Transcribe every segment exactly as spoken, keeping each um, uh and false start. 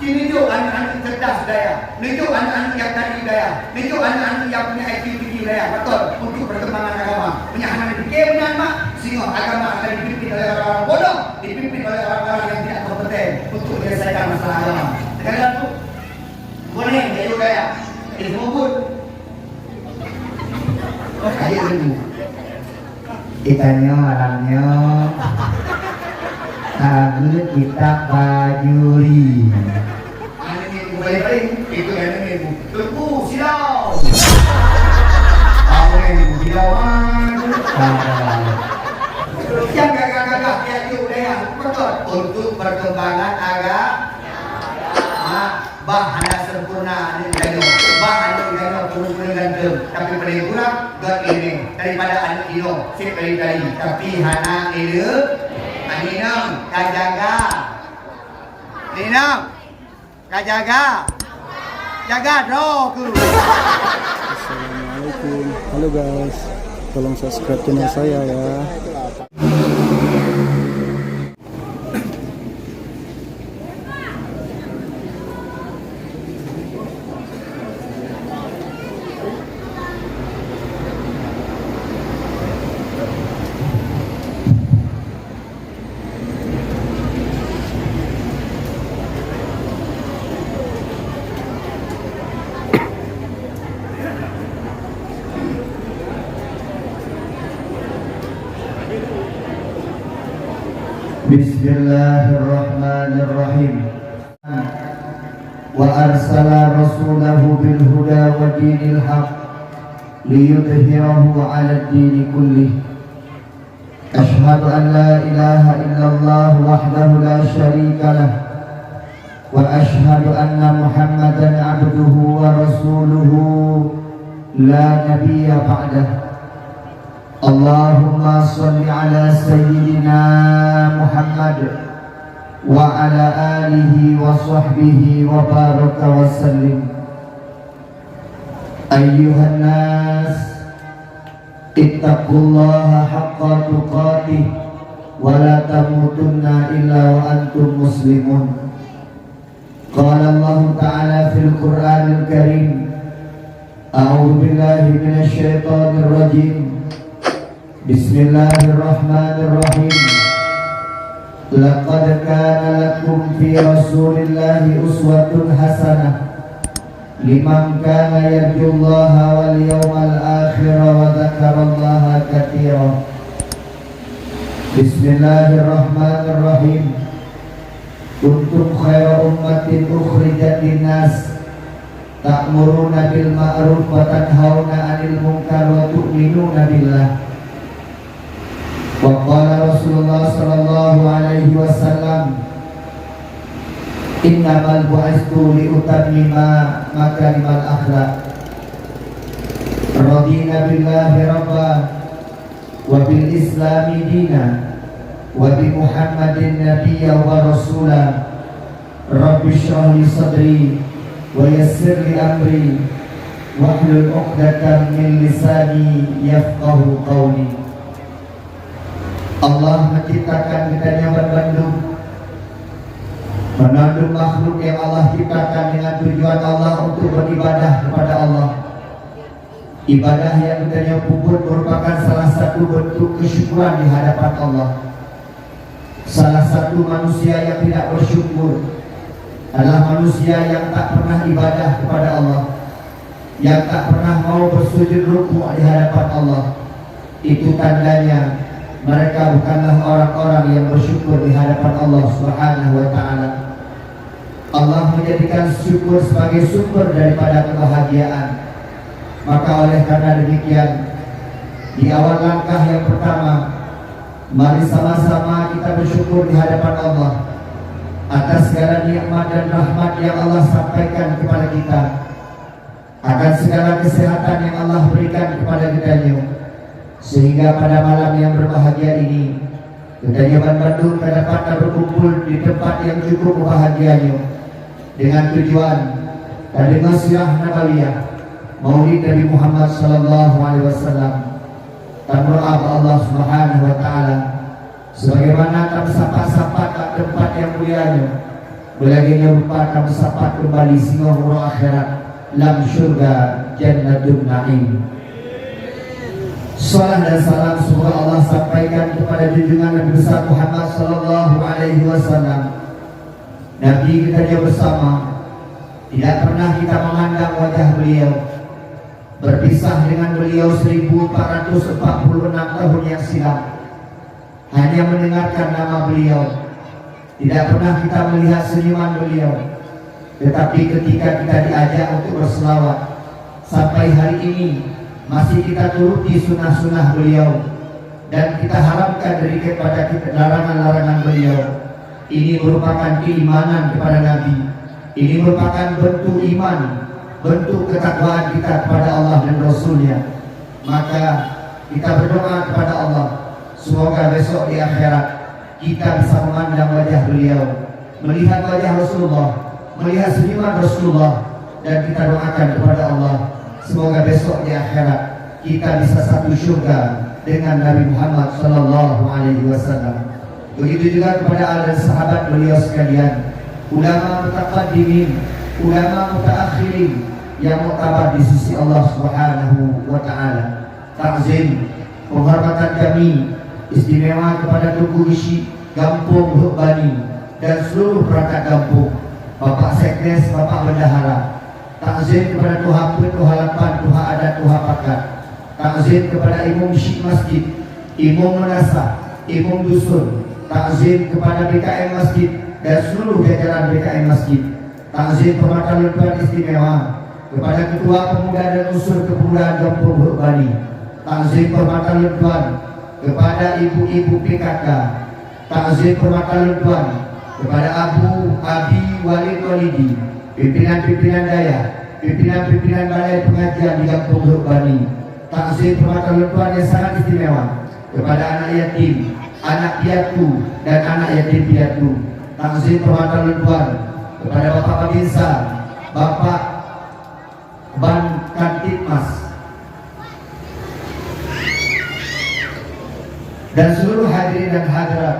Neujok aneuk-aneuk cerdas daya, neujok aneuk-aneuk nyang tari daya, neujok aneuk-aneuk nyang punya I Q tinggi daya, beutôi, untuk perkembangan agama. Meunyo hana dipike meunan mak, singoh agama akan dipimpin oleh orang-orang bodoh, dipimpin oleh orang-orang yang tidak kompeten untuk menyelesaikan masalah agama. Teuka laju, bonéng, jayu daya, ilmu pun. Oh, kaya ilmu. Geutanyoe malam nyoe ka geuet kitab Bajuri. Aneuk miet buku paléng-paléng, itu aneuk miet buku. Teungku, sidang. Paléng sidang, aduh, sabar. Nyang gagah-gagah, tiap-tiap budaya, beutôi. Untuk perkembangan agama. Bah hana sempurna aneuk geutanyoe, bah aneuk geutanyoe peurumpun ganteng, tapi paléng kurang göt ileumèe daripada aneuk inong sép kali-kali, tapi hana ileumèe. Aneuk inong ka jaga. Aneuk inong ka jaga. Jaga droe keuh. Assalamualaikum. Halo guys, tolong subscribe channel saya ya. Bismillahirrahmanirrahim. Wa arsala rasulahu bil huda wa dinil haq liyudhhirahu 'ala dini kullih. Asyhadu an la ilaha illallah wahdahu la syarika lah. Wa asyhadu anna Muhammadan abduhu wa rasuluhu la nabiyya ba'dah. Allahumma shalli ala sayyidina Muhammad wa ala alihi wa sahbihi wa baraka wa sallim. Ayyuhan nas, ittaqullaha haqqa tuqatih wa la tamutunna illa wa antum muslimun. Qala Allahu ta'ala fil Qur'anil Karim, a'udzu billahi minasy syaithanir rajim. Bismillahirrahmanirrahim. Laqad kana lakum fi Rasulillahi uswatun hasanah liman kana yarjullaha wal yawmal akhira wa dzakarallaha katsira. Bismillahirrahmanirrahim. Kuntum khaira ummatin ukhrijat linnas, ta'muruna bil ma'ruf wa tanhauna 'anil munkar wa tu'minuna billah. Wa qala Rasulullah sallallahu alaihi wasallam, "Innamal bu'istu li utammima makarimal akhlaq." Radina billahi rabba, wa bil islami dina, wa bi Muhammadin nabiyya wa rasula. Rabbi shrah li sadri, wa yassir li amri, wahlul 'uqdatam min lisani yafqahu qawli. Allah menciptakan geutanyoe banmandum. Banmandum makhluk yang Allah ciptakan dengan tujuan Allah untuk beribadah kepada Allah. Ibadah yang geutanyoe peubuet merupakan salah satu bentuk kesyukuran di hadapan Allah. Salah satu manusia yang tidak bersyukur adalah manusia yang tak pernah ibadah kepada Allah, yang tak pernah mau bersujud rukuk di hadapan Allah. Itu tandanya mereka bukanlah orang-orang yang bersyukur di hadapan Allah Subhanahu wa Ta'ala. Allah menjadikan syukur sebagai sumber daripada kebahagiaan. Maka oleh karena demikian, di awal langkah yang pertama, mari sama-sama kita bersyukur di hadapan Allah atas segala nikmat dan rahmat yang Allah sampaikan kepada kita, akan segala kesehatan yang Allah berikan kepada geutanyoe, sehingga pada malam yang berbahagia ini, geutanyoe banmandum ka dapat na berkumpul di tempat yang cukup berbahagia nyoe, dengan tujuan tadeungoe sirah nabawiyah Maulid Nabi Muhammad sallallahu alaihi wasallam. Tameudoa bak Allah Subhanahu wa Ta'ala, sebagaimana tameusapat-sapat bak tempat yang mulia nyoe, Beulagée nyoe rupa ka meusapat keumbali singoh uroe akhirat lam syurga Jannatun Naim. Salam dan salam semoga Allah sampaikan kepada junjungan Nabi besar Muhammad sallallahu alaihi wasallam. Nabi kita jauh bersama, tidak pernah kita memandang wajah beliau. Berpisah dengan beliau seribu empat ratus empat puluh enam tahun yang silam. Hanya mendengarkan nama beliau. Tidak pernah kita melihat senyuman beliau. Tetapi ketika kita diajak untuk berselawat, sampai hari ini masih kita turuti sunnah-sunnah beliau dan kita haramkan diri kepada kita, larangan-larangan beliau. Ini merupakan keimanan kepada Nabi. Ini merupakan bentuk iman, bentuk ketakwaan kita kepada Allah dan Rasul-Nya. Maka kita berdoa kepada Allah, semoga besok di akhirat kita bisa memandang wajah beliau, melihat wajah Rasulullah, melihat senyuman Rasulullah, dan kita doakan kepada Allah, semoga besok di akhirat kita bisa satu syurga dengan Nabi Muhammad sallallahu alaihi wasallam. Begitu juga kepada ahli dan sahabat beliau sekalian, ulama mutaqaddimin, ulama mutaakhirin yang muktabar di sisi Allah Subhanahu wa taala. Takzim, penghormatan kami istimewa kepada Teungku Geuchik Gampông Heuek Bani dan seluruh perangkat gampông, Bapak Sekdes, Bapak Bendahara. Takzim kepada tuha peuet, tuha lapan, tuha adat, tuha pakat. Takzim kepada imum syik masjid, imum meunasah, imum dusun. Takzim kepada B K M masjid dan seluruh jajaran B K M masjid. Takzim hormat lôn tuan istimewa kepada Ketua Pemuda dan Unsur Kepemudaan Gampông Heuek Bani. Takzim hormat lôn tuan kepada ibu-ibu P K K. Takzim hormat lôn tuan kepada Abu, Abi, Walid, Walidi, pimpinan-pimpinan dayah, pimpinan-pimpinan balai pengajian di Gampông Heuek Bani. Takzim hormat lôn tuan yang sangat istimewa kepada anak yatim, anak piatu, dan anak yatim piatu. Takzim hormat lôn tuan kepada Bapak Babinsa, Bapak Ban Kantipmas, dan seluruh hadirin dan hadirat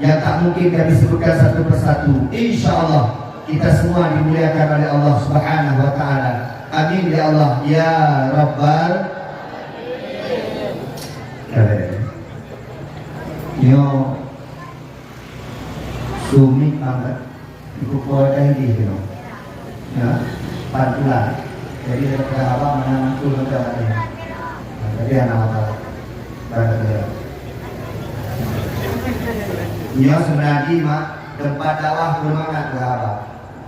yang tak mungkin kami sebutkan satu persatu. Insya Allah, kita semua dimuliakan oleh Allah Subhanahu wa Ta'ala. Amin ya Allah ya Rabbal Alamin. Nyoe sumit banget. Ibu kota ini, you know. Ya, pantulan. Jadi, ada haba mana mantul macam ni. Jadi, anak apa? Barang dia. Nyoe sebenarnya, Mak, tempat dakwah belum amat berhaba.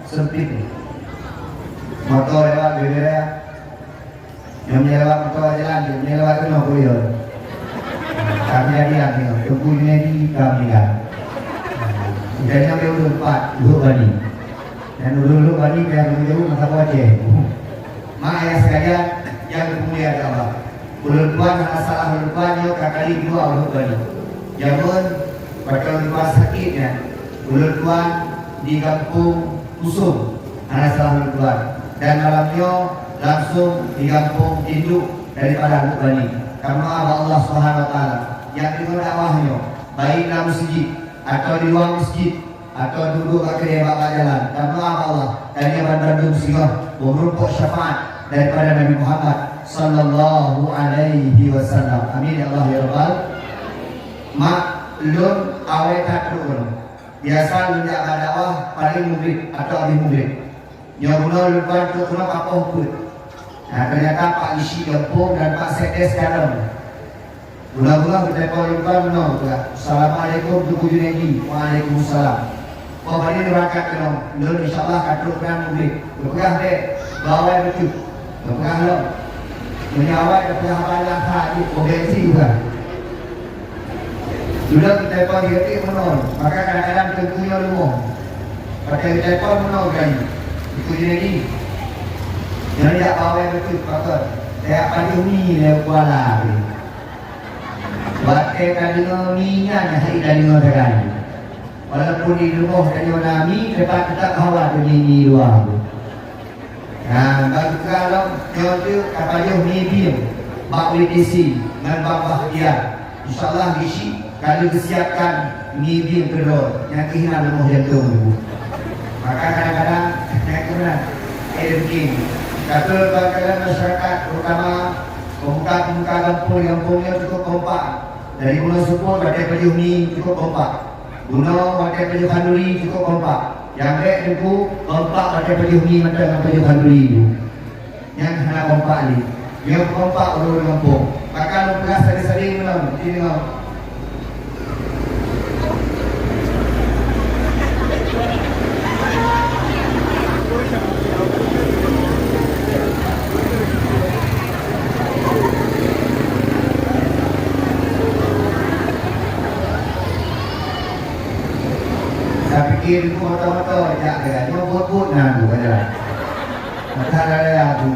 Sempit ni. Motor lewat, beda. Nyang meunyoe lewat moto jalan, nyang meunyoe lewat keunoe kuyôn. Tapi jadi lagi, Teungku Junaidi ka meuninggai. Dan nyang ulôn pat, Luhuk Bani. Dan ulôn Luhuk Bani payah meunjeuet masa Aceh. Mak ayah sekalian, nyang dimuliakan Allah. Ulôn tuan hana salah ulôn tuan nyoe ka kali dua Luhuk Bani. Jameun, watèe ulôn tuan sakét nyan, ulôn tuan di gampông Kusum. Hana salah lôn tuan. Dan malam nyoe langsung di gampông induk daripada Lubani. Kamoe doa bak Allah Subhanahu wa Taala, nyang deungoe dakwah nyoe, baik lam meuseujid, atawa di luwa meuseujid, atawa duek-duek bak keudè bak-bak jalan, kamoe doa bak Allah, tanyoe banmandum singoh meureumpok syafaat daripada Nabi Muhammad sallallahu alaihi wasallam. Amin ya Allah ya Rabbal. Mak, lôn awai that trok keunoe. Biasa lôn jak bak dakwah paleng mugrib atawa abéh mugrib. Nyoe bunoe lôn tuan trok keunoe ka poh peuet. Nah, teunyata Pak Geuchik gampông dan Pak Sekdes ka lom. Bunoe-bunoe geutelepon lôn tuan bunoe geupeugah, "Assalamualaikum Teungku Junaidi." "Waalaikumsalam." "Poh padum lôn beurangkat keunoe?" "Lôn insya Allah ka trok keunan mugrib." Geupeugah bèk, "Bak awai bacut." Geupeugah lom. Meunyoe awai geupeugah haba nyang that jih, oh, bèk sih geupeugah. Dudoe geutelepon di geutik meunoe, maka kadang-kadang teungku nyoe leumoh. Watèe geutelepon meunoe geutanyoe, "Teungku Junaidi, nyoe jak bak awai bacut, pakon? Jak pajoh mi lé Kuala." Watèe tadeungoe mi nyan, hana tadeungoe sagai. Walaupun di rumoh tanyoe na mi, teutap-teutap hawa teumimi luwa. Nah, bagi geupeugah lom, nyoe teuk ka pajoh mi bieng bak W T C ngon Bang Bahtiar. Insya Allah Geuchik ka lheueh geusiapkan mi bieng keudroe nyang keuh na leumoh jantông. Maka kadang-kadang nyan keunan, eh, mungkin. Tapi kadang-kadang masyarakat, terutama pemuka-pemuka gampông, gampông nyoe cukup kompak. Dari bunoe seupôt watèe pajoh mi cukup kompak. Bunoe watèe pajoh khanduri cukup kompak. Nyang bèk teungku kompak watèe pajoh mi mantong ngon pajoh khanduri. Nyan hana kompak lé. Nyoe kompak ureueng gampông. Maka lôn peugah sabe-sabe meunan, ci deungö. Tapikir moto-moto jak, nyoe buet-buet na tu ka jalan. Maka raya tu.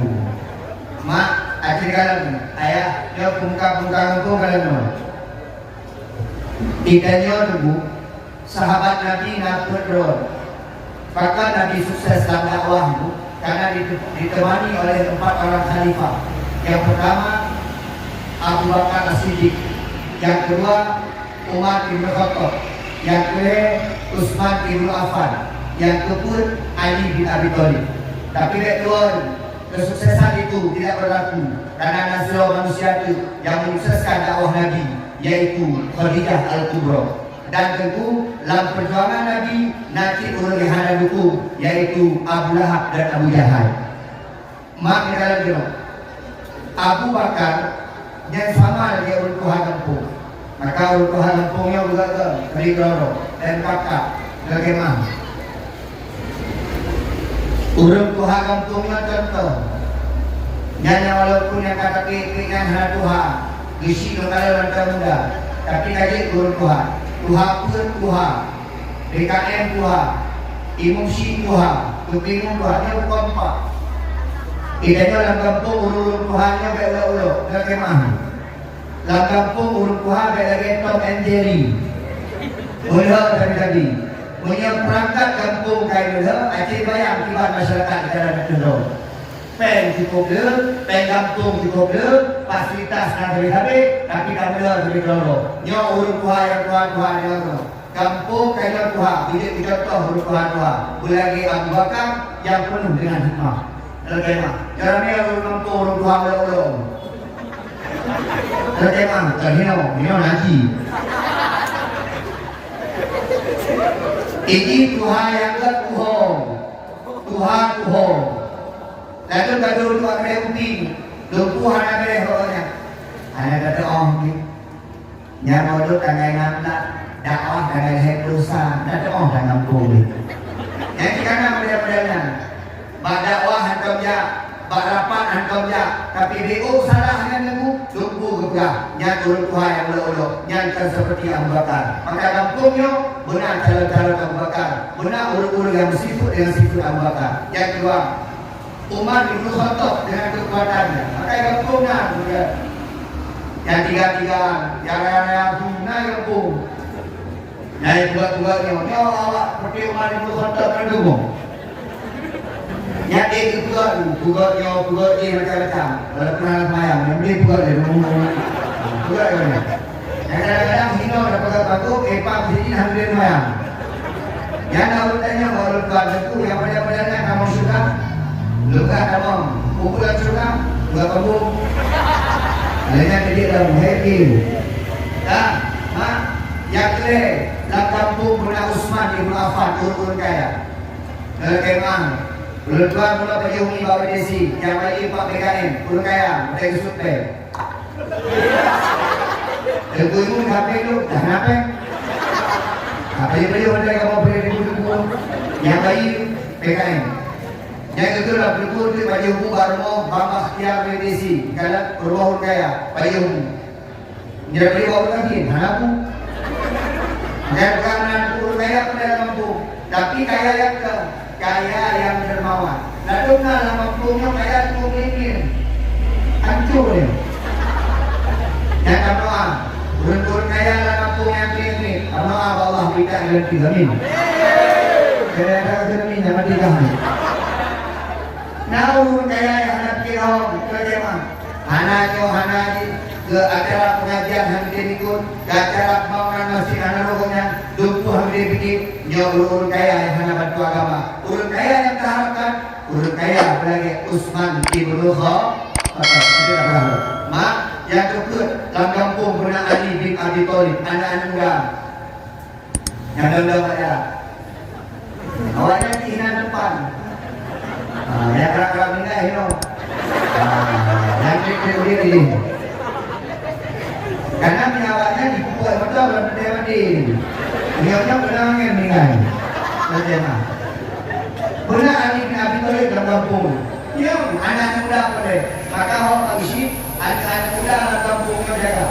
Mak, akhé kalon, ayah, nyoe pemuka-pemuka gampông kalon nyoe. Di tanyoe teungku, sahabat Nabi na peuet droe. Pakon Nabi sukses lam dakwah nyoe? Karena dite-, ditemani oleh empat orang khalifah. Yang pertama, Abu Bakar As-Siddiq. Yang kedua, Umar bin Khattab. Yang kelhèe, Utsman bin Affan. Yang keupeuet, Ali bin Abi Thalib. Tapi bèk tuan, kesuksesan itu tidak berlaku karena na sidroe manusia teuk nyang menyukseskan dakwah Nabi, yaitu Khadijah Al-Kubra. Dan teungku, lam peujuangan Nabi, na cit ureueng nyang hana dukung, yaitu Abu Lahab dan Abu Jahal. Mak, di dalam jinoe, Abu Bakar nyan sama lagèe ureueng tuha gampông. Maka ureueng tuha gampông nyoe geugaga, keuneuk keudroe, dan pakak, lagèe mah. Ureueng tuha gampông nyoe contoh. Nyan nyang walaupun nyang ka tapi nyan hana tuha, geusyik lôn kalon mantong muda, tapi ka jeuet keu ureueng tuha. Tuha peuet tuha, B K M tuha, imum syiek tuha, keupimun tuha, nyoe bukon empat. Di tanyoe lam gampông ureueng-ureueng tuha nyoe bèk ulok-ulok, nyoe kemah. Lam gampông ureueng tuha bèk lagèe Tom and Jerry. Meulhö sabe-sabe. Meunyoe peurangkat gampông ka meulhö, aci bayang kiban masyarakat di dalam ateueh droe. Péng cukup le, péng gampông cukup le, fasilitas na sabe-sabe, tapi ka meulhö sabe droe. Nyoe ureueng tuha nyang tuha-tuha nyoe. Gampông ka nyoe tuha, bijéh keu contoh ureueng tuha-tuha. Beulagèe Abu Bakar nyang peunoh deungon hikmah. Lagèe mah, cara nyoe ureueng gampông ureueng tuha ulok-ulok. Lagèe mah, bukan hino, hino haji. Ini tuha nyang gèt tuho. Tuha tuho. Lalu ka duek-duek keude kupi. Lumpuh hana bèrèh pokoknya. Hana tatu'oh mungkin. Nyan modok tanggai nam lah, dakwah tanggai lhèe ploh sa, na teu'oh lam gampông lé. Nyan cit kana model-model nyan. Bak dakwah hantom jak, bak rapat hantom jak, tapi B O salah nyan lampu, lumpu geupeugah, nyan ureueng tuha nyang ulok-ulok, nyan kon seperti Abu Bakar. Maka gampông nyoe beuna calon-calon Abu Bakar, beuna ureueng-ureueng nyang beusifeuet deungon sifeuet Abu Bakar. Nyang keudua, Umar bin Khattab dengan kekuatannya. Maka gampông na, bukan? Nyang tiga-tiga, nyang raya-raya, na gampông. Nyang peugah-peugah nyoe, nyoe awak seperti Umar bin Khattab kan dukung. Nyang ék peugah tu, peugah nyoe, peugah jih macam-macam. Kalau pernah sembahyang, nyang boleh peugah dia, ngomong-ngomong. Peugah dia. Nyang kadang-kadang hino dan peugah bagus, eh, Pak, sini hana boleh sembahyang. Nyang na ureueng tanyong bak ureueng tuha, "Teungku, nyang padan-padan nyan tamong syeuruga?" "Lôn peugah tamong, peue lam syeuruga?" "Peugah kampung." Lheueh nyan keuneuk lam muhém. Dah, mak, nyang keulhèe, lam kampung beuna Utsman ibn Affan, ureueng-ureueng kaya. Lagèe mah, ureueng tuha mula pajoh mi bak B T C, nyang bayeue Pak B K M, ureueng kaya, watèe geusut pèng. Teungku Imun hapé tu dah na pèng. Apa yang beliau ada kamu boleh ribu-ribu. Yang bayi P K M. Yang itu lah berikut di baju buku baru mau bambah tiang medisi. Kalau rumah kaya, bayi umum. Dia beli bau lagi, hana bu. Dia bukan anak urut kaya pun dia mampu. Tapi kaya yang ke Kaya nyang dermawan. Ladôm na lam gampông nyoe kaya tueng lé-lé. Hancô nyoe. Nyang ka meudoa, ureueng-ureueng kaya lam gampông nyang lé-lé. Ka meudoa bak Allah bri that ganti. Amin. Kaya that ganti, amin, nyang mati dah ni. Na ureueng kaya nyang hana piké lom, keu jeumaah. Hana nyoe, hana jih. Keu acara pengajian han geutem ikot, keu acara pembangunan masjid hana rot gobnyan, lumpuh han Nyoe ureueng-ureueng kaya nyang hana bantu agama. Ureueng kaya nyang taharapkan, ureueng kaya beulagèe Utsman ibnu Kha-, Khattab. Mak, nyang keupeuet lam gampông beuna Ali bin Abi Thalib, aneuk-aneuk muda. Nyang dong-dong bak jalan. Awaknyan di hinan depan. Ah, nyang karap-karap ninggai hinoe. Ah, nyang klik-klik udép di. Karena meunyoe awaknyan jipeubuet moto lam teuntèe maté. Nyoe-nyoe keunan angèn ninggai. Teuntèe ma. Beuna Ali bin Abi Thalib lam gampông. Nyoe aneuk muda peue? Maka ho Pak Geuchik, aneuk-aneuk muda lam gampông nyoe jaga.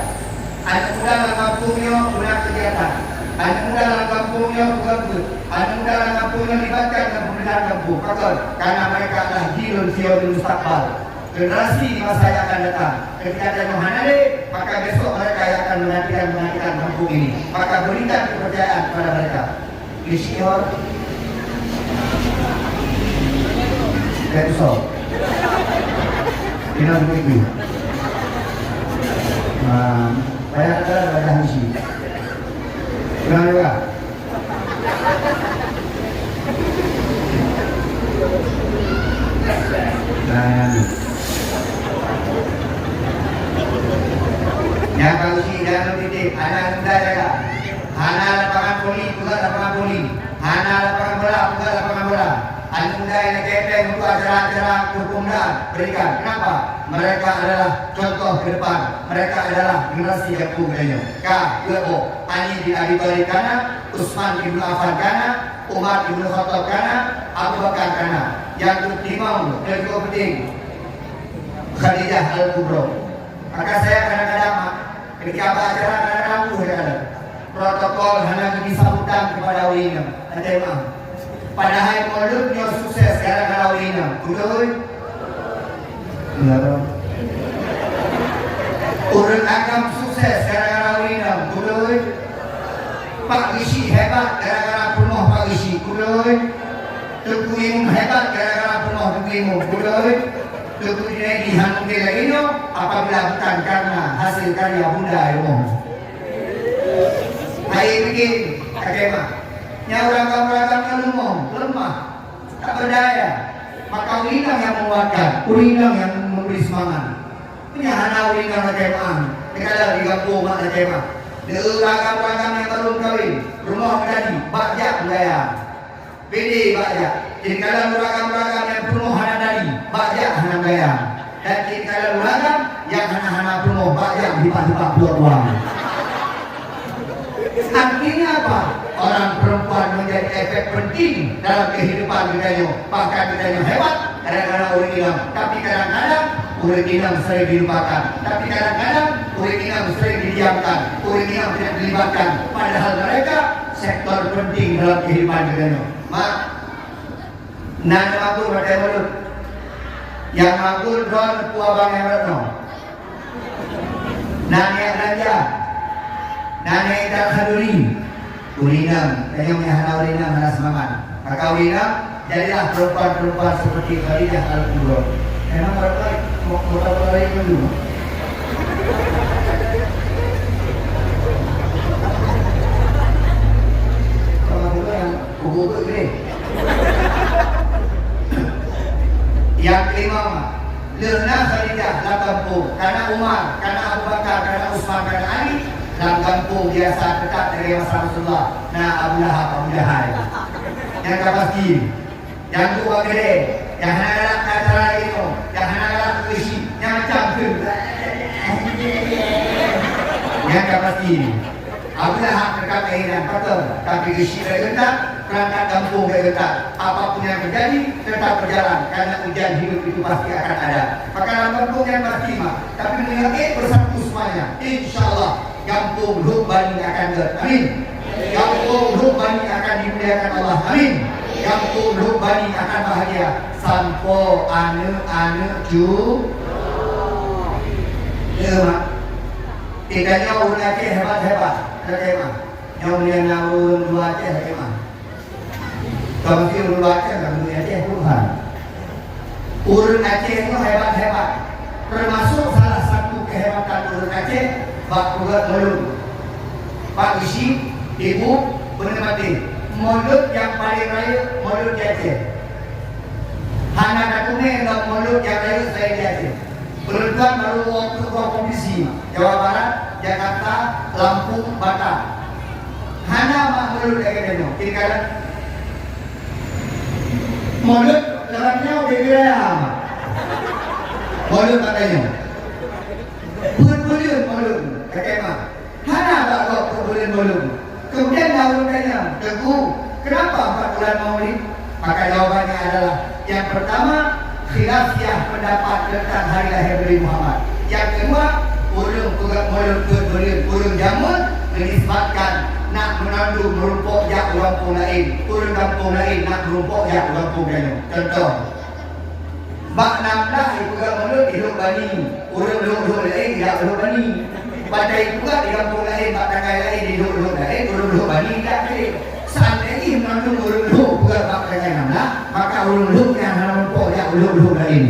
Aneuk muda lam gampông nyoe guna kegiatan. Aneuk muda lam gampông nyoe peugah buet. Aneuk muda lam gampông nyoe libatkan ngon pemerintahan gampông. Pakon? Karena mereka adalah jirun Sionil mustaqbal. Generasi di masa yang akan datang. Ketika tanyoe hana lé, maka besok mereka yang akan menggantikan, menggantikan gampông ini. Maka berikan kepercayaan kepada mereka. Isi hor. Kayak usah. Kena begitu. Ah, banyak kata banyak isi. Kena juga. Nah, yang ni. Nyang ka uji dan titik, anak muda jaga. Hana lapangan voli, peugah lapangan voli. Hana lapangan bola, peugah lapangan bola. Aneuk muda nyang kepeng untuk acara-acara kepemudaan, berikan. Kenapa? Mereka adalah contoh ke depan. Mereka adalah generasi gampông geutanyoe. Ka, dua boh. Ali bin Abi Thalib kana, Utsman ibnu Affan kana, Umar ibnu Khattab kana, Abu Bakar kana. Nyang keulimong, nyang cukup penting, Khadijah Al-Kubra. Maka saya kadang-kadang, ketika bak acara, kadang-kadang aku saya kata, protokol hana geubri sambutan kepada ureueng inong. Até maaf. Padahai Maulud nyoe sukses gara-gara ureueng inong. Betul? Enggak dong. Ureueng agam sukses gara-gara ureueng inong. Betul? Pak Geuchik hebat gara-gara peurumoh Pak Geuchik. Betul? Teungku Imum hebat gara-gara peurumoh Teungku Imum. Betul? Teungku Junaidi hana mungkin lagèe nyoe apabila bukan karena hasil karya bunda rumoh. Hai bikin, kakek mak. Nyang ureueng agam-ureueng agam nyan lemah, lemah, tak berdaya. Maka ureueng inong nyang menguatkan, ureueng inong nyang memberi semangat. Meunyo hana ureueng inong lagèe mak, di gampông mak lagèe mak. Di ureueng agam-ureueng agam nyang baru meukawen, rumoh meudadi, bak jak meugaya. Bede bak jak. Jadi, kalau ureueng agam-ureueng agam nyang peurumoh hana dali, bak jak hana gaya. Dan jadi, kalau ureueng agam nyang hana-hana peurumoh, bak jak dipat-dipat pulo uang. Artinya apa? Orang perempuan menjadi efek penting dalam kehidupan kita nyoe. Bahkan kita nyoe hebat kadang-kadang ureueng inong. Tapi kadang-kadang ureueng inong sering dilupakan. Tapi kadang-kadang ureueng inong sering didiamkan. Ureueng inong tidak dilibatkan. Padahal mereka sektor penting dalam kehidupan kita nyoe. Mak, na nyang mabök watèe Maulud. Nyang mabök droeneuh peue abang nyang rot nyoe. Na nyang belanja. Na nyang intat khanduri. Ureueng inong, tanyoe nyang hana ureueng inong hana seumangat. Maka ureueng inong, jadilah perempuan-perempuan seperti Khadijah Al-Kubra. Memang orang lain, mau, mau tahu orang lain dulu. Kalau orang yang Kubu-kubu gede. Nyang kelima, lheueh na Khadijah lam gampông, kana Umar, kana Abu Bakar, kana Utsman, kana Ali, lam gampông biasa teutab lagèe masa Rasulullah, na Abu Lahab, Abu Jahal. Nyang ka pasti, nyang dua gede, nyang hana galak keu acara lagèe nyoe, nyang hana galak keu isi, nyang macam tu. Nyang ka pasti. Abu Lahab teuka keuhianat, betul. Tapi geusyik bèk geutak, peurangkat gampông bèk geutak. Apapun yang terjadi, tetap berjalan, karena ujian hidup itu pasti akan ada. Maka lam gampông nyan pasti mak. Tapi meunyoe ék bersatu semuanya, insya Allah gampông Lhok Bani akan gèt. Amin. Gampông Lhok Bani akan dimuliakan Allah. Amin. Gampông Lhok Bani akan bahagia. Sampoe aneuk-aneuk cu-, ya, mak. Geutanyoe ureueng Aceh hebat-hebat, lagèe mah. Nyoe meunyoe na ureueng luwa Aceh lagèe mah. Ka meusti ureueng luwa Aceh, ka ureueng Aceh Tuhan. Ureueng Aceh nyoe hebat-hebat. Termasuk salah satu kehebatan ureueng Aceh, bak peugöt mulod. Pak Geuchik, Ibu, Beuna maté. Mulod nyang paleng rayeuk, mulod di Aceh. Hana tatueng ngon mulod nyang rayeuk selain di Aceh. Beureuntang baru woe keudroe provinsi, Jawa Barat, Jakarta, Lampung, Batam. Hana mak mulod lagèe nyoe. Kiri kanan. Mulod lagèe nyoe, kiri kanan. Mulod lagèe nyoe. Buleuen-buleuen mulod, kakek mah. Hana bak gob keu buleuen-buleuen. Kemudian na ureueng tanya, "Teungku, kenapa empat bulan Maulid?" Maka jawabannya adalah, yang pertama, khilafiah pendapat tentang hari lahir Nabi Muhammad. Yang kedua, ureueng peugah mulod peuet buleuen, ureueng jameun menisbatkan nak meunandum meurumpok jak u gampông laén, ureueng gampông laén nak meurumpok jak u gampông geutanyoe. Contoh, Bak nam blah ipeugah mulod di Lhok Bani, ureueng Lhok-Lhok laén jak Lhok Bani. Watèe ipeugah di gampông laén, bak tanggai laén, di Lhok-Lhok laén, ureueng Lhok Bani jak lé. Seandai jih meunandum ureueng Lhok peugah bak tanggai nam blah, maka ureueng Lhok nyan hana meurumpok jak Lhok-Lhok laén.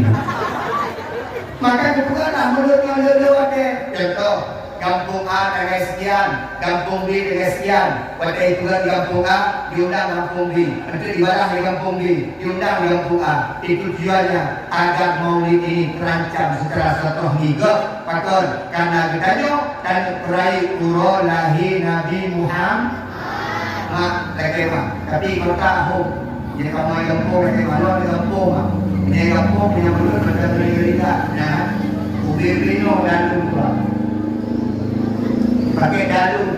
Maka geupeugah lah mulod ngon Lhok-Lhok watèe. Contoh, Gampông A tanggai sekian, gampông B tanggai sekian. Watèe ipeugah di gampông A, diundang gampông B. Enteuk ibadah di gampông B, diundang di gampông A. Itu tujuannya agar maulid ini terancam secara silaturahmi. Gèt pakon? Karena geutanyoe taneuk peurayeuk uroe lahé Nabi Muhammad. Mak, lakèe mak. Tapi meuta hom. Jadi kamoe gampông lakèe mak, lôn di gampông mak. Di gampông punya mulut macam ni cerita. Nah, ubé-ubé nyoe dalu tu. Pakai dalu.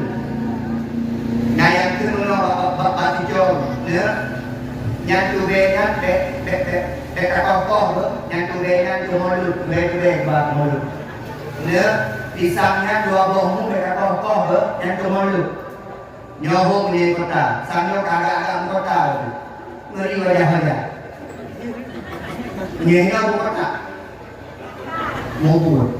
Nah, nyang keunoe bak, bak, bak, bak ticong, ya. Nyang tubé nyan bèk, bèk, bèk, bèk takoh-koh beuh. Nyang tubé nyan keu mulod, tubé-tubé bak mulod. Ya, pisang nyan dua boh mu bèk takoh-koh beuh, nyang keu mulod. Nyoe hom di kota, sang nyoe ka agak-agak kota tu. Ngeri wajah-wajah. Nyoe nyoe bu kota. Mubur.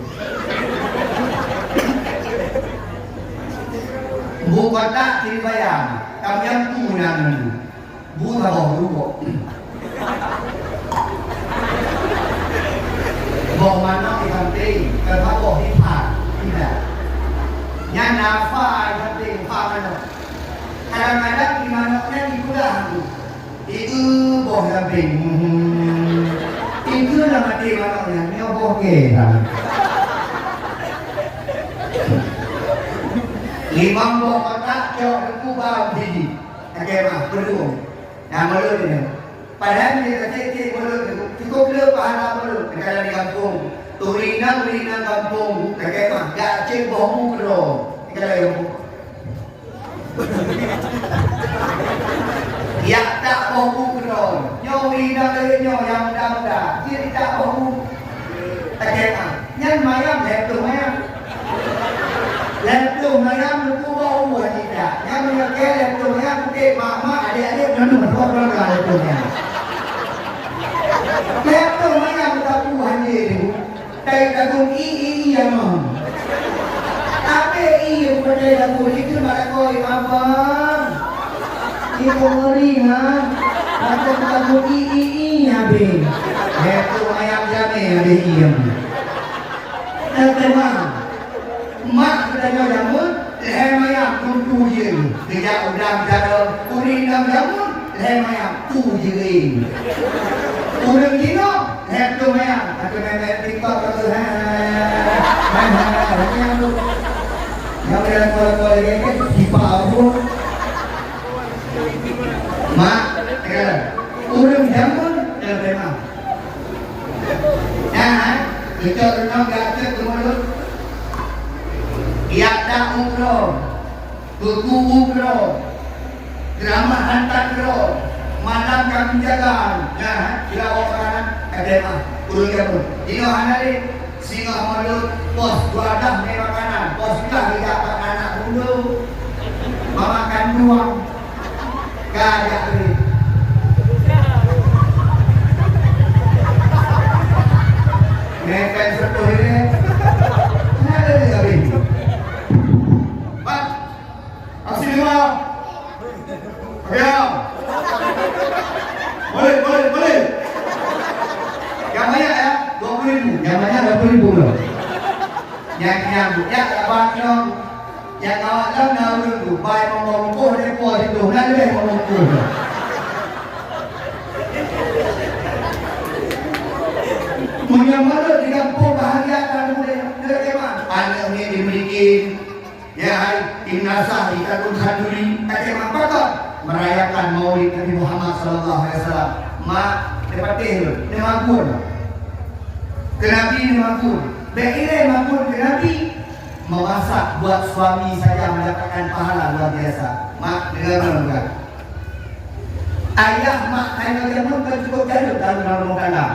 Bu kota ciri bayang. Kamu yang tu nan. Bu saboh dua. Boh manok di samping, keu saboh di pat, tidak. Nyan nafa di samping, fa manok. Kadang-kadang di manok nyan dipeugah tu. Itu boh samping. Hmm. Itu lah mati manok nyan, nyoe boh ke lah. Limong boh kotak cok deungon bau biji. Oke, mah, berdua. Nah, mulod nyoe. Padahai meunyoe tacék-cék mulod nyoe, cukup le pahala mulod. Neukala di gampông. Ureueng inong, ureueng inong gampông, lakèe mah, jak cék boh mu keudroe. Neukala di gampông. Jak tak boh mu keudroe. Nyoe ureueng inong lagèe nyoe nyang muda-muda. Jeuet jak boh mu. Tacék mah. Nyan mayam, lhèe ploh mayam. Lhèe ploh mayam, lhèe ploh boh u hana jak. Nyan meunyoe keu lhèe ploh mayam, putôh mak-mak, adék-adék, meunyoe dua ploh lhèe ploh mayam. Lhèe ploh mayam, lhèe ploh hana tu. Tai lagu i, i, i, ya, mah. Tapi i, bukan tai lagu itu, malah kau, abang. Ibu ngeri, ha? Macam lagu i, i, i, habis. Lhèe ploh mayam jamé habis i, ya, mah. Teuma, mak geutanyoe jameun, lhèe mayam keu peue jih. Geujak u dang jaroe, ureueng inong jameun, lhèe mayam peue jih. Ureueng jinoe, lhèe ploh mayam. Ateueh main-main TikTok ateueh, ha, ha, ha, ha, ha, ha, ha. Nyang udah lakoe-lakoe lagèe nyan, sipa apui. Mak, ya. Ureueng jameun, ya, memang. Nah, geucok reunoe geucok keu mulod. Tiep-tiep uroe, buku uroe, ceramah hantar uroe, malam kami jaga. Nah, sira awak makanan, S M A, ureueng jameun. Inoe hana lé, singoh mulod, pos dua dah mé makanan, pos dua dah bak anak bulu. Mama kandung. Ka jak bri. Ngepet seupôt ilèe. Ada lagi habis. Pak, aksi lima. Oke, ya. Boleh, boleh, boleh. Yang banyak ya, dua puluh ribu. Yang banyak dua puluh ribu loh. Yang kenyang, ya, abang, Nyang awak lam na ureuëng tu, bai monggo mukoh depo situ, na leubeh monggo mukoh. Meunyoe meunurot di gampông bahagia ka leubeh, leubeh mah. Aneuk ni dimiliki, ya hai, Ibn Asah di Kadun Khanduri, kacamata pakon merayakan Maulid Nabi Muhammad sallallahu alaihi wasallam. Mak, dia pateh tu, dia magun. Ke Nabi dia magun. Bèk ilèe magun ke Nabi. Memasak buat suami saja mendapatkan pahala luar biasa. Mak, dengar dulu, kan? Ayah mak tanyoe jameun kan cukup jaduek dalam rumah tangga.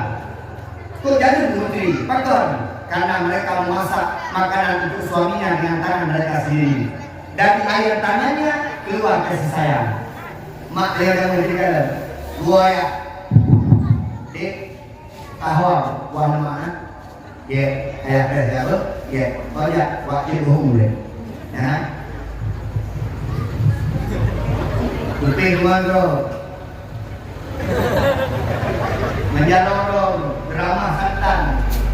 Cukup jaduek menteri. Pakon? Karena mereka memasak makanan untuk suaminya dengan tangan mereka sendiri. Dari air tangannya keluar kasih sayang. Mak tanyoe jameun di dalam. Dua ayah. Dek, Ahong, wah nama, ha? Ye, ayah teh ya, beuh? Ye, banyak wakil umum deh. Ya. Lebih dua tu. Menjadi orang drama santan.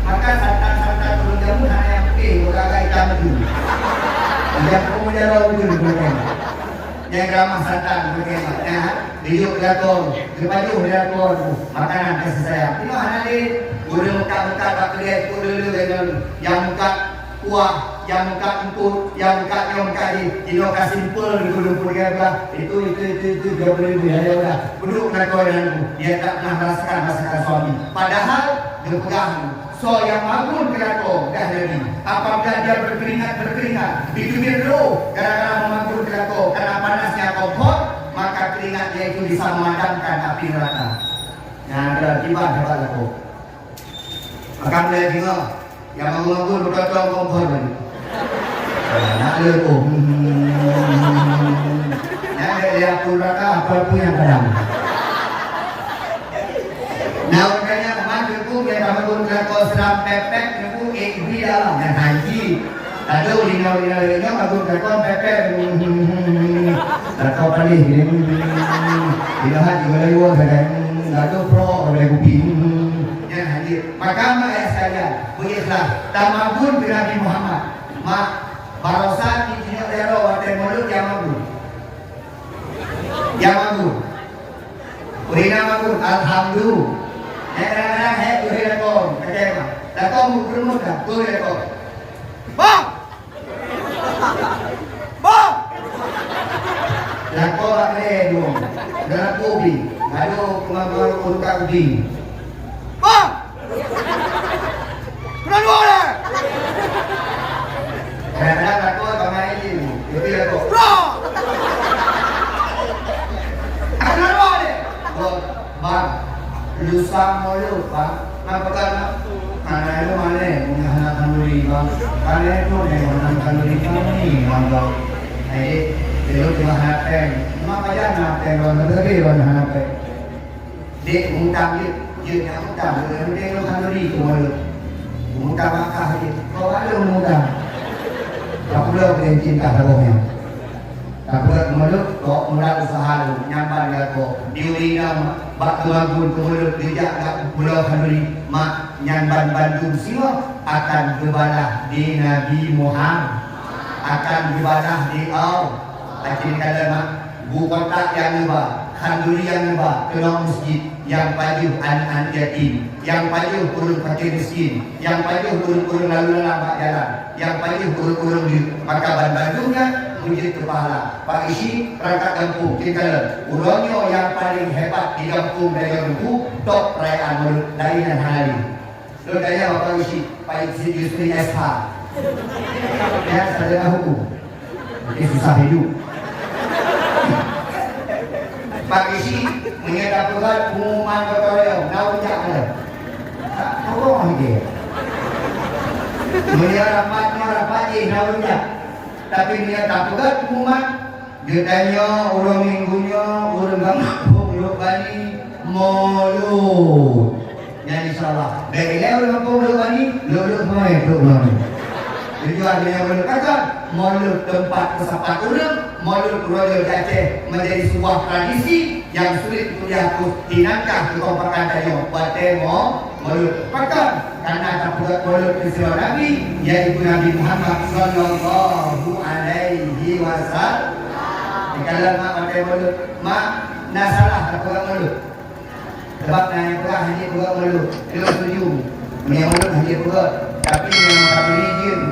Maka santan-santan turun jamu hanya yang putih, orang agak hitam tu. Yang kamu menjadi orang tu, bukan? Nyang ramah santan bagaimana? Dijuk lakoe, geupajoh lakoe makanan kasih sayang. Inoe hana lé ureuëng meukat-meukat bak keudè keu lé-lé ngon nyang meukat kuah, nyang meukat eungkot, nyang meukat nyoe meukat jih. Inoe ka simpel geupeudong peugah blah. Itu, itu, itu, itu, dua puluh ribu, ya, ya udah. Peuduek lakoe nyan, dia tak pernah merasakan masakan suami. Padahal geupeugah Soe nyang magun keu lakoe, kah Nabi, apabila dia berkeringat-berkeringat, dikeubit roh gara-gara memagun keu lakoe, karena panasnya kompor, maka keringat dia itu bisa memadamkan api neraka. Nah, ada akibat hebat lakoe. Maka mulai tengok, yang magun-magun beutôi kompor tadi. Nak leukoh. Nyan dek lihat pun raka, apa pun yang kadang. Nah, makanya kemarin aku yang kamu pun kena kau seram pepek, aku eh beri dalam dan haji. Lalu lina-lina lina aku kena kau pepek. Kau paling gini. Bila haji boleh dua kadang. Lalu pro boleh kupi. Yang haji. Maka mak ayah sekalian, berikhlas. Tamagun ke Nabi Muhammad. Mak, barosan di sini ada orang watèe mulut yang magun. Nyang magun. Urina magun. Alhamdulillah. Nyang kadang-kadang hèk ureueng lakoe, kacau mah. Lakoe meukeureumeun dah, ureueng lakoe. Bah! Bah! Lakoe bak keude dua. Dalam kopi. Lalu pengamal untuk kopi. Bah! Kena dua leh! Kadang-kadang lakoe bangai je. Jadi lakoe, "Bro!" Kena dua leh! Bro, bang, lusa mulut, bang. Kenapa kan? Karena itu mana punya anak kanduri, bang. Karena itu mana anak kanduri kami, bang, bang. Jadi, itu cuma hana peng. Cuma pajan hana peng, bang. Tapi, bang, hana peng. Dek mutang jeuet, jeuet nyang mutang, ureueng udeb lôn khanuri keu mulut. Mutang Makkah jeuet, kok ka lôn mutang. Ka pulo keudeung cinta saboh nyan. Ka peuet mulut, kok mula useuha lôn, nyan ban lakoe. Diuri inong bak keumagun keu mulut, geujak bak pulo khanuri, mak, nyan ban bandum singoh akan geubalah di Nabi Muhammad, akan geubalah di Allah. Akhé kalon mak, bu kotak nyang neuba, khanduri nyang neuba, keunong meuseujid, nyang pajoh aneuk-aneuk yatim, nyang pajoh ureueng fakir miskin, nyang pajoh ureueng-ureueng lalu lalang bak jalan, nyang pajoh ureueng-ureueng jeuet, maka ban bandum nyan meujeuet keu pahala. Pak Geuchik, peurangkat gampông, cit kalon, uroe nyoe nyang paleng hebat di gampông Dayoe Teungku, top perayaan Maulud, laén nyang hana lé. Lôn tanya Pak Geuchik, Pak Geuchik Yusri S H. Ya, sarjana hukum. Mungkin susah hidup. Pak Geuchik, meunyoe tapeugah pengumuman gotong royong, na ureueng jak nyan. Tak tolong lagi. Meunyoe rapat nyoe, rapat jih, na ureueng jak. Tapi meunyoe tapeugah pengumuman, Geutanyoe uroe Minggu nyoe ureueng gampông Lhokseumawe Bani Maulud. Nyan insya Allah. Bèk ilèe ureueng gampông Lhokseumawe Bani, Lhok-, Lhokseumawe, Lhokseumawe. Tujuan nyan Maulud. Pakon? Maulud teumpat peusapat ureueng, Maulud uroe nyoe di Aceh menjadi sebuah tradisi yang sulit untuk dihapus di nangkah keukompakan tanyoe. Watèe mo-, Maulud. Pakon? Karena tapeugöt Maulud keu sidroe Nabi, yaitu Nabi Muhammad sallallahu alaihi Alaihi wasallam. Dikala mak maté mulod, mak na salah tapeugah mulod. Sebab na nyang peugah hana peugah mulod. Lôn setuju. Meunyoe mulod hana peugah, tapi nyang meuhadiri jeuet.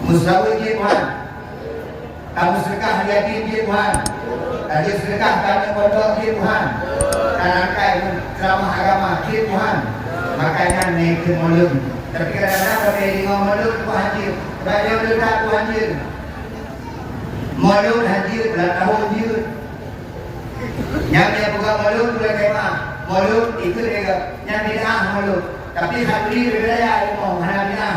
Meuseulaweuet jeuet, Tuhan. Kamoe seudeukah yatim jeuet, Tuhan. Tajeuet seudeukah keu pondok jeuet, Tuhan. Ka rangkai ceramah agama jeuet, Tuhan. Maka nyan na keu mulod. Tapi kadang-kadang watèe deungö mulod, Tuhan jeuet. Raja leudak, Tuhan jeuet. Mulod hana jeuet, ulang tahun jeuet. Nyang dia peugah mulod buleuen kemah, mulod itu dia nyan bid'ah mulod. Tapi hana bri beudaya ilmu, hana bid'ah.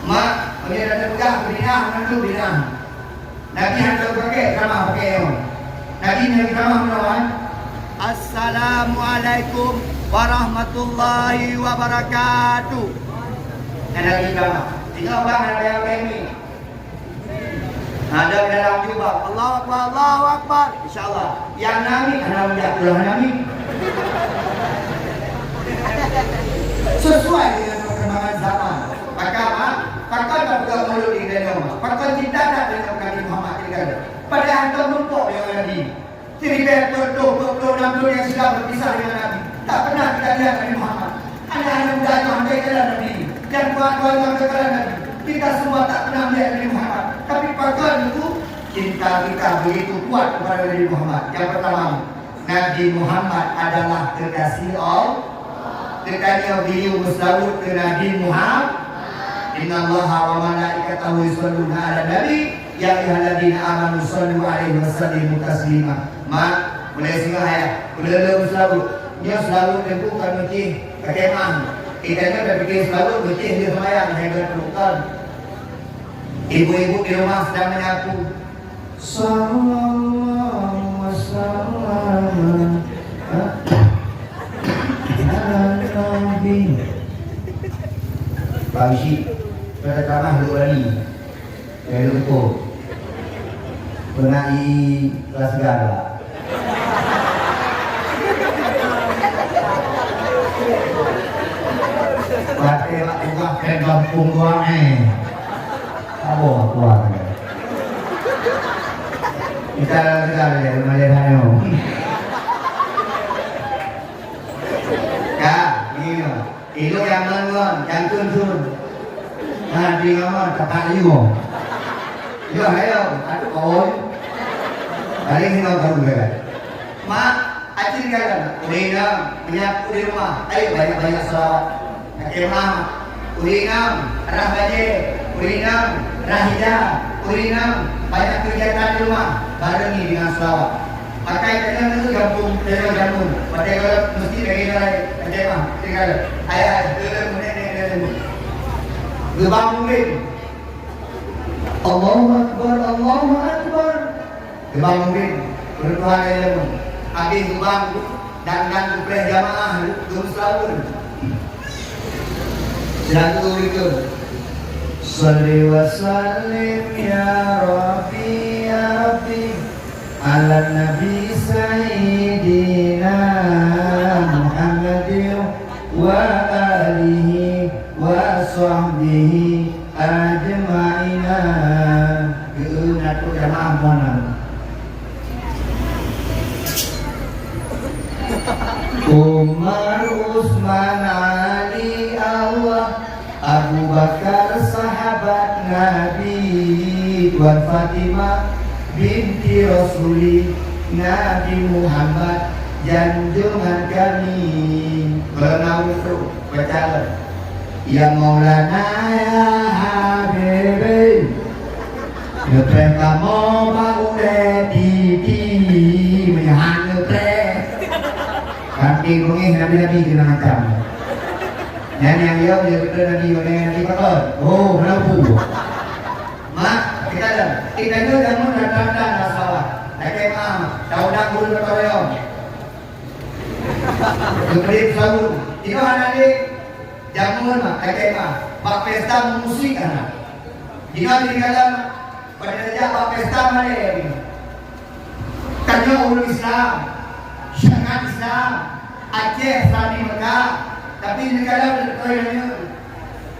Mak, meunyoe dah peugah bid'ah, mandum bid'ah. Nabi hana pakai sama pakai ilmu. Nabi Nabi sama melawan. Assalamualaikum warahmatullahi wabarakatuh. Nabi sama. Tinggal bang ada yang ini. Ada dalam jubah. Allahu Akbar, Allahu Akbar. Insya Allah. Yang nami, hana ujak pulang nami. Sesuai dengan perkembangan zaman. Maka, mak, pakon tak peugah mulod di dalam. Pakon cinta tak dengan Nabi Muhammad tinggal. Padahal tu numpuk dengan Nabi. Siribèe peuet ploh, peuet ploh nam thôn nyang sudah berpisah dengan Nabi. Tak pernah kita lihat Nabi Muhammad. Aneuk-aneuk muda nyoe hana kalon Nabi. Dan tuha-tuha nyoe hana kalon Nabi. Kita semua tak pernah melihat Nabi Muhammad. Tapi pakon itu cinta kita begitu kuat kepada Nabi Muhammad. Yang pertama, Nabi Muhammad adalah kekasih Allah. Teuka nyoe geuyue meuseulaweuet keu Nabi Muhammad. Innallaha wa malaikatahu yusholluna 'alan nabi, ya ayyuhalladzina amanu shollu 'alaihi wa sallimu taslima. Mak, mulai singoh ayah, ulôn-ulôn meuseulaweuet. Nyoe seulaweuet teungku ka meucih, ka kemah. Kita nyoe tapike seulaweuet meucih lheueh seumayang, hai geutrok kon. Ibu-ibu di rumah sedang menyapu. Sallallahu wasallam ala nabi. Pak Syik, pada tanah dua kali. Saya lupa. Pernah i kelas segala. Pakai bak tukang pen gampông doang, eh. Apa kuat? Kita, kita, kita, kita, kita, kita. Ka, gini. Ilok nyang ngon-ngon, nyang thon-thon. Nah, di ngon-ngon, tapak limo. Yo, ayo, aduh, oi. Paling ngon baru kan. Mak, acil kan, ureueng inong, menyapu di rumah. Ayo, banyak-banyak selawat. Oke, Mak. Ureueng inong, rhah bajèe. Ureueng inong, rhah ija. Ureueng inong, banyak kegiatan di rumah. Barengi dengan selawat. Pakai tanyoe nyoe gampông, tanyoe jameun. Watèe gohlom meusti lagèe nyoe, lagèe mah, tinggai. Ayah, ayah, leuleum, nenek, nenek, leuleum. Geubang murim. Allahu Akbar, Allahu Akbar. Geubang murim. Peureuleueh leuleum. Habéh geubang, dan, dan geupreh jamaah, geumeuseulaweuet. Selalu itu. Shalli wa sallim ya Rabbi, ya Rabbi. Ala Nabi Sayyidina Muhammadin wa alihi wa sahbihi ajma'ina. Geuh na trok jamaah meunan. Umar, Utsman, Ali, Allah. Abu Bakar sahabat Nabi, Tuan Fatimah binti Rasuli, Nabi Muhammad janjungan kami. Beuna usu baca, ya Maulana ya Habibi. Neupreh kamoe bak ulèe titi, meunyoe han neupreh. Kanti beungéh nabi-nabi keunan macam. Nyan nyang yo, yo beutôi nabi, nabi pakon. Oh, meulabu. Mak, kita dah. Kita nyoe jameun rata-rata na sawah. Lakèe meu'ah, daun-daun bulu motor yo. Geubri saweue. Inoe aneuk lé, jameun mak, lakèe meu'ah. Bak pesta musik aneuk. Inoe di dalam pada tajak bak pesta malèe. Tanyoe ureueng Islam, syiar Islam, Aceh Islam di Mekah, tapi neugara beutôi nyoe.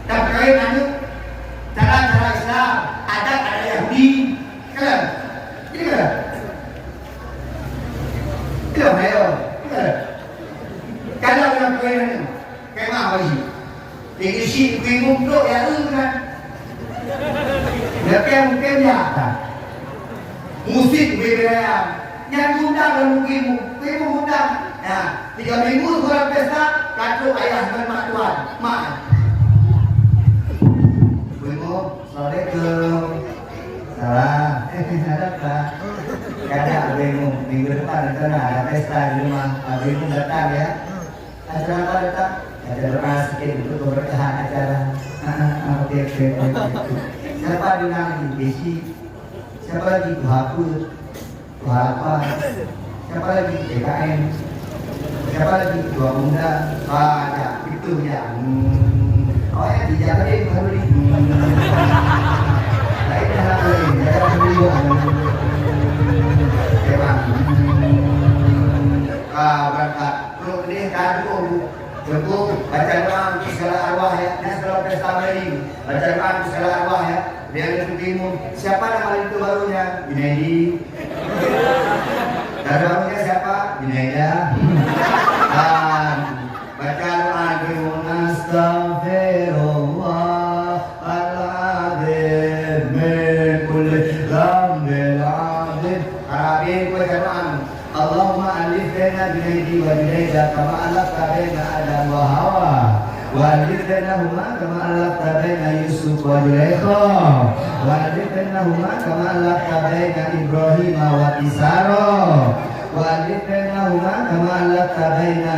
Dan kawin aneuk, cara-cara Islam, Adat adat Yahudi. Kalon. Jadi kalon. Kalon, ayo. Kalon. Kalau orang tua yang kemah bagi. Jadi si ibu-ibu tu ya, eh, kan. Tapi yang mungkin ya, kan. Musik beda. Nyan gundang lam ibu-ibu. Ibu gundang. Ya, tiga minggu sekolah pesta, kacau ayah dan mak tuan. Mak. Ibu-ibu. Assalamualaikum. Salam. Eh, ada apa? Kada, Abang Mu. Minggu depan rencana ada pesta di rumah. Abang Mu datang ya. Acara apa datang? Ada doa sikit untuk keberkahan acara. Ah, ah, ah, oke, oke, oke, oke. Siapa di lagi? Desi. Siapa lagi? Tuha Peuet. Wah, apa? Siapa lagi? P K M. Siapa lagi? Ketua Pemuda. Banyak. Itu ya. Hmm. Oh ya, tidak ada yang baru ni. Hmm. Lain dah lain. Jangan sendiri. Hmm. Memang. Hmm. Ah, berangkat. Perut ni dah dua. Teungku, baca doa untuk segala arwah ya. Nyan segala pesta Melayu. Baca doa untuk segala arwah ya. Dia ada tu timun. Siapa nama linto barunya? Junaidi. Linto barunya siapa? Junaida. Dan baca doa timun. Astaghfirullahaladzim min kulli dzambin adzim. Para hadirin, baca doa. Allahumma alif baina Junaidi wa Junaida kama alafta baina Adam wa Hawa. Wa alif bainahuma kama alafta baina Yusuf wa Zulaikha. Wa alif bainahuma kama alafta baina Ibrahim wa Sara. Wa alif bainahuma kama alafta baina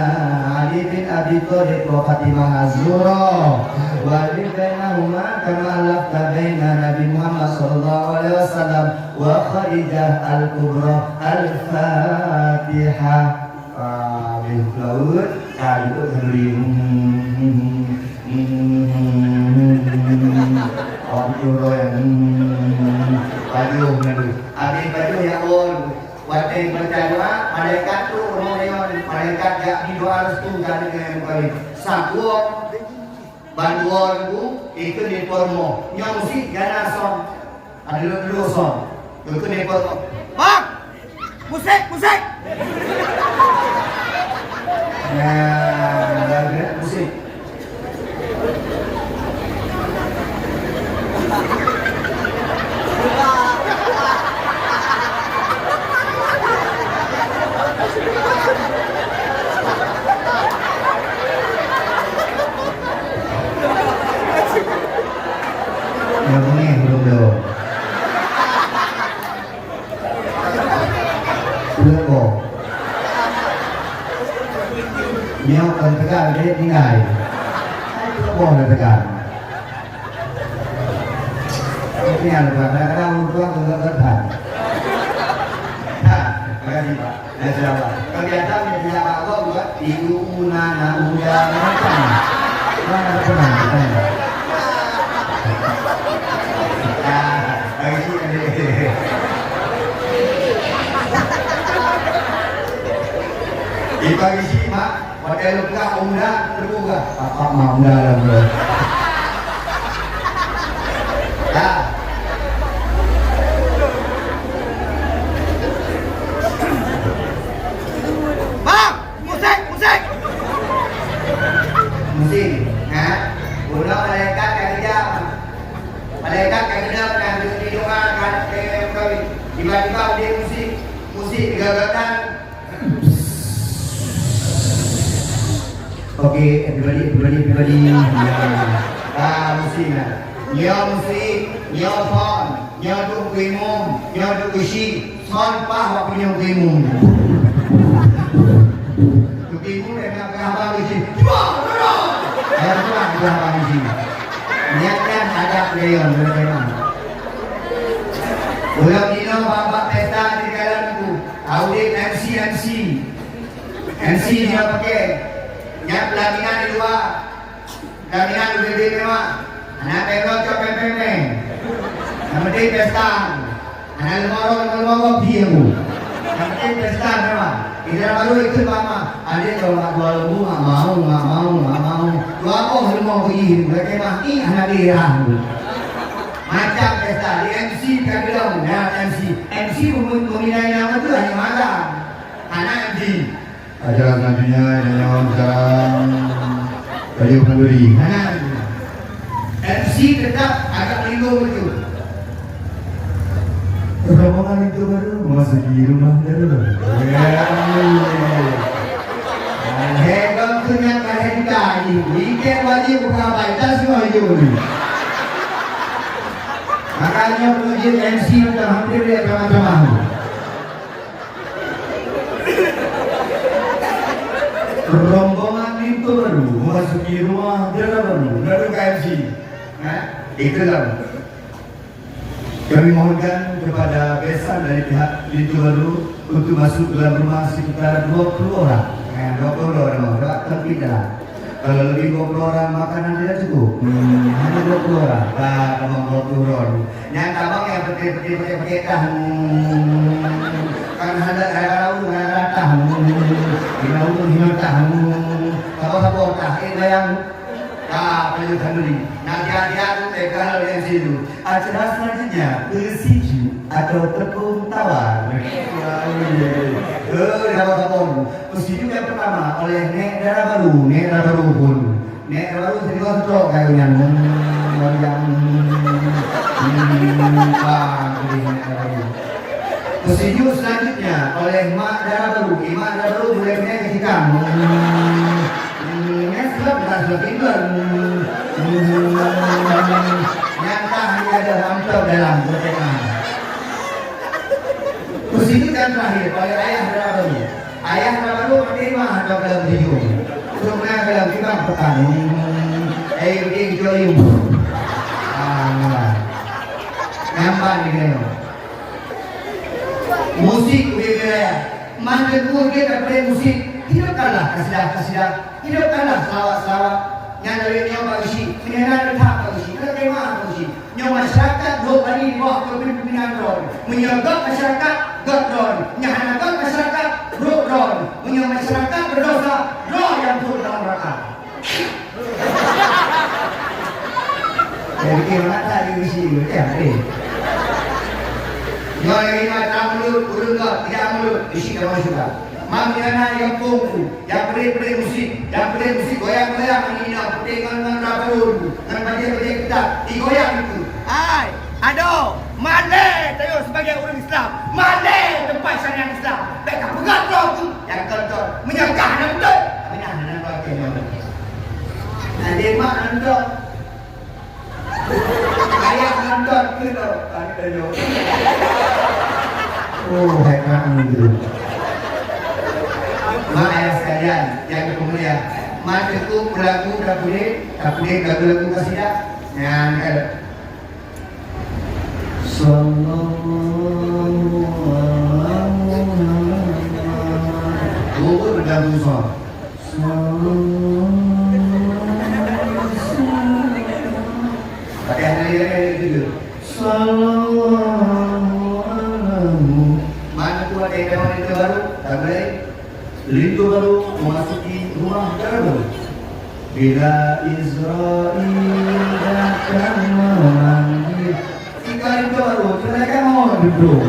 Ali bin Abi Thalib wa Fatimah Az-Zuhra. Wa alif bainahuma kama alafta baina Nabi Muhammad sallallahu alaihi wasallam wa Khadijah Al-Kubra. Al-Fatihah. Ah, habis laut, ka duduk sendiri. Awak tu roh yang pajoh lalu. Habis pajoh ya on. Watèe baca doa, malaikat tu roh nyan, malaikat jak di doa restu ka deungon kali. Sagoe Bandua ribu, ikheun di peurumoh. Nyoe musik gana song. Ada dua, dua song. Ikheun di peurumoh. Bang! Musik, musik! Nah, ada musik. Nyang meu'en ureueng dong. Ureueng dong. Nyoe kon teuka, jeuet tinggai. Hai, ureueng dong na teuka. Ini anu, Pak, kadang-kadang ureueng dong kon teuka. Ha, makasih, Pak. Insya Allah. Kegiatan yang tidak bagus juga, ibu una na uda macam. Mana pernah? Ah, bagi sih, bagi. Di pagi sih, Mak, pakai luka uda, terbuka. Apa mau uda lah, bro? Dah. Bang, musik, musik. Musik, ha? Uroe malaikat ka geujak. Malaikat ka geujak, ka geujak doa, ka, eh, tiba-tiba udeh musik, musik digagatan. Oke, everybody, everybody, everybody. Ya. Ah, musik lah. Nyoe musik, nyoe phon, nyoe duek keu imum, nyoe duek keu syik. Son paih wak punyueng keu imum. Keu imum dah nak peugah haba keu syik. Cuba, cuba. Ayah tuan peugah haba keu syik. Niat kan ada pelayan, boleh memang. Ulang dino bak-bak pesta di dalam tu. Audit M C, M C. M C dia pakai. Nyan pelaminan di luar. Pelaminan leubeh mewah. Hana pèng droe cok pèng-pèng. Nyang penting pesta. Hana leumo droe, leumo droe pih aku. Nyang penting pesta mewah. Di dalam baru ikut mama. Adik kalau nak dua lembu, nggak mau, nggak mau, nggak mau. Dua boh leumo pih, berarti mah ih hana dirah. Macam pesta, di M C ka bilang, ya, M C. M C mem-, meminai nama tu hanya magang. Hana M C. Acara selanjutnya, yang sekarang, Raja Khanduri. Hana M C. M C tetap agak melinggong betul. Rombongan itu baru memasuki rumah dara. Hei, kau tu nyan ka hai kita ni. Ikan wajib bukan apa, kita semua hidup ni. Makanya perlu jadi M C macam hampir dia sama-sama. Rombongan linto baru memasuki rumah dara baru. Baru ka M C. Ha? Itulah. Kami mohonkan kepada besan dari pihak linto baru untuk masuk dalam rumah sekitar dua puluh orang. Eh, dua puluh orang, sebab sempit dalam. Kalau lebih dua puluh orang, makanan tidak cukup. Hmm, hanya dua puluh orang. Dah, tamong dua puluh orang. Nyang tamong nyang putih-putih, putih-putih tah. Hmm, kan hana rara ureueng, rara tah. Hmm, hina ureueng, hina tah. Hmm, sabar-sabar tah. Eh, bayang. Ka, Raja Khanduri. Nah, dia, dia tu, eh, kalau yang situ. Acara selanjutnya, peusiju atau tepung tawar. Oh, iya, iya. Oh, sabar-sabar. Peusiju yang pertama oleh Nek Dara Baru, Nek Dara Baru pun. Nek Dara Baru sini kau setrok kayu nyan. Hmm, baru yang, hmm, hmm, ah, jadi Nek Dara Baru. Peusiju selanjutnya oleh Mak Dara Baru. Eh, Mak Dara Baru boleh Nek ke kita. Hmm, hmm, Nek sebab bukan sebab itu. Hmm, hmm, nyata hanya ada amplop dalam kotak. Peusiju yang terakhir oleh Ayah Dara Baru. Ayah na baru menerima atau dalam tujuh. Untuk menang dalam timbang petani. Eh, uji kecuali. Ah, nampak. Nampak ni kena. Musik ubé-ubé raya. Mandum dia dapat musik. Hidupkanlah kasidah-kasidah. Hidupkanlah selawat-selawat. Nyan dari nyoe bak isi. Meunyoe na leutha bak isi. Ada tema bak isi. Nyoe masyarakat Lhokseumawe di bawah kepemimpinan droe. Meunyoe göt masyarakat, göt droe. Nyoe hana göt masyarakat, brok droe. Meunyoe masyarakat berdosa, droe nyang peuet lam neuraka. Jadi, kira mata di bisi, ya, eh. Nyoe lagi mata mulut, ureueng göt, tidak mulut, bisi dalam syurga. Mami anak yang pungku, yang perit-perit musik, yang perit musik goyang-goyang ini, ini, putih ngon, ngon rapun, ngon bajèe-bajèe ketat, digoyang itu. Hai, adoe, malèe tanyoe sebagai ureueng Islam, malèe teumpat syariat Islam. Bèk ka peugah droe tu, nyang kon-kon, meunyoe ka hana beutôi, tapi nah, hana droe tu. Ada mak nonton. Ayah nonton tu tau. Tadi tanya. Oh, hebat ni tu. Mak ayah sekalian yang dimulia, mak teungku lagu dah boleh, dah boleh lagu-lagu kasidah. Yang, eh, Sallallahu alaihi wasallam. Fatihah dari, dari, dari, dari. Sallallahu alaihi. Mana tu ada yang dapat itu baru? Tak boleh. Linto baru memasuki rumah dara baru. Bila Israel datang memanggil. Tinggal linto baru, silakan mau duduk.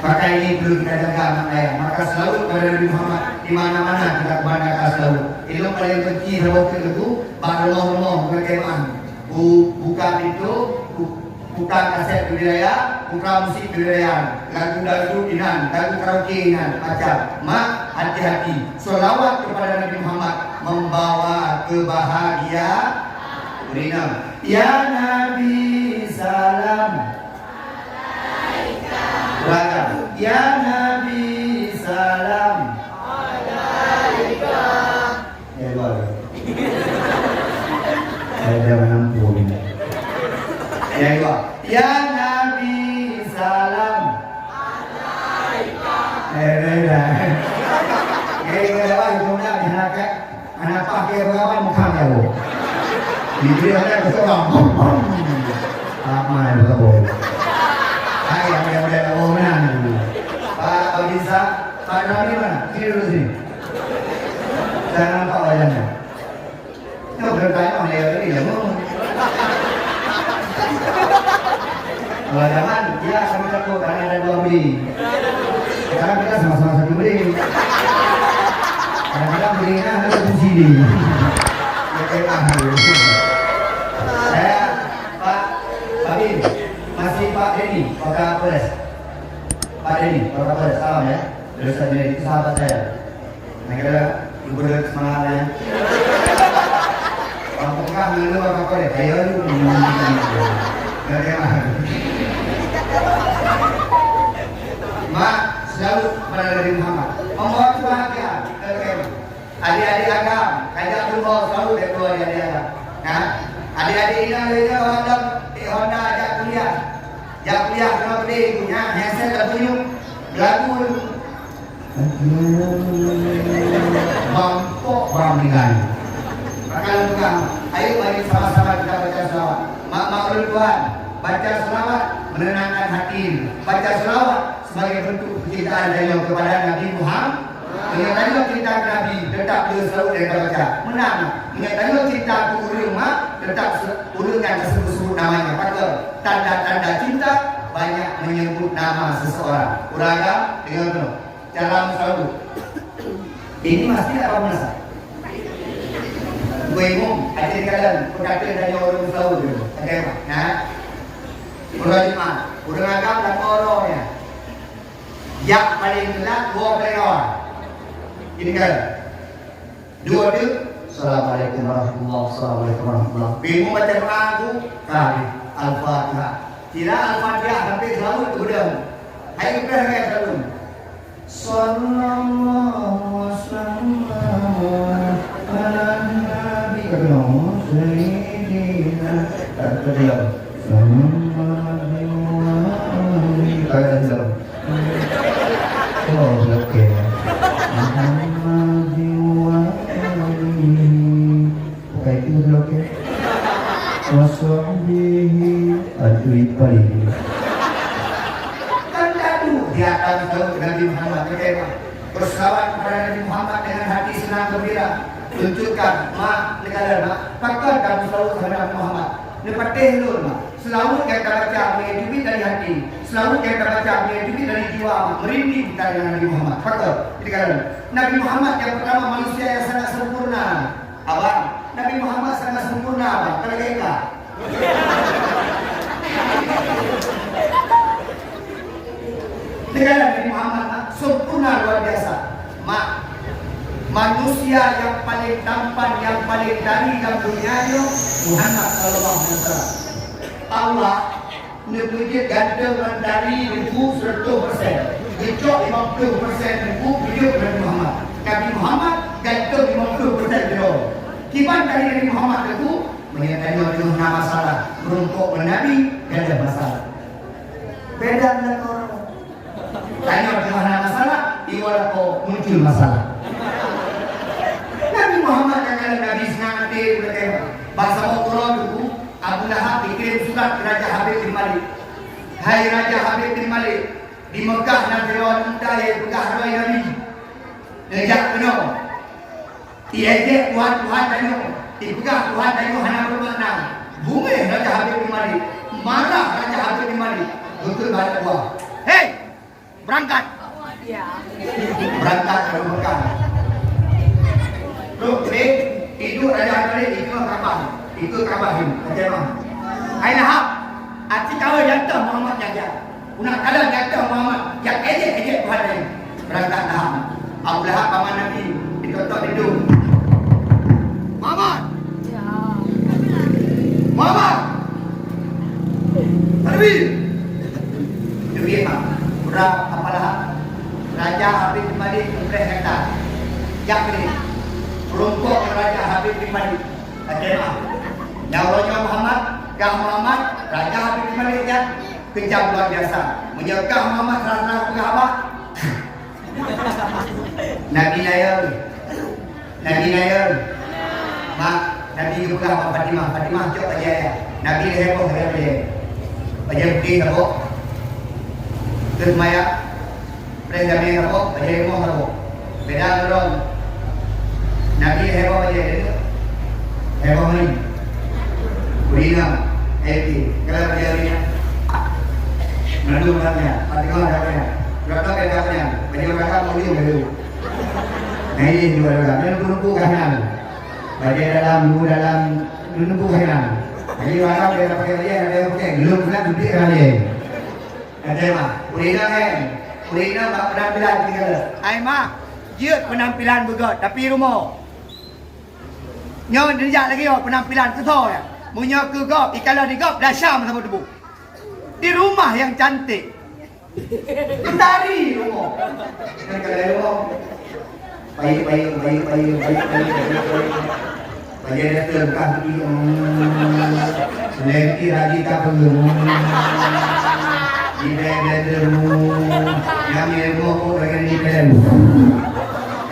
Maka ini perlu kita jaga, mak ayah. Maka selawat kepada Nabi Muhammad di mana-mana kita kemana ka selawat. Ilong paling benci saboh keu lagu, bak rumoh-rumoh berkemah. Bu-, buka pintu, bu-, buka kaset di wilayah, buka musik di wilayah. Lagu dangdut inan, lagu karaoke inan, macam. Mak, hati-hati. Selawat kepada Nabi Muhammad membawa kebahagiaan. Rina. Ya Nabi salam. Ulang. Ya Nabi salam. Ya Allah. Saya dah menampung. Ya Allah. Ya Nabi salam. Eh, dah, dah. Eh, dah, dah, dah, dah, dah. Anak pakai berapa muka kau? Diberi oleh ketua. Bum, bum. Apa yang kau? Hai, yang dia udah tahu mana ni? Pak Abisa, Pak Rami mana? Sini dulu sini. Jangan nampak wajahnya. Kau bertanya oleh ini ya, mau? Kalau zaman, ya, kami takut karena ada dua beli. Sekarang kita sama-sama satu beli. Kadang-kadang beli nah, ada satu sini. Ya, kayak mahal. Saya, Pak, Pak Bin, masih Pak Denny, Pak Kapolres. Pak Denny, Pak Kapolres, salam ya. Dari Ustaz Junaidi, itu sahabat saya. Nah, kira gubernur semangat ya. Kampung kah dulu apa kau deh? Ayo lu. Nggak ada. Mak, selalu kepada Nabi Muhammad. Membawa kebahagiaan. Oke. Adik-adik agam, kajak berubah selalu dari dua adik-adik agam. Nah, adik-adik inong dari dua agam, eh, Honda ajak kuliah. Jak kuliah kena pedih ibu nya, handset lagu nyu. Lagu. Bampok bang dengan. Maka lengkap. Ayo mari sama-sama kita baca selawat. Mak-mak ulun tuan, baca selawat menenangkan hati. Baca selawat sebagai bentuk kecintaan tanyoe kepada Nabi Muhammad. Meunyoe tanyoe cinta keu Nabi, teutap le selalu dan baca. Meunan, meunyoe tanyoe cinta keu ureueng mak, teutap se-, ureueng nyang ka sebut-sebut namanya. Pakon? Tanda-tanda cinta banyak menyebut nama seseorang. Ureueng agam, deungoe keunoe. Cara meusaut. Ini masjid apa madrasah? Gua imum, aja dikalian, peukaté dari orang meusaut tu. Ada apa? Nah, ureueng Jumat, ureueng agam dan orang ya. Jak paling telat, dua paling awal. Ini kan. Dua tu. Assalamualaikum warahmatullahi, assalamualaikum warahmatullahi. Bingung baca doa tu, kali. Al-Fatihah. Tidak Al-Fatihah sampai selalu tu dah. Hai, ibrah kan selalu. Sallallahu wasallam ala nabi sayyidina. Tak terdiam. Sallallahu alaihi wasallam. Oh, oke. Muhammad wa alihi. Bukan itu, oke. Wa sahbihi. Aduh, itu paling. Kan gaduh di atas daun Nabi Muhammad, oke, Pak. Berselawat kepada Nabi Muhammad dengan hati senang gembira. Tunjukkan, mak, negara, mak. Pakon kamu selalu sama Nabi Muhammad? Neupatéh lôn, mak. Seulaweuet nyang tabaca meunyoe teubiet dari hati, seulaweuet nyang tabaca meunyoe teubiet dari jiwa, meurinding kita dengan Nabi Muhammad. Pakon? Jadi, kan, Nabi Muhammad nyang pertama manusia nyang sangat sempurna. Abang, Nabi Muhammad sangat sempurna, Abang. Kalau leka. Negara Nabi Muhammad, Mak, sempurna luar biasa. Mak, manusia nyang paling tampan, nyang paling dari dalam dunia nyoe, Muhammad sallallahu alaihi wasallam. Allah neupeujeuet ganteng ngon dari ribu seratus persen. Geucok lima puluh persen ribu, geucok Nabi Muhammad. Nabi Muhammad ganteng lima puluh persen keudroe. Kiban dari Nabi Muhammad ribu, meunyoe tanyoe na masalah, meurumpok ngon Nabi, gadôh masalah. Beda dengan orang. Tanyoe teungoh na masalah, iwa lakoe muncul masalah. Nabi Muhammad nyang kalon Nabi seunang até geutanyoe. Bak saboh uroe teungku, Abu Lahab geukirém surat keu Raja Habib bin Malik. Hai Raja Habib bin Malik, di Meukah na sidroe aneuk muda nyang peugah droe Nabi. Neujak keunoe. Iéjék tuhan-tuhan tanyoe, ipeugah tuhan tanyoe hana beumakna. Beungéh Raja Habib bin Malik, marah Raja Habib bin Malik, beutôi bak aneuk buah. Hei! Beurangkat! Beurangkat dari Meukah. Trok treb, iduek Raja Habib bin Malik, ikeue Ka'bah, ikeue Ka'bah nyoe, macam mana? Hai Lahab, aci kawan nyang teuh Muhammad nyan jak. Unak kadang nyang teuh Muhammad, jak éjék-éjék Tuhan laén. Beurangkat Lahab. Abu Lahab paman Nabi, ditotok lindong. Muhammad! Ya. Muhammad! Nabi! Nabi, Mak. Udah apa Lahab? Raja Habib bin Malik udah kata. Jak ni. Perumpok Raja Habib bin Malik. Oke, Mak. Nyan uroe nyoe Muhammad, gah Muhammad, Raja Habib bin Malik nyan. Keujam luar biasa. Meunyoe kah Muhammad salah-salah peugah haba. Nabi Nayon. Nabi Nayon. Mak, Nabi geupeugah bak Fatimah, Fatimah cok bajèe ayah. Nabi lé heboh lé bajèe. Bajèe putéh saboh. Teuk maya. Preh jamé saboh, bajèe rumoh saboh. Beda ngon droe. Nabi heboh bajèe, heboh ni. Ureueng inong, eh, kalau bajèe ureueng inong. Nyan, Pak Tengah dah nyan. Berapa beda nyan? Baju belakang, baju baru. Nah, ini dua orang. Dia nunggu-nunggu kah nyan? Baju dalam, dua dalam, nunggu kah nyan? Baju belakang dia dah pakai baju, ada yang pakai. Belum pula, duduk kah dia? Kata mak, "Ureueng inong, eh. Ureueng inong bak penampilan tinggal." Ai mak, jeuet penampilan beugöt, tapi rumoh. Nyoe neujak lagèe nyoe penampilan keu soe ya? Meunyoe keu gob, ikalon di gob, dah syam saboh tuboh. Di rumah yang cantik. Di tari rumoh. Kan kalau rumoh. Baik, baik, baik, baik, baik, baik, baik, baik. Bajèe daster beukah putih, hmm. Lengki raji ka peungeuh, hmm. Di blender, hmm. Nyang di rumoh pun lagèe di film.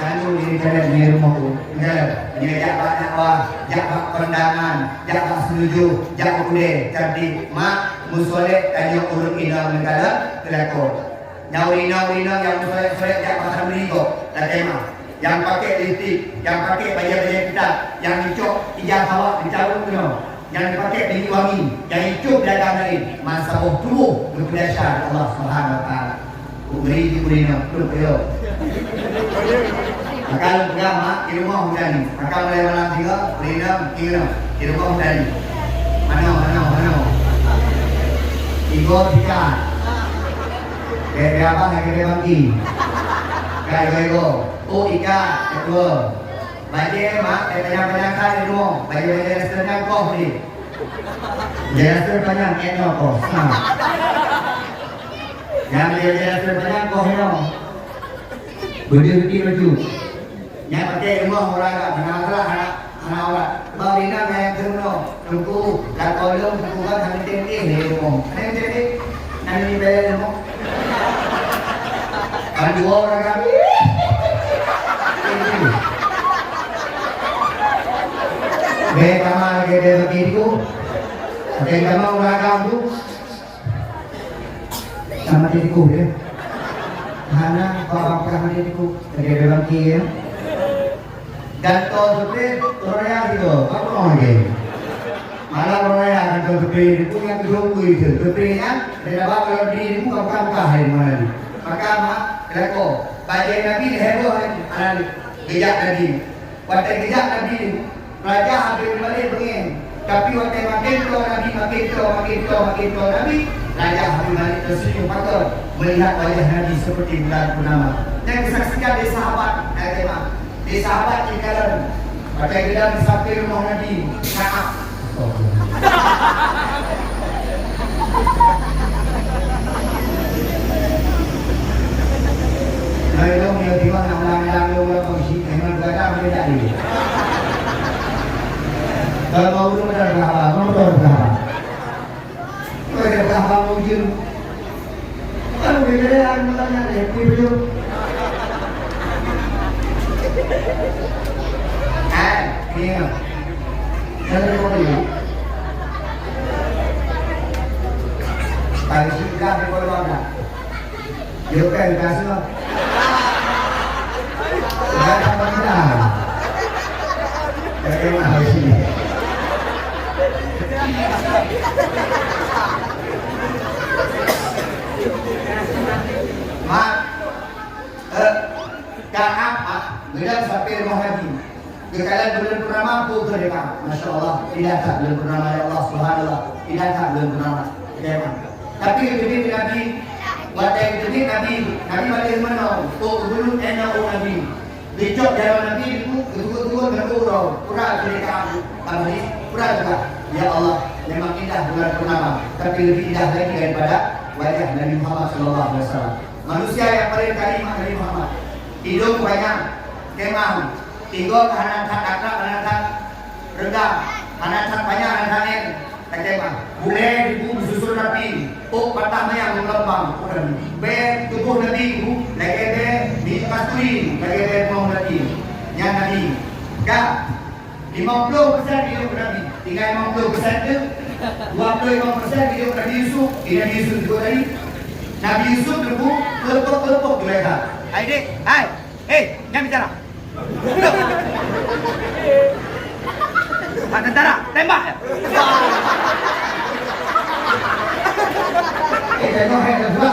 Kanu di film di rumoh pun. Enggak, dia jak bak dakwah, jak bak kondangan, jak bak setuju, jak bak udeh, cantik. Mak, musolek tanyoe ureueng inong neukalon, teulakon. Nyan ureueng inong-ureueng inong nyang meusolek-solek jak pasar meuligoe, dak tema. Nyang pakai lipstik, nyang pakai bajèe-bajèe kitab, nyang icok ija sawak meucarông keunoe, nyang dipakai minyeuk wangi, nyang icok dagang laén, masa boh tuboh geupeudesya lé Allah Subhanahu Wa Taala. Bri di ureueng inong, belum yo. Maka lôn peugah mak, di rumoh meudaling. Maka mulai malam tiga, ureueng inong, di rumoh meudaling. Manoe, manoe, manoe. Tiga, tiga. Kayak abang, kayak bangki. Kayak ego-ego. Oh, ikat, kedua. Bajèe mak, kayak panyang-panyang ka di rumoh. Bajèe-bajèe daster nyan koh deh. Bajèe daster panyang, eh, no, koh. Ha. Nyang bajèe-bajèe daster panyang koh nyoe. Beudeuh geuti baju. Nyan pakai rumoh ureueng agam, hana masalah, hana, hana aurat. Bak ureueng inong nyang keunoe, Teungku, lakoe lôn Teungku kan hana teuntèe lé rumoh. Hana teuntèe? Hana teuntèe lé rumoh. Kan dua ureueng agam. Bèk kama lagèe bèk bagi tu. Bèk kama ureueng agam tu. Sama tiku ya. Hana, kok bangkah mati tiku. Lagèe bèk bangki ya. Dan to seupri, raya gitu. Apa orang lagi? Malah raya kan to seupri, itu yang kedua itu. Seupri kan, dia dapat kalau di itu bukan bukan kah hari mana ni. Maka mak, kelako. Bajèe Nabi heboh kan, anak ni. Bijak Nabi. Watèe geujak Nabi, raja habéh meubalek beungèh. Tapi watèe makin toe Nabi, makin toe, makin toe, makin toe Nabi, raja habéh meubalek teuseunyum pakon meulihat wajah Nabi seperti bulan purnama. Nyang geusaksikan lé sahabat, eh, lé sahabat nyang kalon. Watèe geudong di sampéng rumoh Nabi, Ka'ab. Kalau mau urut ada berapa? Mau tahu berapa? Kalau ada berapa mau ujian? Kan udah ada yang bertanya deh, kui belum. Eh, iya. Saya mau beli. Tadi sudah di bawah. Yo kan kasih. Ada apa kita? Bagaimana sih? Mak, eh, Ka'ab, ah, geudong sampéng rumoh Nabi. Geukalon buleuen purnama, peue kheun lé Ka'ab. Masya Allah, indah that buleuen purnama, ya Allah, subhanallah, indah that buleuen purnama. Memang. Tapi geuteubiet Nabi, watèe geuteubiet Nabi, Nabi bak lheueh meunoe, oh, buleuen enong oh Nabi. Geucok jaroe Nabi, geutugot-tugot ngon uroe, pura kheun lé Ka'ab, Nabi, pura juga. Ya Allah, memang indah bulan purnama, tapi lebih indah lagi daripada wajah Nabi Muhammad sallallahu alaihi wasallam. Manusia yang paling karim Nabi Muhammad. Idong banyak, kemang, tinggi hana that akrab, hana that rendah, hana that panyang, hana that en, kacema. Bulèe dibu beususun rapi, ôk patah manyang meugelombang, ôk Nabi. Bèe tuboh Nabi bu, lagèe bèe minyeuk kasturi, lagèe bèe rumoh Nabi. Nyan Nabi. Ka, Limong ploh persen hidup Nabi, tinggai limong ploh persen tu. Dua puluh lima persen hidup Nabi Yusuf, di Nabi Yusuf juga tadi. Nabi Yusuf dulu kelepok-kelepok Zulaikha. Hai dek, hai. Eh, jangan bicara. Pak tentara, tembak ya. Eh, tembak, eh, tembak.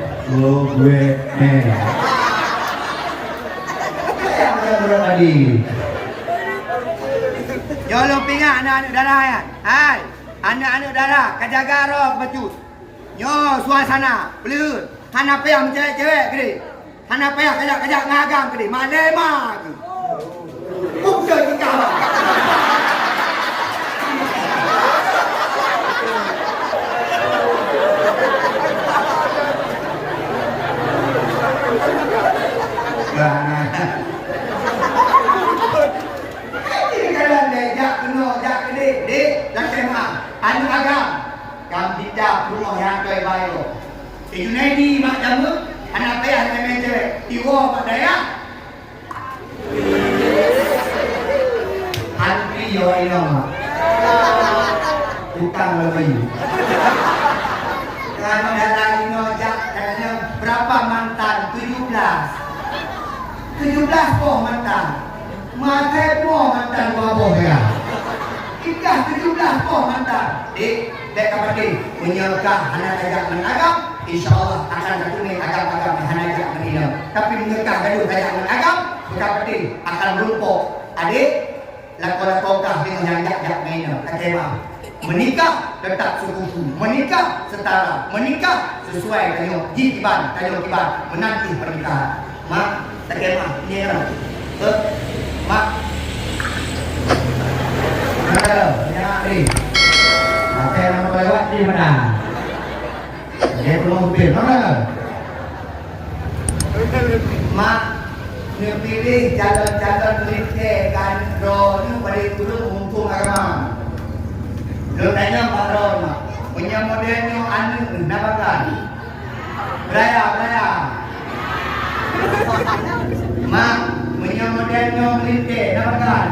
Lo gue eh. Yang udah tadi. Nyoe lôn peuingat aneuk-aneuk dara nyan. Hai, aneuk-aneuk dara, ka jaga droe bacut. Nyoe suasana peuleuheuen, hana payah meucewek-cewek keudeh. Hana payah kajak-kajak ngon agam keudeh. Malée ma tu. Bukti kita. Kadang-kadang jak keunoe, jak keudeh, deh, lakée ma. Aneuk agam. Ka mita peurumoh nyang toi bayo. Si Junaidi mak jameuk, hana payah ngon cewek. Iwoe bak dayah. Antri yo inoe mak. Utang lebih. Kalau dalam inoe jak katanya berapa mantan? Tujuh belas. Tujuh belas boh mantan. Makai boh mantan dua boh ya. Ikah tujuh belas boh mantan. Dek, dek ka patéh. Meunyoe kah hana tajak ngon agam, insya Allah akan tatuné agam-agam hana jak ngon inong. Tapi meunyoe kah gadoh tajak ngon agam, ka patéh akan rumpok. Adek, lakoe-lakoe kah deungon nyang jak-jak ngon inong. Lakée ma. Meunikah Tetap seukuku, meunikah seutara, meunikah sisuai tanyoe jikiban, tanyoe kiban, meunan kheueh peurnikahan. Mak, takheun mak, nyoe kan? Eh, mak. Mana? Nyak ni. Até nama lewat di mana? Dia belum mobil, mana? Mak, neupiléh calon-calon meulintèe keu aneuk droeneuh padé kureueng muphom agama. Lôn tanyong bak droeneuh, mak, meunyoe model nyoe aneuk na pagan? Beuraya, beuraya. Mak, meunyoe model nyoe meulintèe na pagan?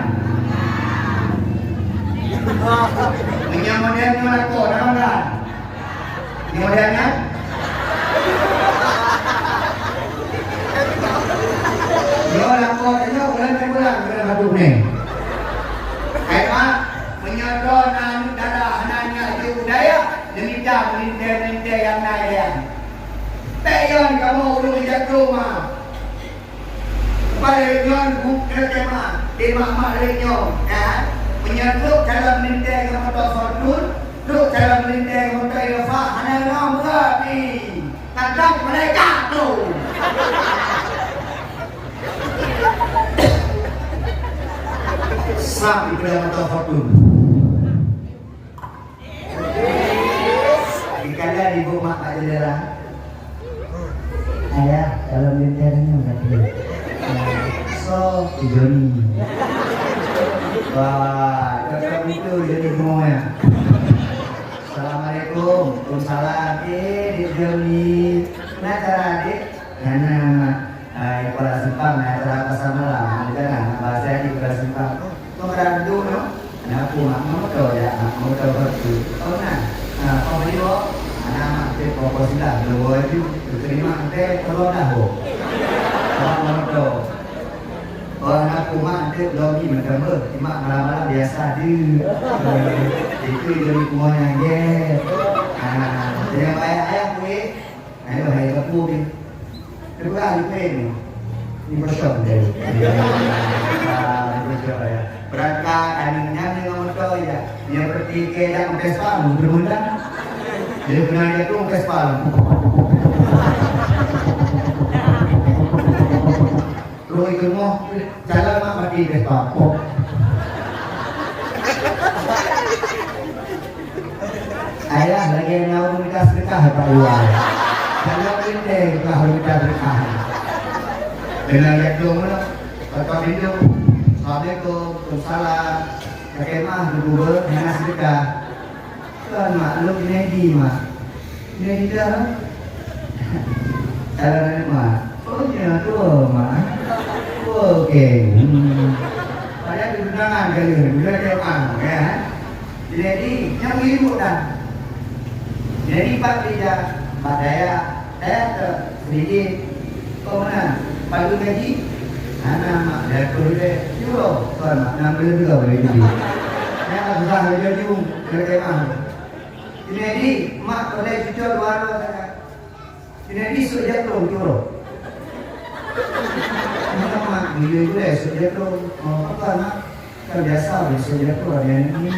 Meunyoe model nyoe lakoe na pagan? Nyoe model nyan? Nyoe lakoe tanyoe bulan per bulan, bulan satu ni. Hai mak, meunyoe droe na aneuk dara hana niat jeuet u dayah, neumita meulintèe-meulintèe nyang na i dayah. Bèk yon kamoe ureueng jak keu mak. Bak lagèe nyoe, bu-, keu tema, tema mak lagèe nyoe, kan? Meunyoe trok calon meulintèe keu moto Fortuner, trok calon meulintèe keu moto Innova, hana lom geuh pih. Kadang malaikat tu. Sab ipeudah moto Fortuner. Dikala ibu mak kat jendela. Ayah, kalau meulintèe nyoe kata. So, si Joni. Wah, cocok itu Joni semuanya. Assalamualaikum. Waalaikumsalam. Eh, Dik Joni. Nah, cara Dik? Karena Ah, di Kuala Simpang, nah, acara pasar malam, di sana, nah, bahasa di Kuala Simpang. Oh, tu ada duduk, no? Nah, aku mak, mau tahu ya, mak, mau tahu waktu. Oh, nah. Nah, kau beli, oh? Anak mak, tu kau, kau silah, dua baju, terima, teh, telur dah, oh. Orang mau tahu. Orang aku mak, tu belum ni, macam apa? Cuma malam-malam biasa tu. Itu jadi semuanya, ya. Ah, dia bayar ayah, kuih. Ayo, hai, kapu ni. Kedua, ni pen ni. Ni kosong dia. Ah, ni kosong ya. Berangkat, anu, nyan dengan motor ya. Dia pergi ke dak Vespa, bermula. Dia pernah jatuh Vespa. Roh itu mau calon mak mati Vespa. Pok. Ayah lagèe na ureueng minta seudeukah bak luwa. Kalau indai ka ureueng minta seudeukah. Deungon jak dong meunan, bak pintoe. Assalamualaikum, waalaikumsalam. Kakek mah geugugur hana seudeukah. Tuan mak, lôn Junedi mak. Junedi dah. Kalau aneuk mak. Oh, ya tu mak. Oke. Hmm. Padahal di undangan kali ni, bukan dia orang, ya. Jadi, nyang ibu dah. Jadi, Pak Rijal, Pak Dayah, Dayah tu sedikit. Kau mana? Palu gaji? Hana mak, jatuh deh. Euro, tuan mak, enam puluh juga boleh jadi. Yang susah kerja jung, kerja mah. Jadi, mak boleh cucur dua orang saja. Jadi, sujud tu, turun. Nama mak, bila-bila sujud tu. Oh, apa, mak? Kan biasa, sujud tu ada yang ni.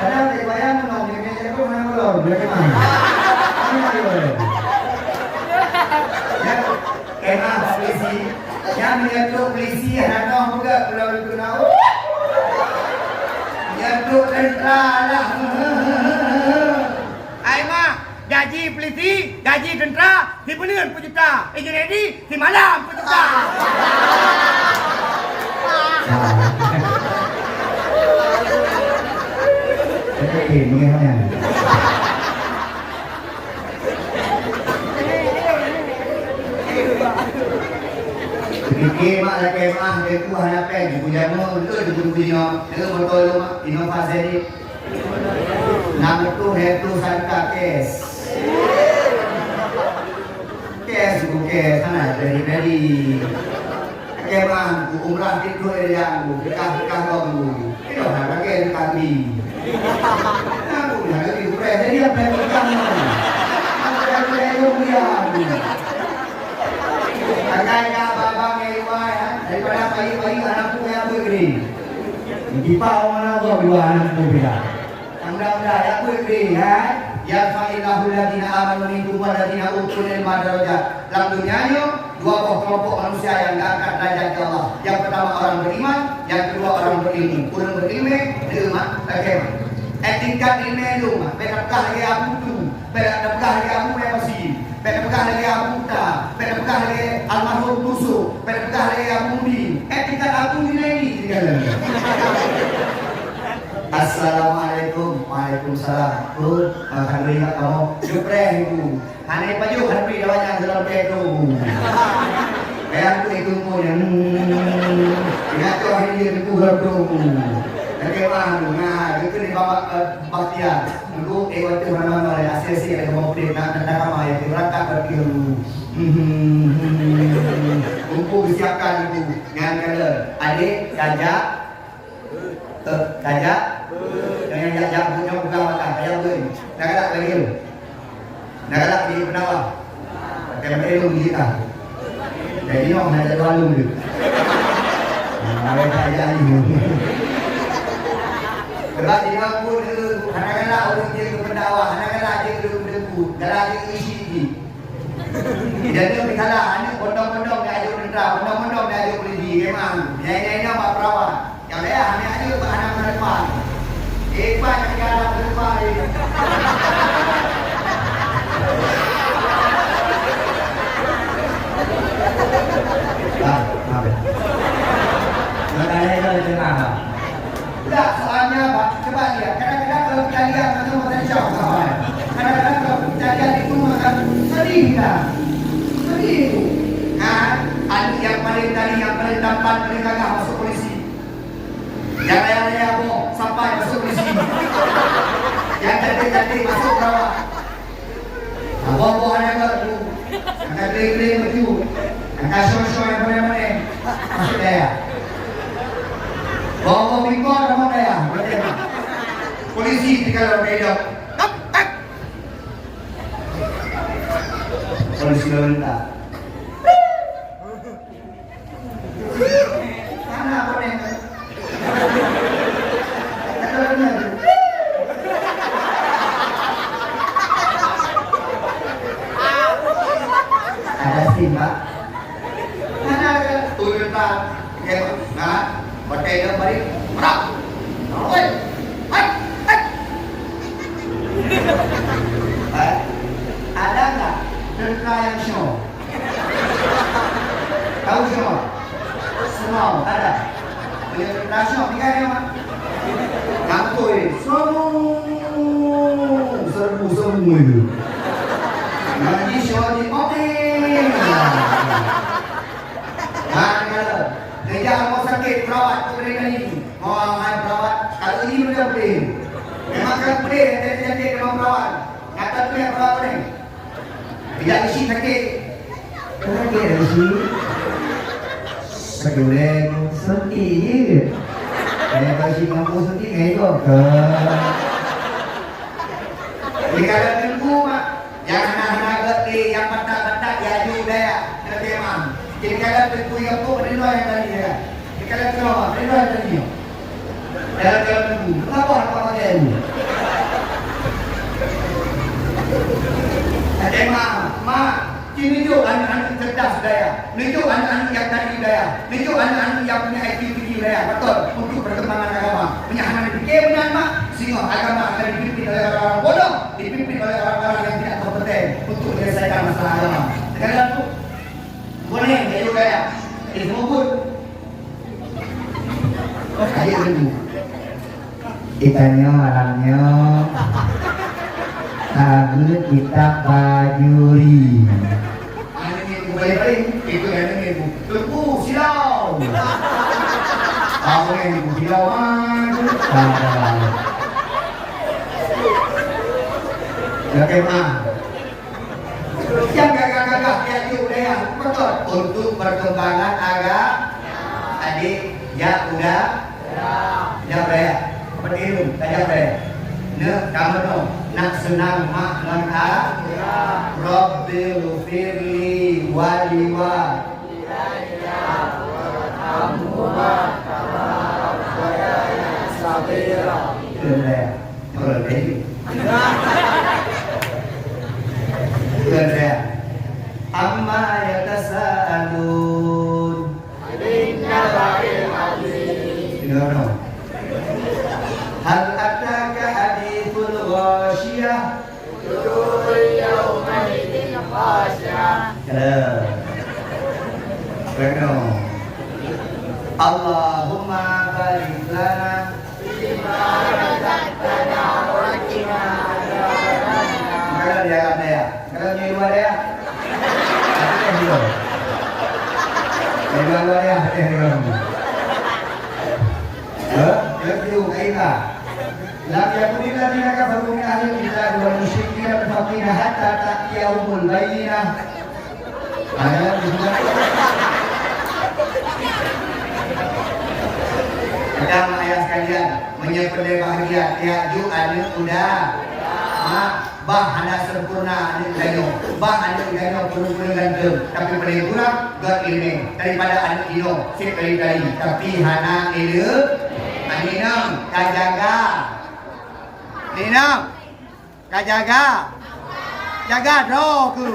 Kadang tak bayang, mak, dia kena jatuh, mana belum? Dia kena. Mana dia? Ya, kena polisi. Yang menyentuh polisi, anak kau juga, kalau itu nak. Menyentuh tentara lah. Hai, mak. Gaji polisi, gaji tentera, sibuleuen peuet juta. Eh, Junedi, simalam peuet juta. Oke, mengeh manyang. Pikir mak lakèe mah, dia tu hana pèng, ibu jamu, tu ibu-ibu nyoe, dia motor lu mak, Innova Zenith. Nam tu, hai tu, santa kes. Kes, ku kes, hana jadi-jadi. Kemah, ku umrah di tu, eh, yang ku, dekah-dekah gong ku. Itu hana kes kami. Aku dah lebih kurang, jadi apa yang kamu? Aku dah lebih kurang, aku. Pakai dah babang, eh, iwai, ha? Daripada pagi-pagi, anak ku yang beri. Kita orang mana tu, dua anak ku bila. Tang Mudah-mudahan ya, kuih beri, ya. Yarfa'illahu alladhina amanu minkum walladhina utul ilma darajat. Lam dunia nyoe, dua boh kelompok manusia yang diangkat derajat di Allah. Yang pertama orang beriman, yang kedua orang berilmu. Ureueng berilmu, di rumah, bagaimana? Eh, tingkat ilmu di rumah, beda peugah lagi aku tu, beda peugah lagi aku yang masih. Bèk peugah lagèe Abu Uta, bèk peugah lagèe almarhum Dusu, bèk peugah lagèe Abu Mudi. Eh, tingkat Abu Junaidi tinggal. Assalamualaikum. Waalaikumsalam. Oh, alhamdulillah kamu. Syukur ibu. Hana pajoh hana dawa nyang dalam bed tu. Kayak aku itu pun yang, hmm, ingat tu hari dia tu tu. Lagi mah, nah, itu ni bawa, eh, Bakhtiar. Nunggu, eh, watèe manoe-manoe, asie-asie, ada kamoe peudeh, na, na, na, kama, ya, berangkat berarti, hmm, hmm, hmm, hmm. Buku disiapkan, buku. Nyan kata, adek, tajak, eh, tajak. Nyan, nyan, jak, jak, buku nyan pegang makan, tajak, buku. Nak galak lagi, tu. Nak galak di penawar. Pakai main lu, di, ah. Jadi, nyoh, nak jadi walu, tu. Nah, ada tajak, ni. Sebab di kampung tu, hana galak ureueng jeuet keu pendakwah, hana galak jeuet keu pendeungku, galak jeuet keu isi jih. Jadi, misalnya, aneuk bondong-bondong diajuk tentara, bondong-bondong diajuk polisi, memang. Nyan, nyan, nyan bak perawat. Nyang laén hana jeuet bak aneuk depan. Depan nyang jalan depan. Ah, maaf. Makanya itu di tengah. Tidak, soalnya, Pak, coba lihat. Kadang-kadang kalau kita lihat macam Ustaz Syah, kawan. Kadang-kadang kalau kita lihat itu macam sedih kita. Sedih itu. Kan? Aneuk yang paling tadi, yang paling tampan, paling gagah masuk polisi. Yang raya-raya boh, sampai masuk polisi. Yang cantik-cantik masuk perawat. Nah, boh-boh aneuk geuh tu. Angka kering-kering baju. Angka syong-syong yang boleh-boleh. Masuk daya. Boh-boh bingkong dalam daya. Betul tak? Polisi tinggal dalam daya. Polisi lalu lintas. Hana boleh. Ada sim, Pak. Hana ada. Turun, Pak. Oke, Pak. Nah, pakai dia balik. Rak. Oi. Hai. Hai. Ada enggak tentara yang show? Tahu siapa? Semua ada. Punya rahasia tiga dia, Mak. Kantoi, serbu, serbu, serbu itu. Ngaji show di oke. Nah, kalau kerja rumah sakit, perawat, tu boleh kali ini. Oh, hai perawat, kalau ini macam boleh. Memang kan boleh, yang cantik-cantik memang perawat. Kata tu yang perawat boleh. Tidak isi sakit. Sakit dah isi. Sakit uleng, suntik je. Saya kalau isi kampung suntik, ngai kok ke. Di kalau tunggu, Mak. Yang hana-hana gèt, yang batat-batat, ya, aju daya. Kena memang. Jadi kalau tunggu, ya, kok, ada dua yang tadi, ya. Di kalau tunggu, ada dua yang tadi, ya. Dalam-dalam minggu, kenapa hana pakai ilmu? Kata mak, "Mak, ci nunjuk aneuk-aneuk cerdas daya, nunjuk aneuk-aneuk nyang tadi daya, nunjuk aneuk-aneuk nyang punya I Q tinggi daya, betul, untuk perkembangan agama. Meunyo hana dipike meunan, Mak, singoh agama akan dipimpin oleh orang-orang bodoh, dipimpin oleh orang-orang yang tidak kompeten untuk menyelesaikan masalah agama." Dengar tu? Boleh, nunjuk daya. Eh, semua pun. Ayo dulu. Kita nyoe malam nyoe ka beuet kitab Bajuri. Anu ni buku paling-paling, itu yang ni buku. Teungku, silau. Apa ni buku silau, ah, tu? Sabar. Oke, Mak. Nyang gagah-gagah diajuk dayah, beutôi, untuk perkembangan agama. Adik, jak uda, jak dayah. Seperti itu, tajak dayah. Neuk, kamoe nyoe, nak seunang mak ngon a. Rabbighfirli wa liwa. Itu dayah. Bukan saya. Amma yatasaalun. Dengar dong. Hal ataka haditsul ghasyiyah. Wujuhun yawma'idin khasyi'ah. Dengar. Allahumma barik lana. Kalau di dalam dayah, kalau di luar dayah, ada yang belum. Di luar dayah, ada yang belum. Ya, ya, itu, kaita. Lam yakunil ladzina kafaru min ahlil kitabi wal musyrikina munfakina hatta ta'tiyahumul bayyinah. Ada juga. Kadang ayah sekalian, meunyoe peureulée bahagia, tiap ju aneuëk muda. Mak, bah hana sempurna aneuëk geutanyoe. Bah aneuëk geutanyoe peurumpun ganteng, tapi paléng kurang göt ileumèe daripada aneuëk inong sit kali-kali, tapi hana ileu-, aneuëk inong ka jaga. Aneuëk inong. Ka jaga. Jaga droe keuh.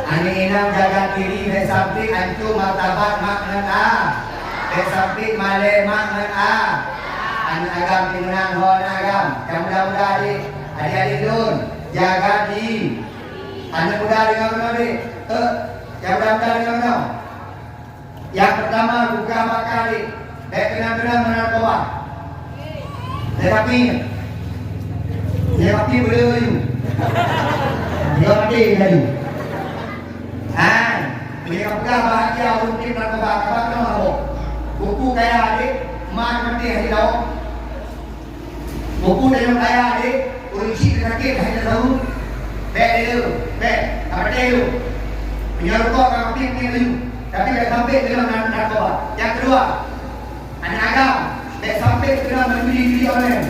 Aneuëk inong jaga diri, bèk sampai ancô martabat mak ngon a. Bèk sampai malèe mak ngon a. Aneuëk agam, pih meunan ho aneuëk agam. Nyang muda-muda adik, adik-adik lôn, jaga diri. Aneuëk muda deungoe keunoe deh. Eh, nyang muda-muda deungoe keunoe. Nyang peurtama, gugah bak kali, bèk keunong-keunong meunarkoba. Lé papi, lé papi beuleu laju. Lé papi laju. Ha, meunyoe ka peugah bahagia ureueng narkoba, ka ba keunoe mabök. Buku kaya deh, ma maté hana jilawok. Buku dalam kaya deh, ureueng chik sakét hana tahu. Bèk lé, bèk, ka patéh lé. Meunyoe rukok ka mati, mati laju. Tapi bèk sampai keunong narkoba. Nyang keudua, aneuëk agam, bèk sampai keunong meujudi-judi online.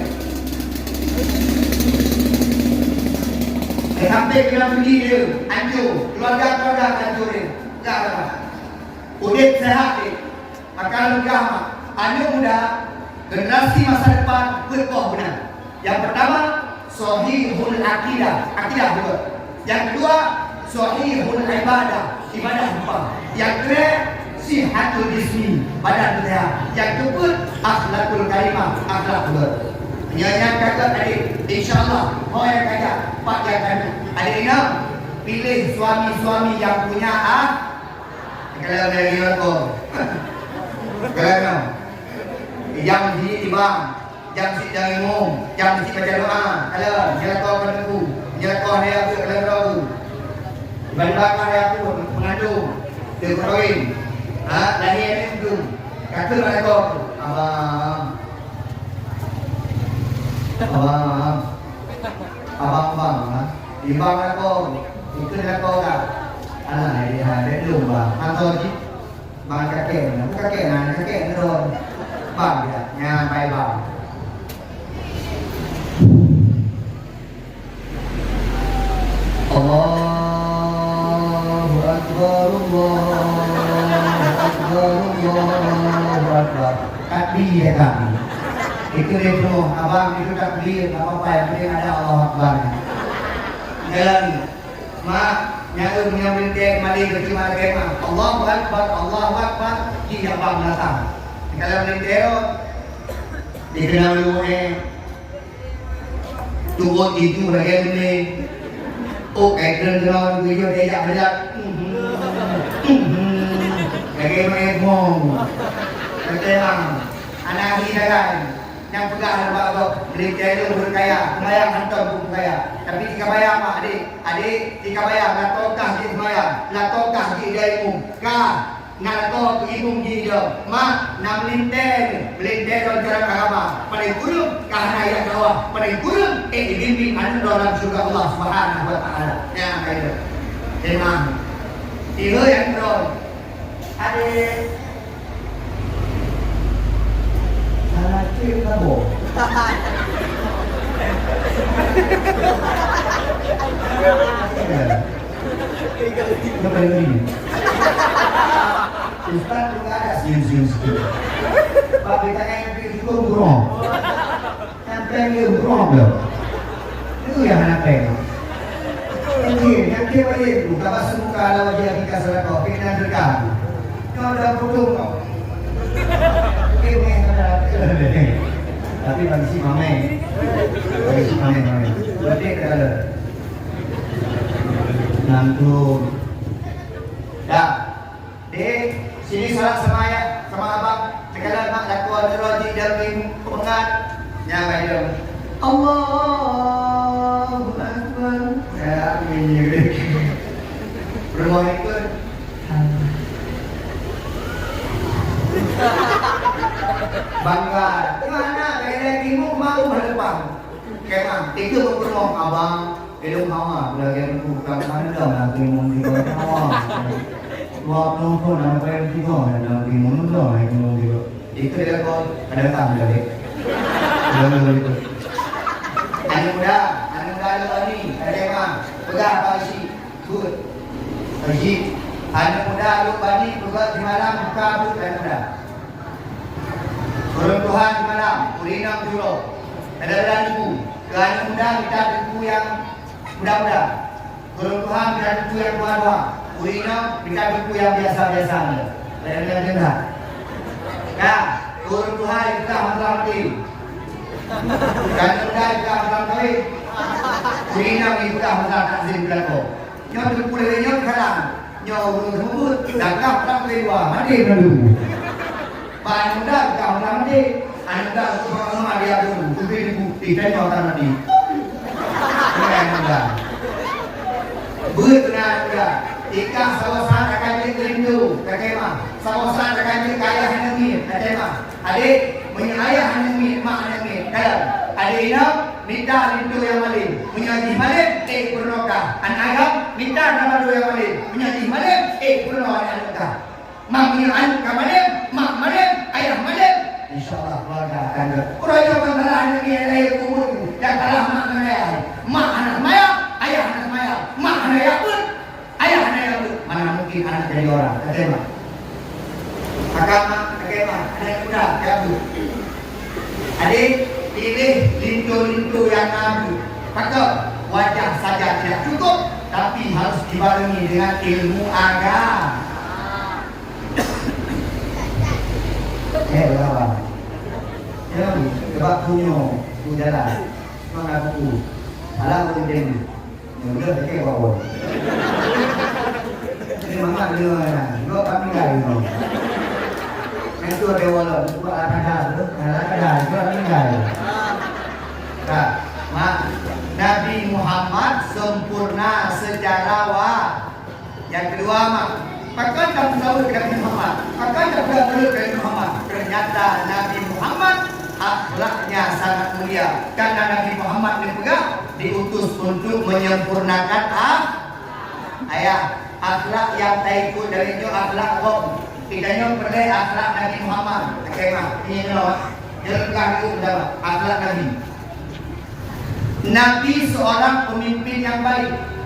Bèk sampai keunong judi lé, ancô. Keuluwarga-keuluwarga ancô lé. Enggak ada. Udép seuhat lé. Maka lôn peugah mak, aneuëk muda, generasi masa depan peuet boh beuna. Nyang peurtama, sahihul akidah, akidah beutôi. Nyang keudua, sahihul ibadah, ibadah lumpah. Nyang keulhèe, sihatul jismi, badan seuhat. Nyang keupeuet, akhlakul karimah, akhlak beutôi. Nyan nyang ka gét adik, insya Allah, ho nyang ka jak, pat nyang ka nyoe. Adik inong, pilih suami-suami yang punya ah-, Kalau dari aku, kalau jam si imam, jam si jang imum, jam si baca doa, kalau jelakoe keu teungku, jelakoe hana aku kalau aku. Iban bakar aku mengandung, dia kawin. Ha, lahir ni tu. Kata mereka, abang, abang, abang, abang, ha? Ibang lakoe, ikheun lakoe ka. Alah, hai, hai, bèk lôn, bang. Mantong jih. Bang kakek, bukan kakek, nah, kakek nurun. Bang, ya, nyan, bai bang. Allahu Akbar, Allahu Akbar, Allahu Akbar. Takbir ya kami. Itu dia penuh. Abang itu takbir, tak apa-apa. Yang penting ada Allahu Akbar. Jalan. Mak, nyan meunyoe meulintèe maling keu cuma lagèe mak. Allahu Akbar, Allahu Akbar. Jih abang datang. Kalau meulintèe, dikeunong lu, eh. Tuwot itu lagèe leumeh. Oh, kai keureun-keureun geuyue diajak beulat. Lagèe main bom. Lagèe bang. Anak hari dalam. Nyang peugah lom bak gob, meulintèe lôn ureueng kaya, seumayang hantom keu kaya. Tapi tika bayang mak, adik, adik, tika bayang, lakoe kah jih seumayang, lakoe kah jih jadi imum. Ka, na lakoe keu imum jih idong. Mak, na meulintèe, meulintèe lom jalan agama. Paléng kureueng, ka hana jak dakwah. Paléng kureueng, ék jibimbéng aneuk droe lam syeuruga Allah Subhanahu wa Taala. Nyan ka itu. Terima. Tiga yang droe. Adik. Salah cek ke apa? Ya. Kenapa yang ini? Ustaz juga ada senyum-senyum sikit. Pak, kita yang itu juga burung. Nyang péng lé uroe lom. Itu nyang hana péng. Nyang keu, nyang keu bayeue, buka basuh muka ala wajhi akhika sadaqah, fitnah sedekah. Kau dah potong kau. Oke, oke, saudara. Tapi bagi si Mameng. Bagi si Mameng, Mameng. Berarti kata dia. Nantu. Dah. Dek, sini salam sama ayah, sama abang. Segala mak laku ada roti dan tim pengat. Nyan bai dong. Allahu Akbar. Ya, ini. Rumah itu. Bangga. Di mana? Dari timu mau berdepan. Kemah. Itu berumah abang. Ilôn hawa, lagèe teungku, ka meunan dong lam timun tiga hawa. Dua ploh phon lam payung tiga, lam timun dong lam timun tiga. Itu dia kau, ada tak ada dek? Ada ada itu. Aneuk muda, aneuk muda lôn ni, ada mah. Peugah apa isi? Buet. Isi. Aneuk muda lôn bani, peugah di malam, buka buet aneuk muda. Ureueng tuha di malam, ureueng inong di uroe. Kadang-kadang ibu, keu aneuk muda mita teungku nyang muda-muda. Ureueng tuha mita teungku nyang tuha-tuha. Ureueng inong mita teungku nyang biasa-biasa saja. Kadang-kadang dengar. Nah, ureueng tuha ipeugah masalah maté. Keu aneuk muda ipeugah masalah kawin. Ureueng inong ipeugah masalah takzim beulako. Nyoe teungku lagèe nyoe kadang. Nyoe ureueng seumeubeuet, dah kah prang lé dua, maté meunurot. Bak aneuk muda, kah muda maté. Aneuk muda, kah muda maté, aneuk muda, kah muda maté. Nyoe aneuk muda. Beuet keunan aneuk muda. Ikah saboh saat akan jeuet keu linto, ka kemah. Saboh saat akan jeuet keu ayah aneuk miet, ka kemah. Adék, meunyoe ayah aneuk miet, mak aneuk miet, kalon. Adék inong, mita linto nyang malém. Meunyoe jih malém, ék peurunoe kah. Aneuk agam, mita tamado nyang malém. Meunyoe jih malém, ék peurunoe aneuk kah. Mak meunyoe aneuk ka malém, mak malém, ayah malém. Insya Allah, keluarga akan ber-, uroe nyoe ban salah aneuk miet lahé keu umu, dan salah mak ngon ayah. Mak hana seumayang, ayah hana seumayang. Mak hana jak beuet, Ayah hana nyang beuet, mana mungkin anak jadi orang, ka tembak. Maka mak, ka tembak, anak muda, jak beuet. Adék, pilih linto-linto nyang na beuet. Pakon, wajah saja tidak cukup, tapi harus dibarengi dengan ilmu agama. Eh, berapa? Ya, sebab punya, tu jalan. Mana buku? Alah, buku tembak. Nyoe lheueh lakèe bak woe. Nyoe mangat nyoe, nyoe ka tinggai nyoe. Nyan tu ada woe lom, buat lakada tu, lakada, nyoe ka tinggai. Ka, mak, Nabi Muhammad sempurna secara wa-, nyang keudua, mak, Pakon tapeugah keu Nabi Muhammad? Pakon tapeugah keu Nabi Muhammad? Ternyata Nabi Muhammad akhlaknya sangat mulia. Karena Nabi Muhammad neupeugah diutus untuk menyempurnakan ak-, ayah, akhlak nyang taikot dari nyoe akhlak gob. Kita nyoe peureulèe akhlak Nabi Muhammad. Oke, mak. Ini nyoe, mak. Jangan peugah dulu pendapat. Akhlak Nabi. Nabi seorang pemimpin yang baik.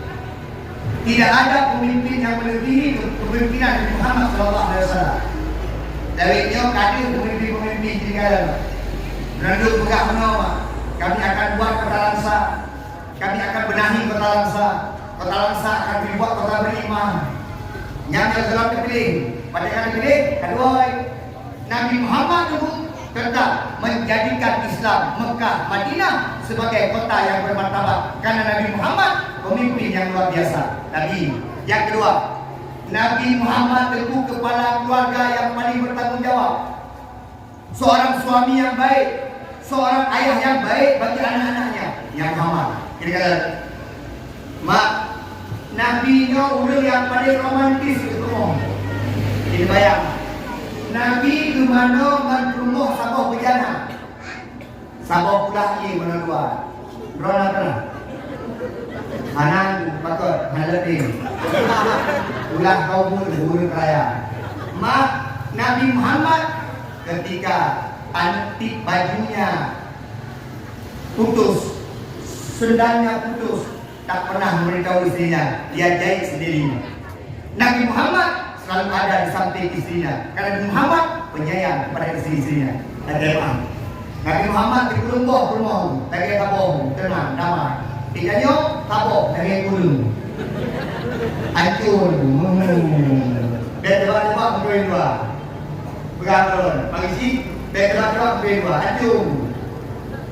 Tidak ada pemimpin yang melebihi kepemimpinan Nabi Muhammad sallallahu alaihi wasallam. Dari nyoe ka deuh pemimpin-pemimpin di negara. Meureuduek peugah meunoe, kami akan buat kota Langsa. Kami akan benahi kota Langsa. Kota Langsa akan dibuat kota beriman. Nyang nyang telah terpilih. Pada yang terpilih, kedua, Nabi Muhammad dulu tetap menjadikan Islam Mekah Madinah sebagai kota yang bermartabat karena Nabi Muhammad pemimpin yang luar biasa. Nabi. Yang kedua, Nabi Muhammad tentu kepala keluarga yang paling bertanggung jawab. Seorang suami yang baik, seorang ayah yang baik bagi anak-anaknya. Yang Muhammad. Kira-kira Mak, Nabi nyoe ureueng nyang paleng romantis keu rumoh. Jadi bayang, Nabi geumanoe ngon rumoh saboh beujana. Saboh pulah ié meunan dua. Droeneuh pernah? Hana, pakon, hana leubeh. Pulah kaum ureueng raya. Mak, Nabi Muhammad ketika aneuk tik bajunya putus, sendalnya putus, tak pernah memberitahu istrinya, dia jahit sendiri. Nabi Muhammad Selalu ada di samping istrinya. Karena Nabi Muhammad penyayang kepada istri-istrinya. Lagèe meu'ah. Nabi Muhammad di kureueng boh peurumoh, lagèe saboh, teunang, damai. Di tanyoe, saboh, lagèe kureueng. Hancô. Hmm. Bèk teuba-teuba meukeue dua. Peugah lôn, Bang Isi, bèk teuba-teuba meukeue dua. Hancô.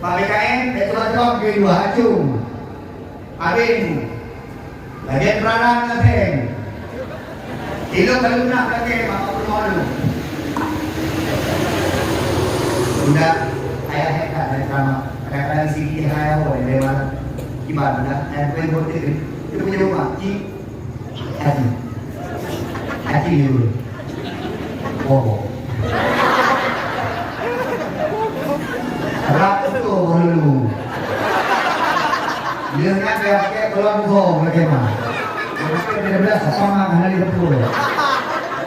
Pak B K M, bèk teuba-teuba meukeue dua. Hancô. Habéh. Lagèe peurara ngon seng. Ilôn ka lôn peugah lagèe meu'ah peurumoh lôn. Udah, ayah hebat dari ceramah. Kadang-kadang sikit ayah ho dari lewat. Kiban udah, ayah kuen bote. Dia punya rumah, cik. Haji. Haji ni dulu. Bobo. Rap tu baru dulu. Dia ingat dia pakai kolom buho, pakai mah. Dia pakai tiga belas, apa mah, hana di sepuluh.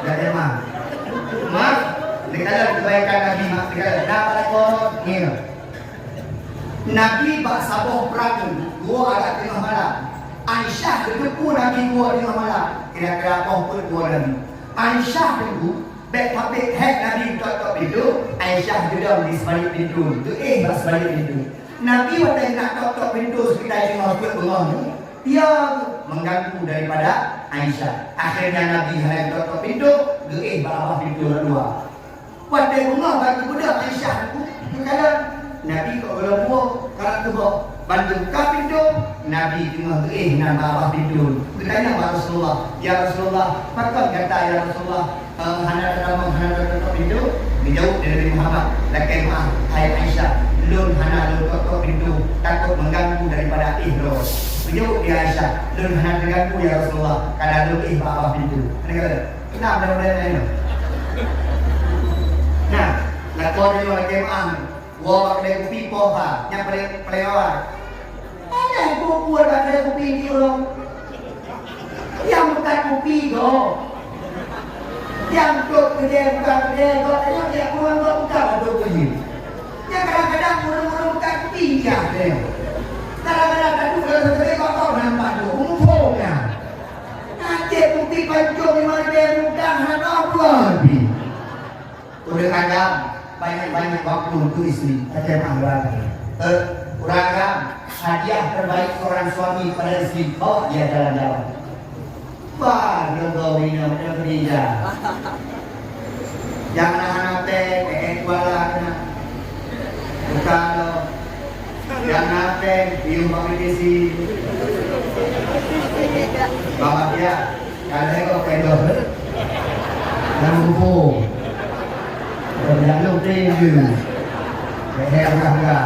Dia mah. Mak, dikala kebaikan Nabi, mak, dikala. Dah pada kolom, ni. Nabi bak saboh prang, dua agak teungoh malam. Aisyah geuteupeue Nabi dua teungoh malam. Kira-kira boh peuet dua Nabi. Aisyah teungku, bèk pabèk hèk Nabi tok-tok pintoe, Aisyah geudong di sibalik pintoe, geuéh bak sibalik pintoe. Nabi watèe nak tok-tok pintoe sekitar teungoh peuet beungoh nyoe, dia mengganggu daripada Aisyah. Akhirnya Nabi hana tok-tok pintoe, geuéh bak babah pintoe luwa. Watèe beungoh ban geubeudôh Aisyah teungku, geukalon. Nabi kok gohlom buoh, karab teuboh. Ban geubuka pintoe, Nabi teungoh geuéh nan bak babah pintoe. Geutanyong bak Rasulullah, "Ya Rasulullah, pakon gata ya Rasulullah, eh, hana tatamong, hana tatok pintoe?" Geujaweueb lé Nabi Muhammad, "Lakèe meu'ah, hai Aisyah, lôn hana lôn tok-tok pintoe, takot meuganggu daripada éh droe." Geujaweueb lé Aisyah, "Lôn hana teuganggu ya Rasulullah, karena lôn éh bak babah pintoe." Hana kalon. Nah, mudah-mudahan laén. Nah, lakoe nyoe lakèe meu'ah. Woe bak keudè kupi poh ha, nyang paleng, paleng awai. Alah, buet-buet bak keudè kupi di ureueng. Nyang buka kupi gob. Nyang tôp keudè buka keudè gob, nyang jak kureueng gob buka bak tôp keudè. Nyang kadang-kadang ureueng-ureueng buka kupi jah deh. Kadang-kadang taduek lam keudè gob, gob nampak duek, muphom nyan. Aceh putih pancong di Madé mudah hana dua lebih. Ureueng agam, banyak-banyak waktu untuk istri. Aceh mah urang agam. Eh, urang agam, hadiah terbaik seorang suami pada istri, bawa dia jalan-jalan. Wah, dia gaul ini macam kerja. Jangan hana teh, eh, kuala kena. Bukan lo. Nyang na péng, piôh bak B T C. Bak Matia, ka lhèe gob péng doh. Nyang muphom. Nyang lôn péng jeuet. Lhèe peugah-peugah.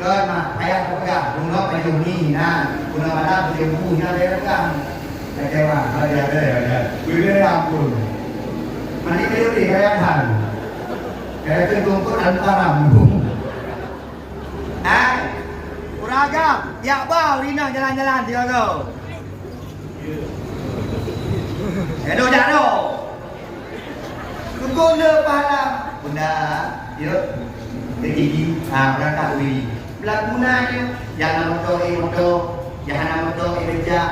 Kon mak, payah peugah. Bunoe pajoh ngieng na. Bunoe malam pajoh bu na lhèe peugah. Kecewa, hadiah, hadiah, hadiah. Beri ampun. Mandi pajoh ngieng, kaya han. Kaya tu tungkot antara. Hai, ureueng agam, jak ba ureueng inong jalan-jalan sigoe-goe. Jadôh jak droe. Sukon le pahala. Bunda, yuk. Keu gigi, ha, beurangkat u gigi. Beulaku na nyoe, nyang na moto, éh moto. Nyang hana moto, éh becak.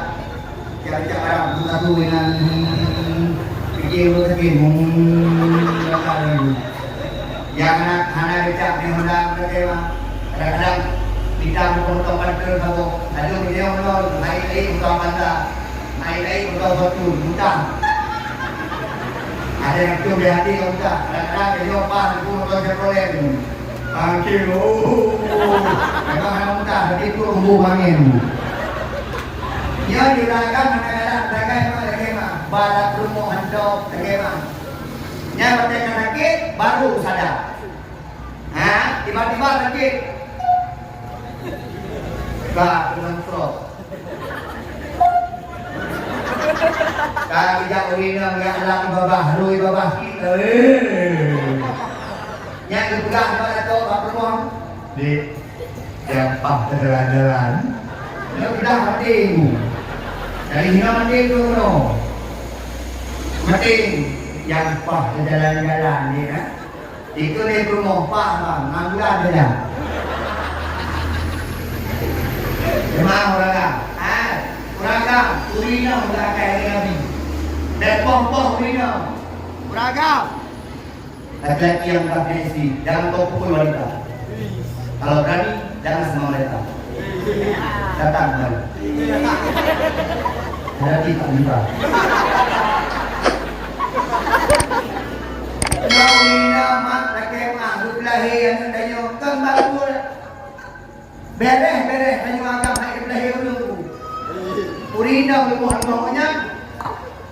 Nyang becak barang, buka tu dengan, hmm, pikir ureueng sakét, hmm, nyang hana, hana becak, nyoe Honda, ureueng sakét mah. Kadang-kadang, kita moto-moto pantul saboh. Lalu, nyoe moto, naik, naik, moto Avanza. Naik-naik moto Fortuner, mutah. Ada yang tu di hati yang mutah. Kadang-kadang, nyoe pas, moto Chevrolet. Bangke, oh. Memang hana mudah, tapi tu umbu angin. Nyoe di belakang hana galak, sagai mah, sagai mah. Balat rumoh hantom, sagai mah. Nyan watèe ka sakét, baru sadar. Ha? Tiba-tiba sakét. Ka, keuneuk stroke. Ka geujak ureueng inong, geujak lam babah, rui babah sikit, eh. Nyan geupeugah bak lakoe bak peurumoh, "Dek, nyang paih teujalan-jalan." Nyoe peudah maté bu. Dari hina maté tu keunoe. Maté nyang paih teujalan-jalan, ya kan? Ikeu lé peurumoh paih, bang, ngon gula saja. Jemaah ureueng agam, ha, ureueng agam, ureueng inong beuakai lagèe Nabi. Bèk poh-poh ureueng inong. Ureueng agam. Laki-laki yang udah punya istri, jangan kau pukul wanita. Kalau berani, jangan sama mereka. Datang kembali. Hadapi Pak Lurah. Kalau ureueng inong mak, laki mak, beukeulah hai aneuk tanyoe, kan bagus. Bereh-bereh tanyoe agam hai beulahé ureueng tu. Ureueng inong leumoh-leumoh nyan,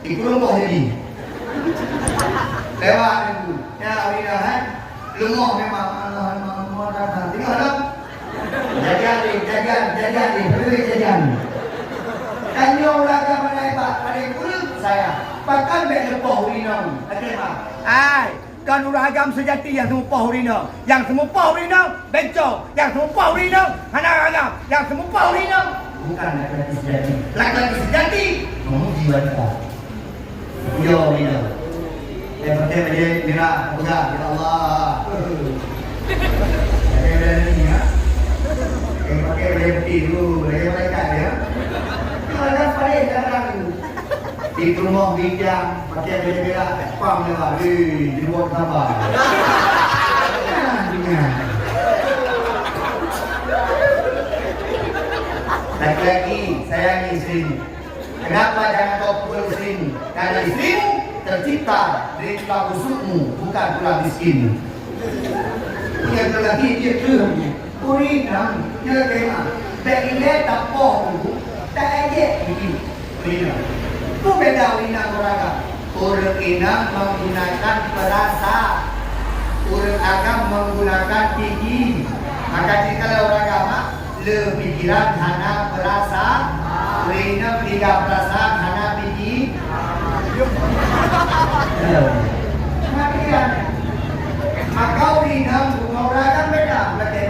dikureueng boh jadi. Lewat tu. Ya, ureueng inong, hai. Leumoh memang, Allah, Allah, Allah, Allah. Tengok dah. Jajan deh, jajan, jajan deh, beri jajan. Tanyoe ureueng agam mana hebat, pada kureueng saya. Pakon bèk leupoh ureueng inong. Oke, Mak. Hai. Kon ureueng agam seujati nyang seumupoh ureueng inong. Nyang seumupoh ureueng inong, bencong. Nyang seumupoh ureueng inong, hana agam. Nyang seumupoh ureueng inong, bukan laki-laki seujati. Laki-laki seujati, memuji wanita. Puja ureueng inong. Nyang pakai bajèe mirah, peugah, "Ya Allah." Pakai bajèe ni, ya. Nyang pakai bajèe putih tu, bajèe malaikat, ya. Kalau dah paling, dah ragu. Di rumoh ginjang, pakai bajèe merah, pam lewat. Hei, jeuet sabar. Nah, dengar. Laki-laki, sayangi istrimu. Kenapa jangan kau pukul istrimu? Karena istrimu tercipta dari tulang rusukmu, bukan tulang miskinmu. Nyang lagèe jih kreueh. Ureueng inong, nyoe tema. Bèk ilèe tapoh teungku, ta-ejek gigi. Ureueng inong. Peue beda ureueng inong ngon ureueng agam? Ureueng inong menggunakan perasa. Ureueng agam menggunakan gigi. Maka jika ureueng agam, le pikiran hana perasa, ureueng inong tinggai perasaan hana piki-, Halo. Maka ureueng inong ngon ureueng agam beda, berarti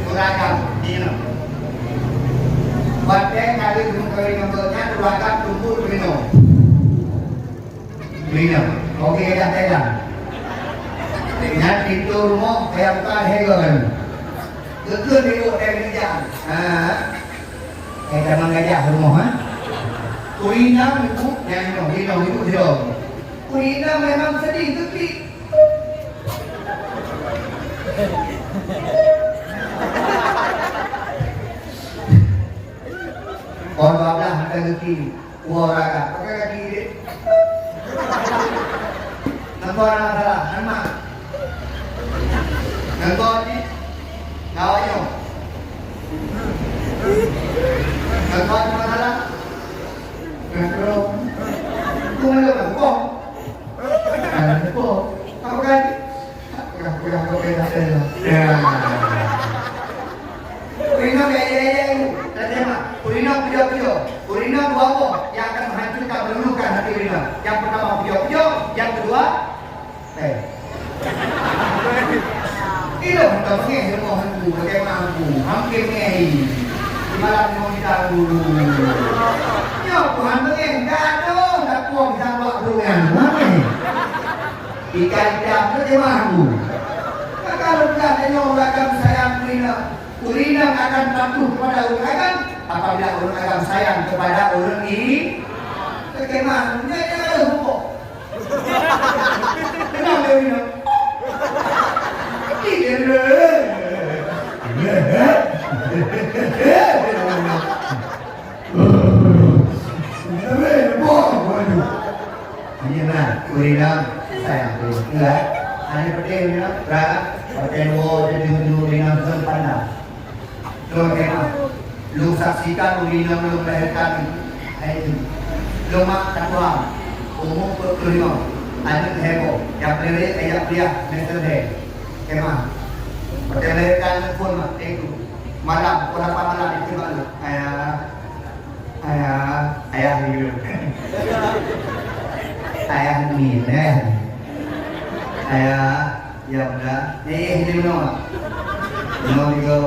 ureueng agam, inong. Watèe ka lheueh meukawen ngon gobnyan, ureueng agam tumbot meurinong. Meurinong. Oke, dah pegang. Nyan pintoe rumoh, kaya buka lhèe goe. Geukheun di rumoh, kaya geujak. Ha. Eh, jangan gajah rumoh, ha? Ureueng inong ibu, nyang inong, inong ibu sidroe. Ureueng inong memang sedih, geuklik. Pohon dua belas makan geuklik. Dua raga. Pakai kaki dek. Nampak nak salah, nampak. Nampak ni. Kawan nyo. Nampak ni masalah. Nangkro. Tu mana nak buka? Nangkro. Apa kan? Peugah-peugah kau kena rasa lah. Ya. Ureueng inong ya, ya, ya, ya. Tak terima. Ureueng inong pujoe-pujoe. Ureueng inong dua boh yang akan menghancurkan, meluluhkan hati ureueng inong. Yang pertama pujoe-pujoe, yang kedua, eh. Ilong tak bengeh rumah aku, bagaimana aku? Hampir bengeh. Di malam rumah kita aku. Nyoe Tuhan bengeh, gadoh, tak puang bisa buat burung yang bengeh. Ikan hitam tu dia mampu. Maka leuka tanyoe ureueng agam sayang ureueng inong. Ureueng inong akan patuh kepada ureueng agam apabila ureueng agam sayang kepada ureueng i-, Bagaimana? Dia ada hukum. Kenapa dia minum? Dia Hanya na, ureueng inong sayang tu. Enggak. Hanya penting ureueng inong, bra, pakai dua, jadi dua ureueng inong tu pandang. Lôn kheun, lôn saksikan ureueng inong lôn melahirkan hai tu. Lôn mak ka tuha, umu peuet ploh limong, aneuk lhèe boh, nyang paléng rayeuk ka jak kuliah semester lhèe. Kheun, watèe melahirkan aneuk phôn mak, eh tu. Malam, pukul lapan malam, diteuk bak lôn. Ayah, ayah, ayah ni. Ayah ni, ayah ni. Ayah. Ya, udah. Eh, eh, ini menolak. Menolak juga.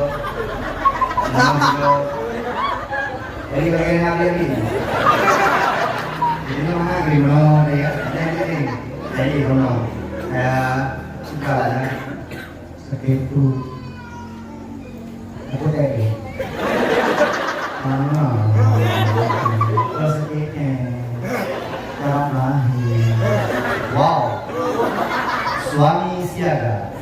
Menolak juga. Jadi, bagian yang ada ni. Jadi, mana lagi menolak, ya? Jadi, jadi. Jadi, menolak. Ya, sudah lah, ya. Sakit tu. Aku tak ada. Mana? Kau sakit, eh. Darah lahir. Suami siaga,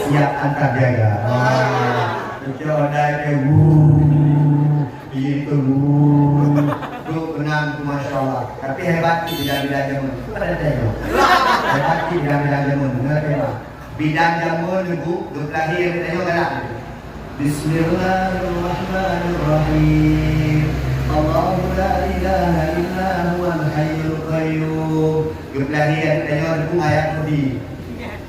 siap antar jaga. Wah, ucok dai ke, wuh, iya itu, wuh. Duek keunan tu, masya Allah. Tapi hebat cit bidan-bidan jameun. Itu ada tanya. Hebat cit bidan-bidan jameun. Dengar tema. Bidan jameun, Ibu, duek lahir, tanya galak. Bismillahirrahmanirrahim. Allahu la ilaha illa huwal hayyul qayyum. Geupeulah lé tanyoe deungon ayat Nabi.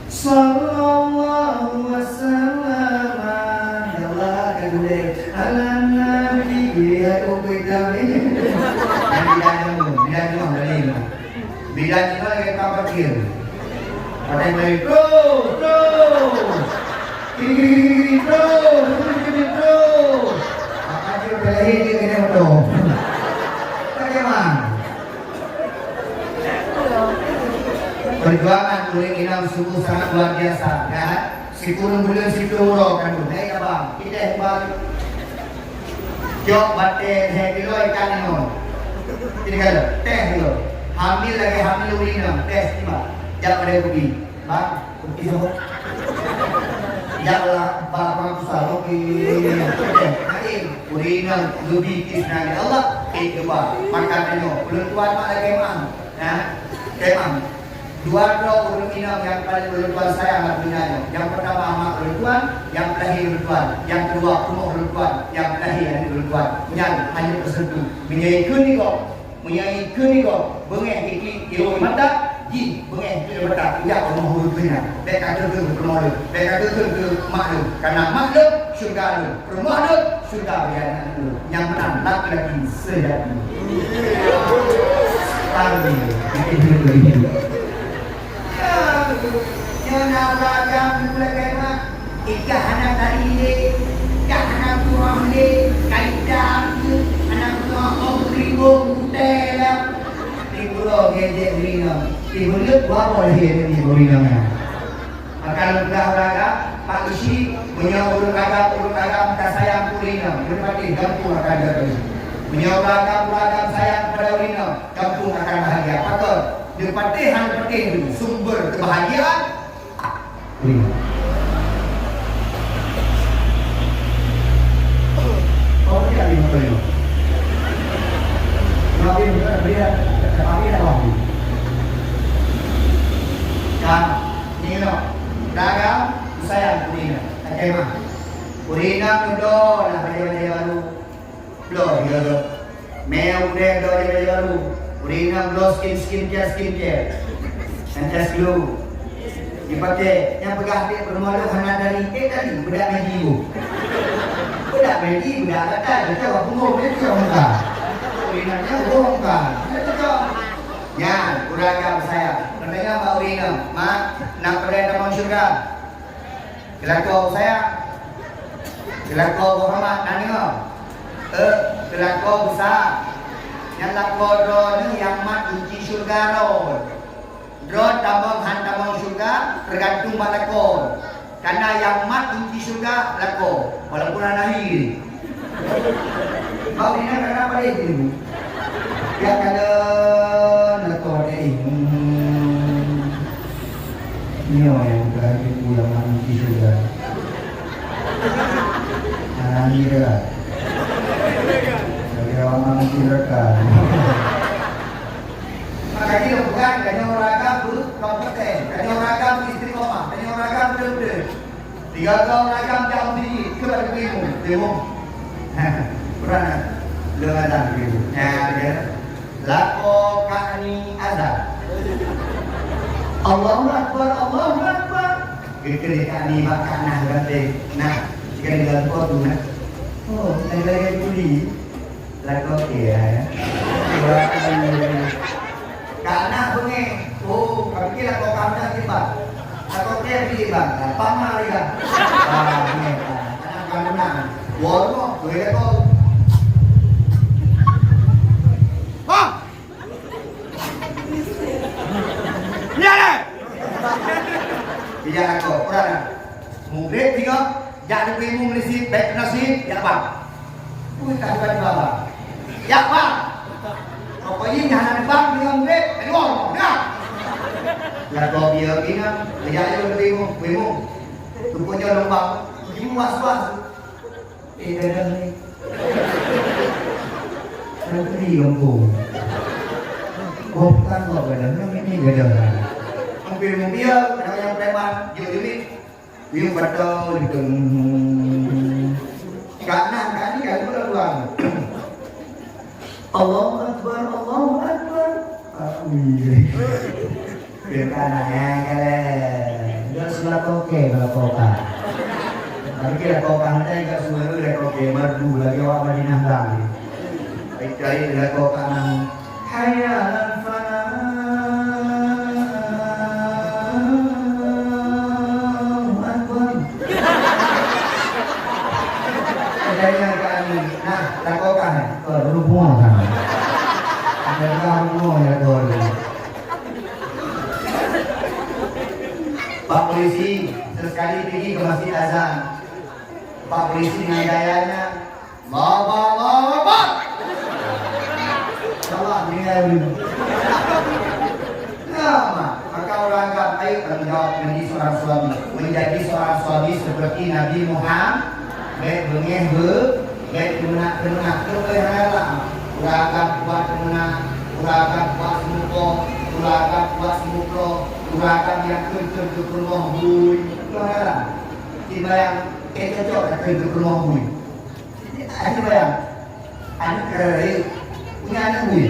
Sallallahu wasallam. Ya Allah, ka gulé. Ala nabi, ya Nabi. Nabi dah nemu, dah nemu, dah nemu. Bila kita lagi tak berpikir. Ada yang lain, terus, terus. Kiri, kiri, kiri, kiri, terus. Kiri, kiri, terus. Apa dia berlari dia kena motor? Bagaimana? Perjuangan ureueng inong sungguh sangat luar biasa, kan? Sikureueng buleuen sikureueng uroe kandung. Hai abang, kita yang baru. Cok batèe lhèe kilo ikan nyoe. Jadi kalau teh dulu. Hamil lagi hamil ureueng inong, teh tiba. Jak pada kopi. Bang, kopi soe? Jak lah, bang, bang, susah, kopi. Teh, lain. Ureueng inong, lebih kisah Allah, eh, dua. Makan nyoe. Ulôn tuan mak lagi mang. Ha? Kemang. Dua droe ureueng inong nyang paleng ulôn tuan sayang lam donya nyoe. Nyang peurtama mak ulôn tuan, nyang peulahé ulôn tuan, nyang keudua peurumoh ulôn tuan, nyang peulahé aneuk ulôn tuan. Nyan hana teuseutôt. Meunyoe ikheun niko, meunyoe ikheun niko, beungéh titik ié mata, jih beungéh titik mata, jak rumoh ulôn tuan nyan. Bèk ka keu keu peurumoh lôn, bèk ka keu keu mak lôn, kareuna mak lôn syeuruga lôn. Rumoh lôn, syeuruga bagi aneuk lôn. Nyang meunan laki-laki seujati. Amin. Nyoe na ureueng agam di Pulo Kema, ikah hana tari lé, ikah hana tuah lé, kaita lé, hana tuah oh ribong utée lah. Di pulo gejek ureueng inong, di buleut dua boh lahé di ureueng inong nyan. Maka lôn peugah ureueng agam, Pak Geuchik, meunyoe ureueng agam, ureueng agam ka sayang keu ureueng inong, geupatéh gampông akan geupatéh. Meunyoe ureueng agam, ureueng agam sayang kepada ureueng inong, gampông akan bahagia. Pakon? Geupatéh hana patéh tu sumber kebahagiaan. Ureueng inong. Oh, iya, iya, iya. Nabi, dia, dia, dia, dia, dia, dia, dia, dia, dia, Ka, nyoe, dagang, sayang keu ureueng inong. Lakèe mah. Ureueng inong bloe lah bajèe-bajèe barô. Bloe, bloe, bloe. Mè udép bloe bajèe-bajèe barô. Ureueng inong bloe skin, skin care, skin care. N S Glow. Dipaké, nyang peugah dek peurumoh lôn hana dari, eh, dari, beudak Maggi bu. Beudak Maggi, beudak gatal, gatal bak punggong, eh, cok muka. Ureueng inong nyan boh muka. Hana cocok. Nyan, ureueng agam sayang. Peureundeungan bak ureueng inong, "Mak, na peureulèe tamong syeuruga?" Keu lakoe sayang. Keu lakoe horeumat, na deungö? Eh, keu lakoe besar. Nyan lakoe droeneuh nyang mat gunci syeuruga rot. Droe tamong han tamong syeuruga, teugantung bak lakoe. Kareuna nyang mat gunci syeuruga lakoe, walaupun hana hi. Bak ureueng inong ka na paléh jih. Jak kalon lakoe deh. Hmm. Nyoe nyang bukan ibu nyang mat gunci syeuruga. Ah, ni dah. Bagi awak mat gunci neraka. Maka jih lôn peugah, tanyoe ureueng agam beukompeten, tanyoe ureueng agam beuistiqomah, tanyoe ureueng agam beutôi-beutôi. Tiga droe ureueng agam jak u masjid, keu bak teurimong, teurimong. Ureueng lôn azan teurimong. Nyan, ya. Lakoe kani azan. Allahu Akbar, Allahu Akbar. Geukheun kani bak kana geutanyoe. Nah, jika di dalam kotu, nah. Oh, lagèe-lagèe tuli. Lakoe kiai, ya. Ka na beungéh. Oh, ka pike lakoe ka na kiban. Lakoe kiai kiban. Pama lagèe. Ah, beungéh. Anak kandungan. Wah, tu lakoe. Hah! Iya, lakoe. Kurang. Mugreb singoh. Jak neupeuimum lé sit, bèk keunoe sit, jak bang. Ui, ka tiba-tiba bang. Jak bang. Pokok jih hana neubang deungon mugreb, keudua, nah. Lakoe bie inong, geujak laju bingung, bingung. Teungku nyoe lôn bak, bingung was-was. Eh, gadoh ni. Menteri kampung. Oh, bukan kok gadoh, ni, ni gadoh. Hampir mulia, kadang yang preman, jeuet-jeuet. Yuk betul itu. Kak nah, kak ni kali pula tuan. Allahu Akbar, Allahu Akbar. Ah, wih. Kena ya, kalian. Enggak sudah koke, kalau kota. Tapi kira kota nanti enggak semua udah koke, merdu lagi awak Madinah bang. Baik, cari udah kota nang. Hayya 'alal falah. Allahu Akbar. Adanya kami. Nah, lakukan. Ke rumah kan. Ada rumah ya, dua. Pak polisi, sesekali pergi ke masjid azan. Pak polisi dengan gayanya, "Allahu Akbar, Allahu Akbar." Salah dengar dulu. Nah, maka orang agam, ayo tanggung jawab menjadi seorang suami. Menjadi seorang suami seperti Nabi Muhammad. Bèk beungèh be, bèk teumeunak-teumeunak, keu peuhara. Ureueng agam buat teumeunak, ureueng agam buat seumupoh, ureueng agam buat seumukro, ureueng agam nyang kheun-kheun keu peurumoh bui. Peuhara. Simbayang, eh, cocok ka kheun keu peurumoh bui. Simbayang. Aneuk keu, punya aneuk bui.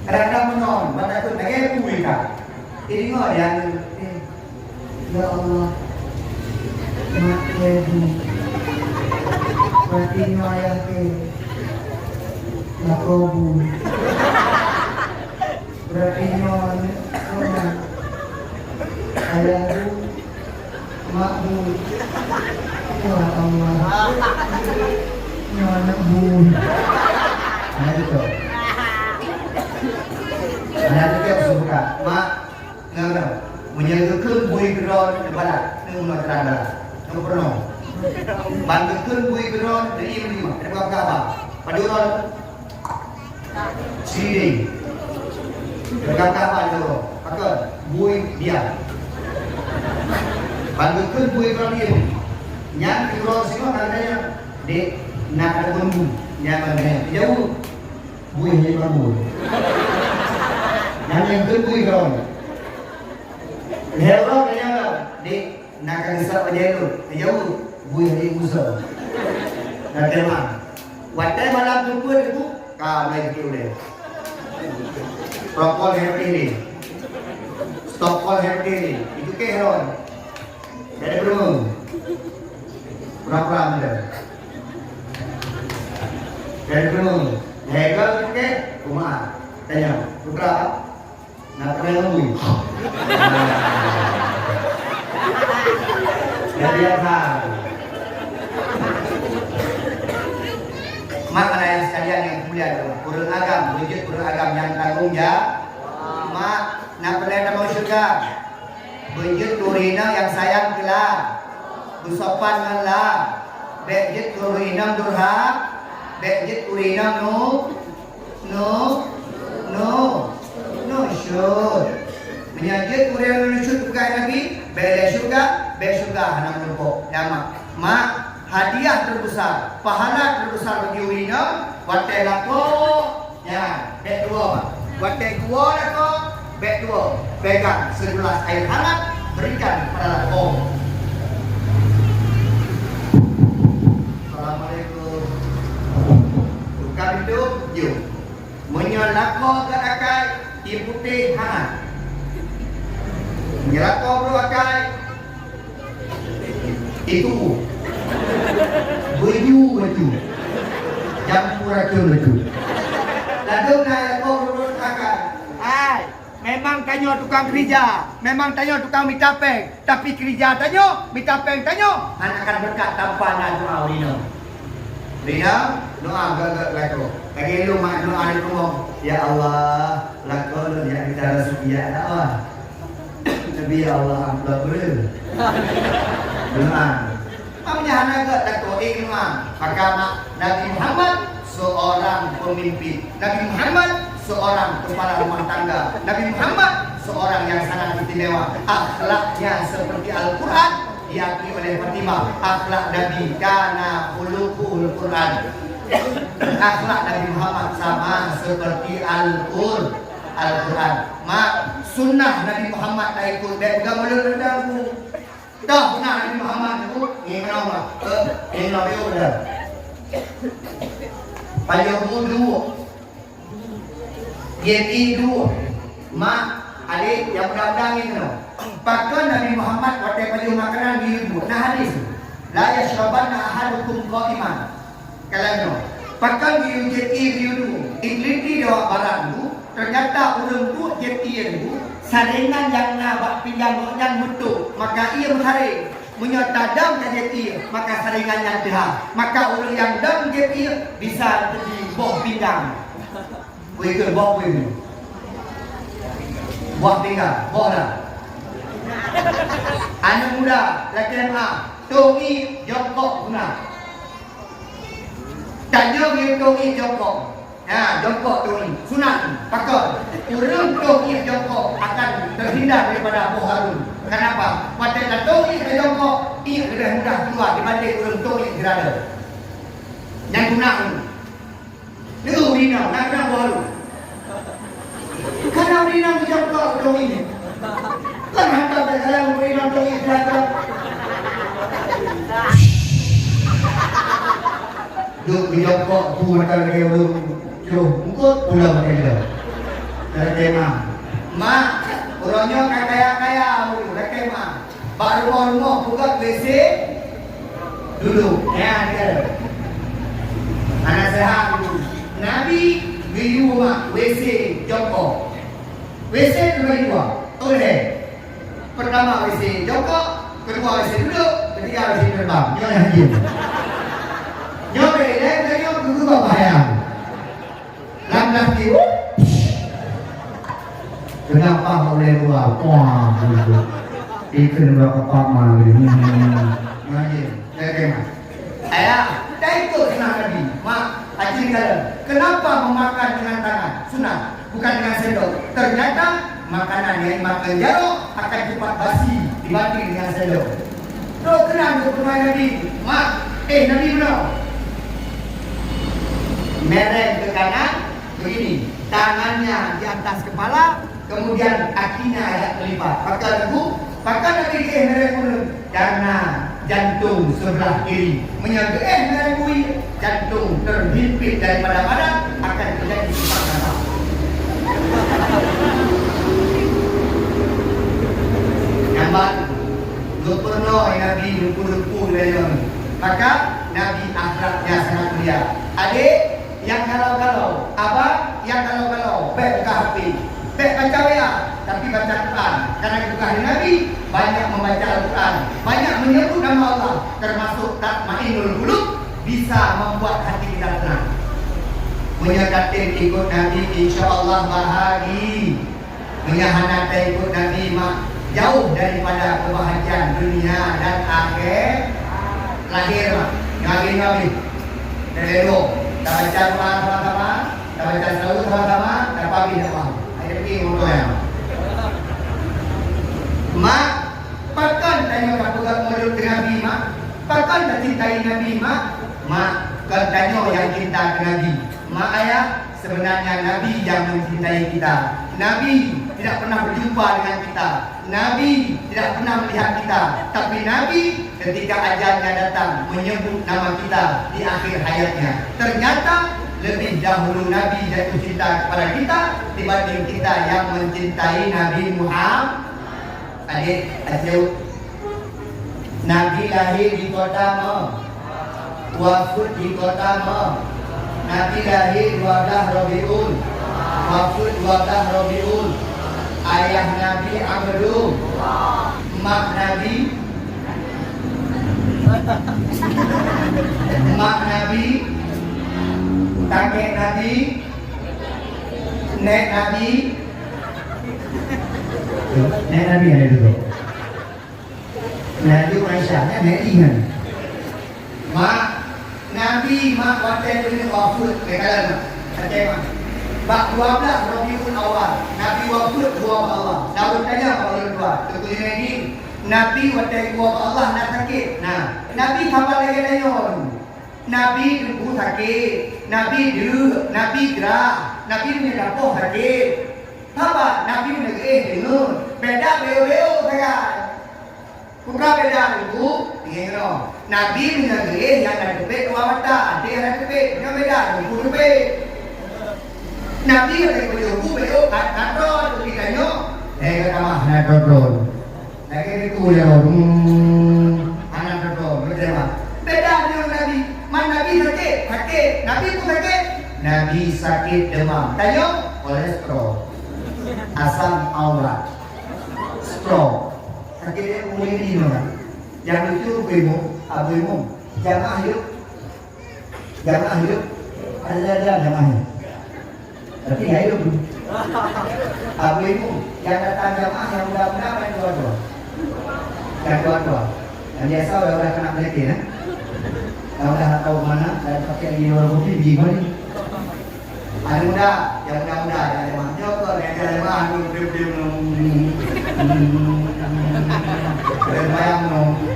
Kadang-kadang meunoe, bak takheun lagèe bui ka. Jadi ngon ya, eh, ya Allah, mak keu bu. Berarti nyoe ayah keu. Lakoe bu. Berarti nyoe aneuk, ayah bu. Mak bu. Ya Allah. Nyoe aneuk bu. Nah, itu. Nah, itu dia suka. Mak, nah, nah. Meunyoe geukheun bui keudroe, neubalah. Neu unoe terang balah. Neu peurunoe. Ban geukheun bui keudroe, neuiem di ma. Neubuka kaba. Padum uroe. Siding. Pegang kaba di lorong. Pakon? Bui diam. Ban geukheun bui keudroe diem. Nyan di uroe singoh ka geutanyong, "Dek, na ada bui?" Nyan ban geutanyong. Jaweueb. Bui hana bui. Nyan nyang kheun bui keudroe. Lhèe uroe geutanyong lom, "Dek, na ka geusak bajèe lôn?" Jaweueb, "Bui hana geusak." Na teuma. Watèe malam teupeu, ka mulai geuteuka ulèe. Protokol F T L. Protokol F T L. Itu keh ron. Jadi belum. Pura-pura muda. Jadi belum. Hegel itu keh, rumah. Tanya, putra. Nak kena ngomong. Jadi apa? Mak ayah sekalian yang mulia, ureueng agam, beujeuet ureueng agam nyang tanggung jawab. Mak, nak peureulèe tamong syeuruga. Beujeuet keu ureueng inong nyang sayang keu la. Beusopan ngon la. Bèk jeuet keu ureueng inong durha-, bèk jeuet keu ureueng inong nu-, Nu, nu, nusyut. Meunyoe jeuet ureueng nusyut peugah Nabi, bèk lé syeuruga, bèk syeuruga hana meureumpok. Ya, mak. Mak, hadiah terbesar, pahala terbesar bagi ureueng inong, watèe lakoe, ya, bèk tuwoe, mak. Watèe tuwoe lakoe, bèk tuwoe, pegang segelas air hangat, berikan kepada lakoe. Assalamualaikum. Buka pintu, jom. Meunyoe lakoe gèt akai, ié putéh hangat. Meunyoe lakoe brôk akai, itu. Beuju baju. Jampu racun baju. Lalu na lakoe brôk akai. Hai. Memang tanyoe tukang keurija, memang tanyoe tukang mita péng, tapi keurija tanyoe, mita péng tanyoe, hana akan beureukat tanpa na doa ureueng inong. Ureueng inong, doa gèt-gèt lakoe. Lagèe lôn mak doa di rumoh, "Ya Allah, lakoe lôn jak mita raseuki jak dakwah." Tapi, "Ya Allah, ampôn ureueng." Doa. Meunyoe hana gèt lakoe, eh, doa. Maka mak, Nabi Muhammad seorang pemimpin. Nabi Muhammad seorang kepala rumah tangga. Nabi Muhammad seorang yang sangat istimewa. Akhlaknya seperti Al-Quran, diakui oleh Fatimah. Akhlak Nabi, kana khuluquhul Quran. Akhlak Nabi Muhammad sama seperti Al-Qur-, Al-Quran. Mak, sunnah Nabi Muhammad taikut, bèk peugah mulut rendang ku. Dah pernah Nabi Muhammad tu, ngieng nong lah. Eh, ngieng nong yuk dah. Payah wudu. Jadi tu, mak, adik, nyang muda-muda ngieng nong. Pakon Nabi Muhammad watèe pajoh makanan geuyue duek? Na hadis. La yashrabanna ahadukum qa'iman. Kalon nyoe, pakon geuyue jieb ié geuyue duek? Diteliti di awak barat tu, ternyata ureueng duek jieb ié tu, saringan nyang na bak pinggan gobnyan meutuek, maka ié meusaréng. Meunyoe tadong tajieb ié, maka saringan nyan teuhah. Maka ureueng nyang dong jieb ié bisa teujadi boh pinggan. Bui keu boh bui. Boh pinggan, boh na. Aneuk muda, lakèe meu'ah, tông ié jongkok guna. Tanyoe ngieng tông ié jongkok. Nah, jongkok tông ié. Sunat. Pakon? Ureueng tông ié jongkok akan terhindar daripada boh harun. Kenapa? Watèe tatông ié tajongkok, ié leubeh mudah keuluwa dibanding ureueng tông ié sirada. Nyan sunat. Nyoe ureueng inong, na keunong boh harun. Kana ureueng inong geujongkok tông ié. Kan hantom that salah ureueng inong tông ié sirada. Duek geujongkok tu mata lagèe ureueng jroh eungkôt pulang lagèe nyoe. Lakèe mak. Mak, uroe nyoe ka kaya-kaya ureueng, lakèe mak. Bak rumoh-rumoh peugöt WC dudoe. Nyan, nyan. Hana seuhat. Nabi geuyue mak WC jongkok. WC teubagi dua. Toilet. Pertama WC jongkok, kedua WC duduk, ketiga WC terbang. Nyoe nyang jeuet. Nyoe beda, nyoe guru bahaya. Lam plastik, wup. Kenapa oleh luar? Wah, gitu. Itu luar kepak mah, gitu. Hmm. Ngaji, saya tengok. Ayah, kita ikut sunnah Nabi. Mak, hajin kalian. Kenapa memakan dengan tangan? Sunnah, bukan dengan sendok. Ternyata, makanan yang dimakan jaroe akan cepat basi dibanding dengan sendok. Trok keunan keu peurumoh Nabi, mak, eh, Nabi meunoe. Mereng ke kanan, begini, tangannya di atas kepala, kemudian kakinya agak terlipat. Pakon Nabi, pakon Nabi geuéh mereng ulôn? Karena jantung sebelah kiri. Meunyoe geuéh mereng bui, jantung terhimpit daripada badan, akan terjadi sesak nafas. Nyang ban, Geupeureunoe Nabi lumpur-lumpur lé nyoe. Maka Nabi akhlaknya sangat mulia. Adék nyang galau-galau, abang nyang galau-galau, bèk buka H P, bèk baca W A, tapi baca Quran. Karena geupeugah lé Nabi, banyak membaca Al-Quran, banyak menyebut nama Allah, termasuk tatmainnul qulub, bisa membuat hati kita tenang. Meunyoe tatem ikut Nabi, insya Allah bahagia. Meunyoe hana taikot Nabi, mak, jauh daripada keubahagiaan dunia dan akhé-, lahé, mak. Nyoe lagèe nyoe pih. Dari dua, tabaca doa sama-sama, tabaca salawat sama-sama, tapabri dakwah. Hai, tapi moto ya, mak. Mak, pakon tanyoe tapeugah mulod keu Nabi, mak? Pakon tacintai Nabi, mak? Mak, kon tanyoe nyang cinta keu Nabi. Mak ayah, sebenarnya Nabi yang mencintai kita. Nabi tidak pernah berjumpa dengan kita. Nabi tidak pernah melihat kita. Tapi Nabi ketika ajalnya datang menyebut nama kita di akhir hayatnya. Ternyata lebih dahulu Nabi jatuh cinta kepada kita dibanding kita yang mencintai Nabi Muhammad. Adék, asyik. Nabi lahé di kota ma? Wafeuet di kota ma? Nabi lahé dua blah Rabiul. Wafeuet dua blah Rabiul. Ayah Nabi Amru. Mak Nabi. Mak Nabi. Kakek Nabi. Nèk Nabi. Nèk Nabi ada duduk. Laju Aisyah, kan, Nabi kan? Mak, Nabi, mak, watèe keuneuk wafeuet, lé kalon, mak. Watèe, mak. Bak dua blaih Rabiul Awal, Nabi wafeuet geuwoe bak Allah. Lalu tanya bak ureueng tuha, "Teungku Junaidi, Nabi watèe geuwoe bak Allah na sakét?" Nah, Nabi sabar lagèe tanyoe. Nabi teungku sakét, Nabi deuek, Nabi grah, Nabi meunyoe gapoh sakét. Sabar, Nabi meunyoe geuéh deungon. Beda beu-beu sagai. Peue beda teungku? Ingat keunoe. Nabi meunyoe geuéh nyang na teupék dua mata, até nyang na teupék. Nyoe beda teungku teupék. Nabi watèe geupeujeuet bu, beliau kan, kan droe, tapi tanyoe, eh, ka tamah hana droe-droe. Lagèe teungku ya, hmm, hana droe-droe, beutôi mah. Beda meunyoe Nabi. Man Nabi sakét, sakét. Nabi pun sakét. Nabi sakét demam. Tanyoe kolesterol. Asam urat. Stroke. Sakét dia umur ini orang. Yang lucu, Abu Imum, Abu Imum, jamaah yuk. Jamaah yuk. Ada, ada jamaah yuk. Tapi nggak yuk. Abu Imum, yang datang jamaah yang muda-muda apa yang tua-tua? Yang tua-tua. Yang biasa udah, udah kena penyakit, eh? Yang udah tak tahu mana, dan pakai di luar kopi, di mana? Aneuk muda, nyang muda-muda, nyang lemah. Nyoe keuh nyang lemah, nyoe diam-diam nyoe. Lemah nyoe.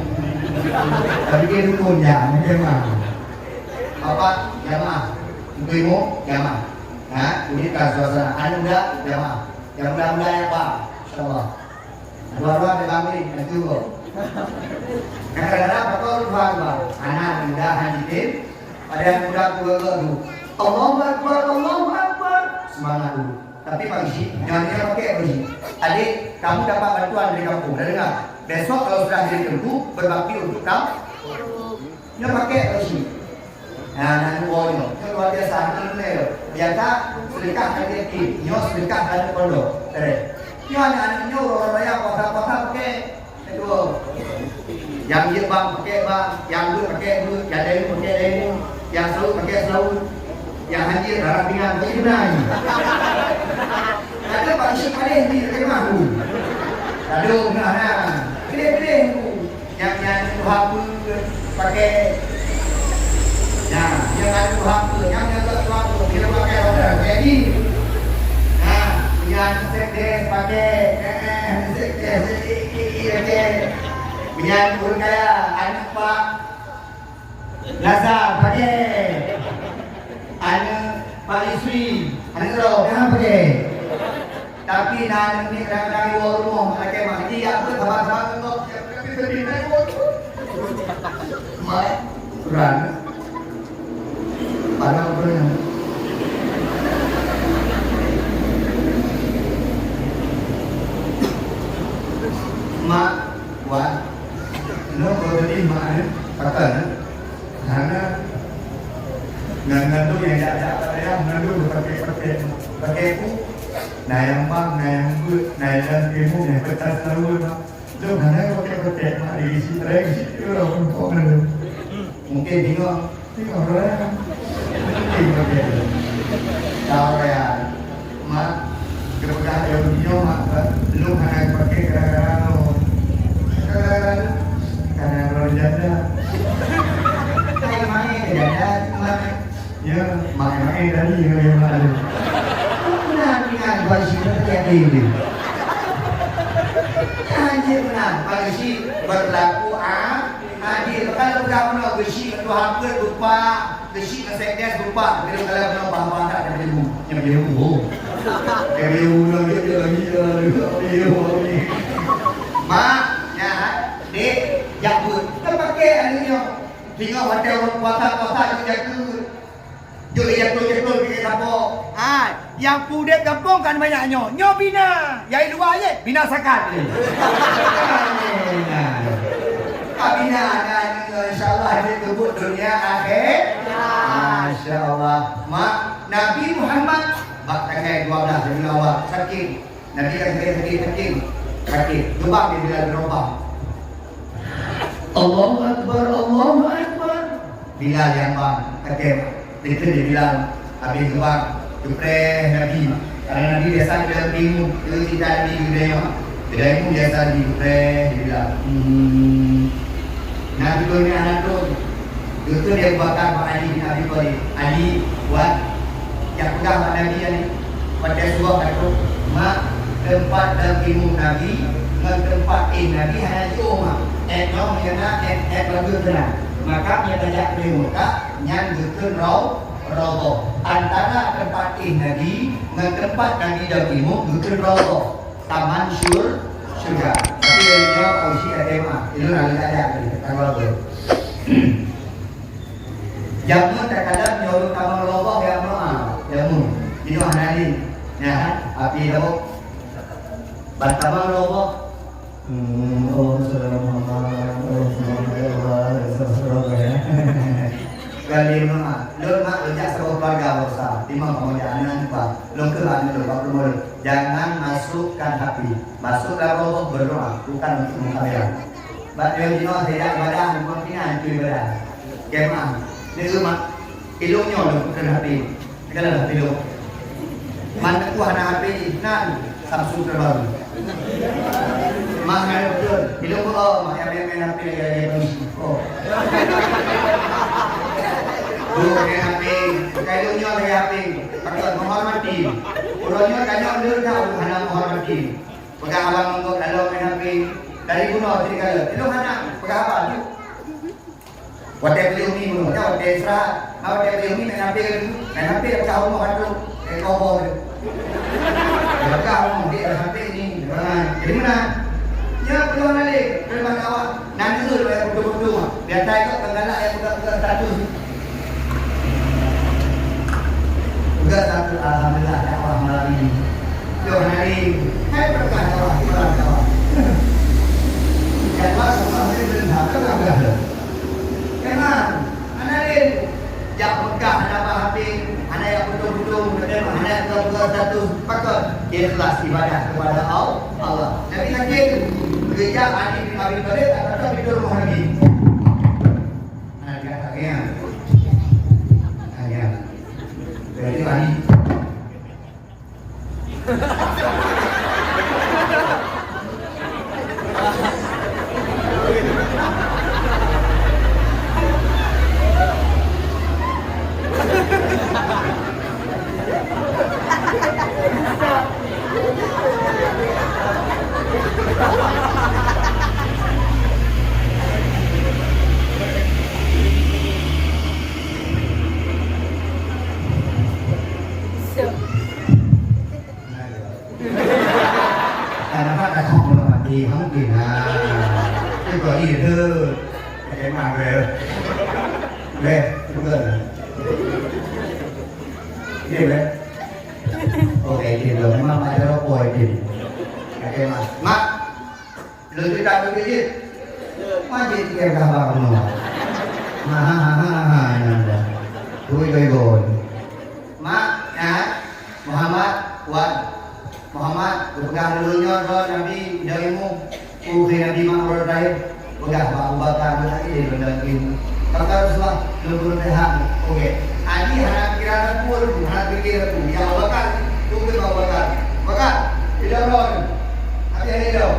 Tapi dia dukun, ya, memang. Bapak, jamaah. Ibu-ibu, jamaah. Ha, ini kan suasana. Aneuk muda, jamaah. Nyang muda-muda nyang ba, insyaallah. Dua-dua di Bangli, maju. Kadang-kadang betul dua-dua. Anak muda hadirin, ada yang muda dua-dua tu. Allahu Akbar, Allahu Akbar. Semangat dulu. Tapi Pak Geuchik, jangan dia pakai Pak Geuchik. Adik, kamu dapat bantuan dari kampung, dah dengar? Besok kalau sudah jadi teungku, berbakti untuk kampung. Nyoe pakai Pak Geuchik. Nah, nyan woe nyoe. Nyoe luar biasa, nyoe leueh. Biasa sedekah dari yatim, nyoe sedekah dari pondok. Eh. Nyoe aneuk-aneuk nyoe uroe raya puasa-puasa pakai. Aduh. Nyang jeuet bang pakai bang, nyang beuet pakai beuet, nyang dayu pakai dayu, nyang seulaweuet pakai seulaweuet, nyang hanjeuet rara pingan pakai gunai. Ada Pak Syekh Khalid di rumah tu. Aduh, nah, nah. Pilih-pilih tu. Nyang, nyang tuha peuet pakai. Nah, nyang anu tuha peuet, nyang, nyang tuha peuet, dia pakai order. Jadi, nah, punya anu sekdes pakai, eh, eh, anu sekdes, eh, eh, eh, eh, pakai. Punya anu ureueng kaya, aneuk Pak Lazar pakai. Aneuk Pak Yusri, aneuk droe, jangan pakai. Tapi na aneuk ni kadang-kadang di luar rumah, pakai mak. Jadi, ya, aku sabar-sabar, tengok, ya, tapi sedih, tengok. Mak, kurang. Padahal kurang. Mak, Wan, nyoe kau tadi mak ni, kata ni, hana, ngan ngandung nyang jak-jak tak payah, ngandung pakai-pakai, pakai ku, na nyang bang, na nyang beuet, na nyang timu, nyang peutas tahu, mak. Lôn hana pakai-pakai, mak, di gisi, terakhir gisi, tu lah, untuk ngandung. Mungkin bingung. Tengok orang. Tengok dia. Tahu ya. Mak, kepeugah dia begini, mak, belum hana pakai gara-gara lo. Gara-gara lo. Karena lo janda. Hai, mak, janda, mak. Ya, mak, mak, tadi, ya, ya, mak, lo. Nah, dengan baju seperti apa ini? Hanya benar, baju berlaku, ah, adil. Kalau peugah bunoe geuchik ngon tuha peuet beupah, geuchik ngon sekdes beupah, tapi kalau bunoe bah-bah that nyang beuilmu, nyang beuilmu. Nyang beuilmu lagi, lagi, lagi, lagi. Mak, nyan, dek, jak beuet. Teupaké aneuk nyoe. Singoh watèe ureueng puasa-puasa jeuet jakeuet. Jeuet jakeuet-jakeuet piké sapo. Hai, nyang peudép gampông kan banyak nyoe. Nyoe bina. Nyang luwa jih binasakan. Ka bina, nah, insya Allah, jeuet keu buet dunia akhé-, Masya Allah. Mak, Nabi Muhammad, bak tanggai dua belas Rabiul Awal, sakét. Nabi kan sakét, sakét, sakét. Sakét. Geubang di dalam gerobak. Allahu Akbar, Allahu Akbar. Bilal nyang bang, sakét. Itu di Bilal. Habis geubang, geupreh Nabi. Karena Nabi biasa di dalam ilmu. Itu cerita Nabi di dalam ilmu. Di dalam ilmu biasa di geupreh, di Bilal. Hmm. Nah, betul ni anak tu. Betul dia bakar Pak Ali bin Abi Thalib. Ali, buat. Nyang peugah bak Nabi nyan, watèe suboh ka trôk, "Mak, teumpat daging Nabi ngon teumpat éh Nabi hana jiôh, Mak. Ék nyoe nyang na, ék, ék bagus keunan. Maka nyang tajak keu Mekah nyan geukheun Rau-, Raudhah. Antara teumpat éh Nabi ngon teumpat Nabi daging geukheun Raudhah. Taman syur-, syurga." Tapi dari nyoe, keushi até meu'ah. Ilôn hana tajak tadi, tanggal dua. Jameun takalon nyoe tamong Raudhah ya meu'ah, jameun. Jinoe hana lé. Nyan, api tabok. Ban tamong Raudhah. Hmm, Allahumma shalli ala Muhammad, Allahumma shalli ala Muhammad, ya. Kali meu'ah. Lôn mak lôn jak saboh keluarga besar. Lima kamoe jak aneuk lupa. Lôn keu aneuk lôn, bak rumoh lôn. Jangan masukkan H P. Masuk dalam Raudhah berdoa, bukan untuk mengkamera. Bak lheueh jinoe sijak ibadah, bukan pina itu ibadah. Jemaah, ni umat, ilôn nyoe lôn kheun H P. Segala H P lôn. Man teukuah na H P jih, nan Samsung terbaru. Mah na betul. Ilôn, oh, mah yang main-main H P lagi, lagi bagus. Oh. Dulu main H P, sekarang ilôn nyoe lagi H P. Patut menghormati. Uroe nyoe tanyong lôn dah hana menghormati. Peugah abang mangkok lalu main H P. Dari bunoe tadi kala. Ilôn hana peugah abang tu. Watèe beli umi bunoe, ya, watèe istirahat. Nah, watèe beli umi main H P lagi. Main H P peugah umur satu. Eh, kau bawa tu. Dia peugah umur, dia H P ni. Ha, jadi mana? Ya, peugah mana lagi? Terima kasih. Nan deuh lôn jak foto-foto. Biasa ikôt galak nyang peugah-peugah status. Peugah status, alhamdulillah, dakwah malam ini. Yoh, hari ini. Hai, peugah dakwah, peugah dakwah. Dakwah, dakwah, dia belum dah, peugah, peugah. Memang, mana lain? Jak Mekah hana ba H P, hana jak foto-foto, hana jak peugah-peugah status, pakon? Ikhlas ibadah kepada Al-, Allah. Nabi sakét, geujak Ali bin Abi Thalib, tak kata pintu rumah Nabi. Hana geujak tak kaya. Hana geujak. Jadi Ali. Anak-anak dah kong belum mati, mungkin. Ha. Itu kok iya tu. Pakai mah, bro. Bro, bukan. Ini, bro. Oke, ini belum. Memang ada rokok ini. Pakai mah. Mak. Lôn teuka keu jih. Wajéb tiga kah bak rumoh. Ha, ha, ha, ha, ha, nyan dah. Tui goi goi. Mak, nyan, Muhammad, wan. Muhammad, geupeugah lôn nyoe droe Nabi, idong ilmu. Ukhé Nabi mak uroe terakhir. Peugah bak Abu Bakar, lôn hana ideh lôn dalam ilmu. Kata Rasulullah, lôn gurée hak. Oke. Ali hana pikiran apui, hana pikir apui. Ya Abu Bakar, tunggu Abu Bakar. Bakar, idong droe. Tapi hana idong.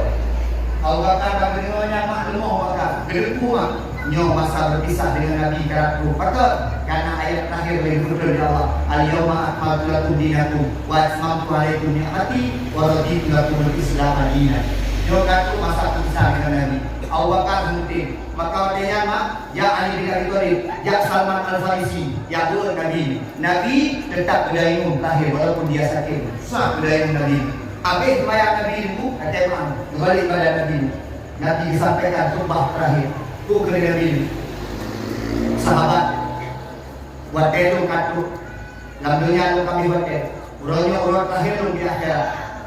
Abu Bakar bak geudeungoe nyan mak leumoh Abu Bakar. Geudeupu mak. Nyoe masa berpisah dengan Nabi karab troh. Pakon? Karena ayat terakhir yang diturunkan oleh Allah. Al-yauma akmaltu lakum dinakum wa atmamtu alaikum ni'mati wa raditu lakumul Islama dina. Nyoe ka troh masa berpisah dengan Nabi. Abu Bakar seunting. Maka watée nyan mak, jak Ali bin Abi Thalib, jak Salman Al-Farisi, jak beuet Nabi. Nabi tetap geudaingon lahé walaupun dia sakét. Sah geudaingon Nabi. Habéh seumayang Nabi ilmu, até meu'ah, geubalek badan Nabi. Nabi geusampaikan khutbah terakhir. Peue kheun Nabi? Sahabat, watée lôn ka troh lam donya lôn ka abéh watée. Uroe nyoe uroe terakhir lôn di akhirat.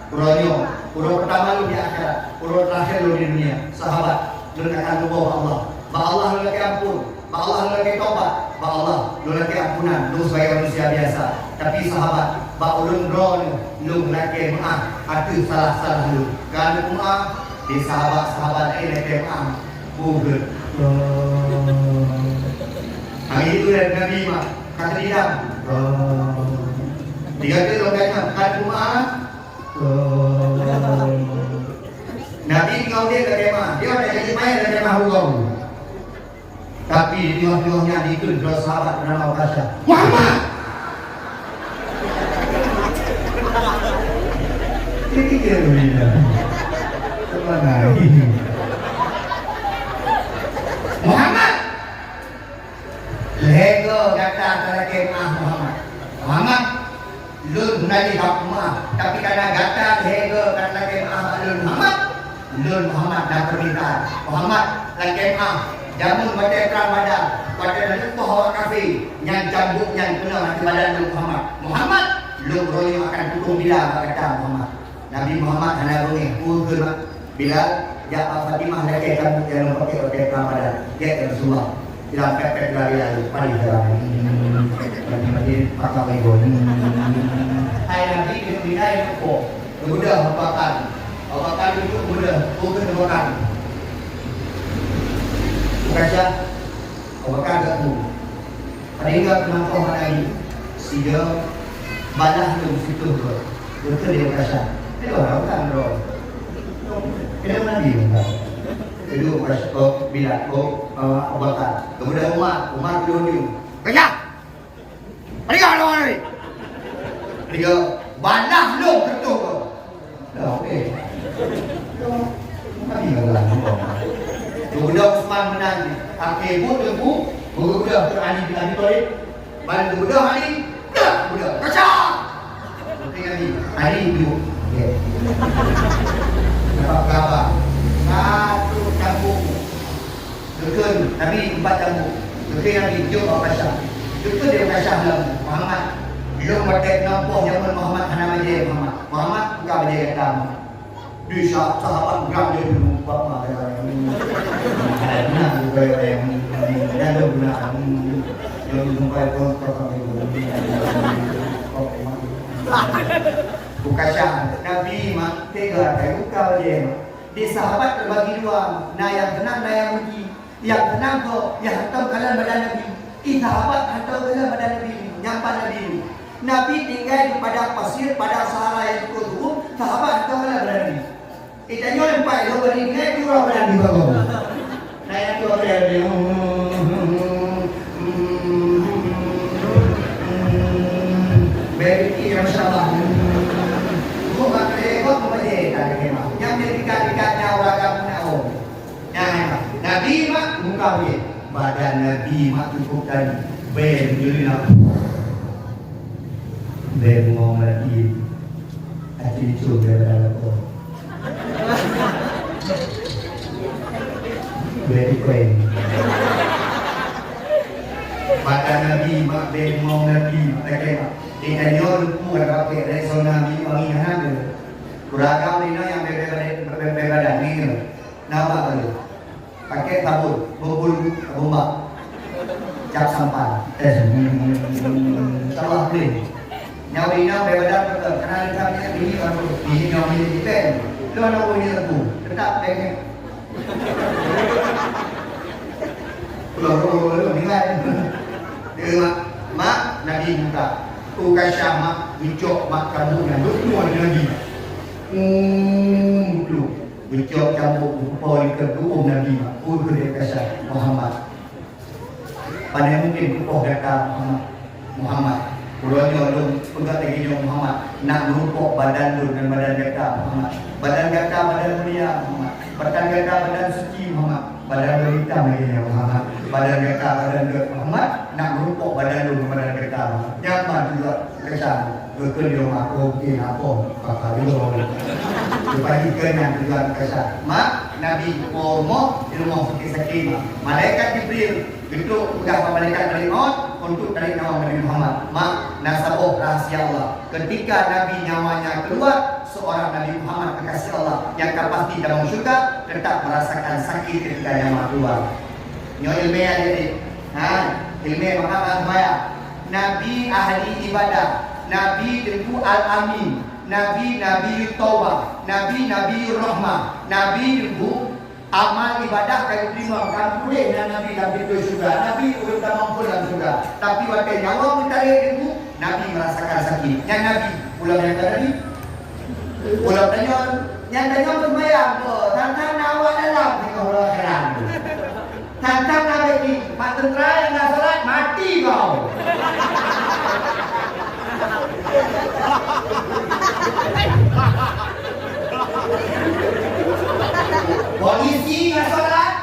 Uroe nyoe uroe pertama lôn di akhirat. Uroe terakhir lôn di dunia. Sahabat, lôn akan tuboh bak Allah. Bak Allah lôn lakée amphon. Bak Allah lôn lakée taubat, bak Allah lôn lakée ampunan lôn sebagai manusia biasa. Tapi sahabat, bak ulôn droeneuh lôn lakée meu'ah ateueh salah-salah lôn. Ka neumeu'ah, di sahabat-sahabat laén lakée meu'ah. Buet. Hari itu dari Nabi mah, kata dia. Tiga kali lôn kata, ka neumeu'ah. Nabi tinggai udeb lakée meu'ah, dia ada jadi mayat lakée meu'ah huköm. Tapi di tengah-tengah nyan dikheun droe sahabat bernama Ukasha. "Muhammad!" Alhamdulillah. Semangat. Muhammad, lhèe goe gata talakèe meu'ah Muhammad. Muhammad, lôn hana jih bak meu'ah, tapi karena gata lhèe goe ka talakèe meu'ah bak lôn Muhammad, lôn Muhammad na peumintaan. Muhammad, lakèe meu'ah, jameun watèe prang Badar, watèe na lumpoh awak kafé, nyan cambuk nyan keunong ateueh badan lôn Muhammad. Muhammad, lôn uroe nyoe akan tutông bila bak gata Muhammad. Nabi Muhammad hana beungèh, peue kheun mak? Bilal, jak bak Fatimah lakèe cambuk nyang lôn pakèk watèe prang Badar. Gèt, ya Rasulullah. Bilal pèt-pèt lari-lari, paléh jalan. Mati-mati pakak ibu. Hai Nabi, geumeutinggai lupo. Geubeudôh Abu Bakar. Abu Bakar duek geubeudôh, peue kheun Abu Bakar? Bukan syah. Abu Bakar geupeue. Padahai ingat keunampôh mat Nabi, sigoe balah lôn sitoh goe. Beutôi lé Ukasha. Keudua ureueng kan droe. Keudua Nabi ureueng kan. Keudua Ukasha, oh, Bilal, oh, eh, Abu Bakar. Kemudian Umar, Umar keudua nyoe. Ukasha! Padahai droe Nabi. Tiga, balah lôn sitoh goe. Dah, okey. Nabi Allah. Geubeudôh Usman meunan jih. Akhé buet teungku, geubeudôh keu Ali bin Abi Thalib. Ban geubeudôh Ali, dah geubeudôh. Kaca! Okey, Ali. Ali duduk. Okey. Dapat khabar. Satu kampung. Geukheun Nabi empat cambuk. Geukheun Nabi, "Jok bak Ukasha." Geukheun lé Ukasha lom, "Muhammad, lôn watèe keunoe poh jameun Muhammad hana bajèe Muhammad. Muhammad, buka bajèe gata Muhammad." Di sa-, sahabat gerak lé dulu, bak ma, ya, ya, ya. Nah, buka, ya, ya, ya. Dan lôn guna, ya, lôn sampai pun, pun, pun, pun, pun, pun, pun. Ukasha, Nabi mak, tega, buka bajèe mak. Di sahabat teubagi dua, na nyang seunang, na nyang rugi. Nyang seunang kok, nyang hantom kalon badan Nabi. Di sahabat hantom kalon badan Nabi, nyang pat Nabi. Nabi tinggai di padang pasir, padang Sahara nyang cukup suhup, sahabat hantom kalon badan Nabi. Di tanyoe nyang pat, lôn bari tinggai, curah badan Nabi bak gob. Na nyang dua kali, bèk pike, masya Allah. Kok bak kali, kok bak kali, tak ada kemah. Nyang dia tiga-tiga nyawa kamu nak om. Nah, Nabi mak muka dia. Badan Nabi mak cukup tadi. Bèk juri nak. Bèk bungong lagi. Aci licun daripada lapor. Bèk dikuen. Badan Nabi mak, bèk bungong Nabi mak, lagèe mak. Di tanyoe lupu ada pakai Rexona minyeuk wangi hana ada. Ureueng agam inoe nyang bèk, bèk, bèk, bèk badan ni. Nampak tu. Pakai sabun, bubul, bubak. Cap sampan. Eh, salah boleh. Nyawa inong bèk badan betul. Karena kita punya bini baru. Bini nyawa bini dipèn. Lu anak bini aku. Tetap deh. Pulang roh lu meninggal. Dia mak, mak, Nabi buka. Ukasha mak, geucok mak kamu yang dukung Nabi. Hmm, betul. Geucok cambuk, geupo likot geuôm Nabi mak, peue kheun lé Ukasha, "Muhammad, pane mungken kupoh gata Muhammad? Muhammad, uroe nyoe lôn peugah lagèe nyoe Muhammad, nak meurumpok badan lôn ngon badan gata Muhammad. Badan gata badan mulia Muhammad. Badan gata badan suci Muhammad. Badan lôn hitam lagèe nyoe Muhammad. Badan gata badan gèt Muhammad, nak meurumpok badan lôn ngon badan gata Muhammad." Nyan ban tujuan. Kesan, beutôi di rumah, oh, di lapor, bakal di rumah. Supaya keunyan tujuan kesan. Mak, Nabi, po rumoh, di rumoh sakit-sakit, mak. Malaikat Jibril, geutrok peugah bak malaikat Malik Maut, untuk tarék nyawa Nabi Muhammad. Mak, na saboh rahasia Allah. Ketika Nabi nyawanya keluar, seorang Nabi Muhammad kekasih Allah, yang ka pasti dalam syurga, tetap merasakan sakit ketika nyawa keluar. Nyoe ileumèe adik-adik. Ha, ileumèe maka ka seumayang. Nabi ahli ibadah, Nabi Teungku Al-Amin, Nabi, Nabi Taubah, Nabi, Nabi Rahmah, Nabi Teungku amal ibadah ka jiteurimong, ka puléh nan Nabi lam pintoe syeuruga. Nabi ureueng tamong phôn lam syeuruga. Tapi watèe nyawa meutarek Teungku, Nabi merasakan sakit. Nyan Nabi, ulôn nyang ka Nabi. Ulôn tanyoe, nyang tanyoe seumayang, beuh, tantang na awak dalam, teuka uroe akhirat. Tantang na bagi, mak teuntara nyang na salat, mati kau. Polisi ngon solat.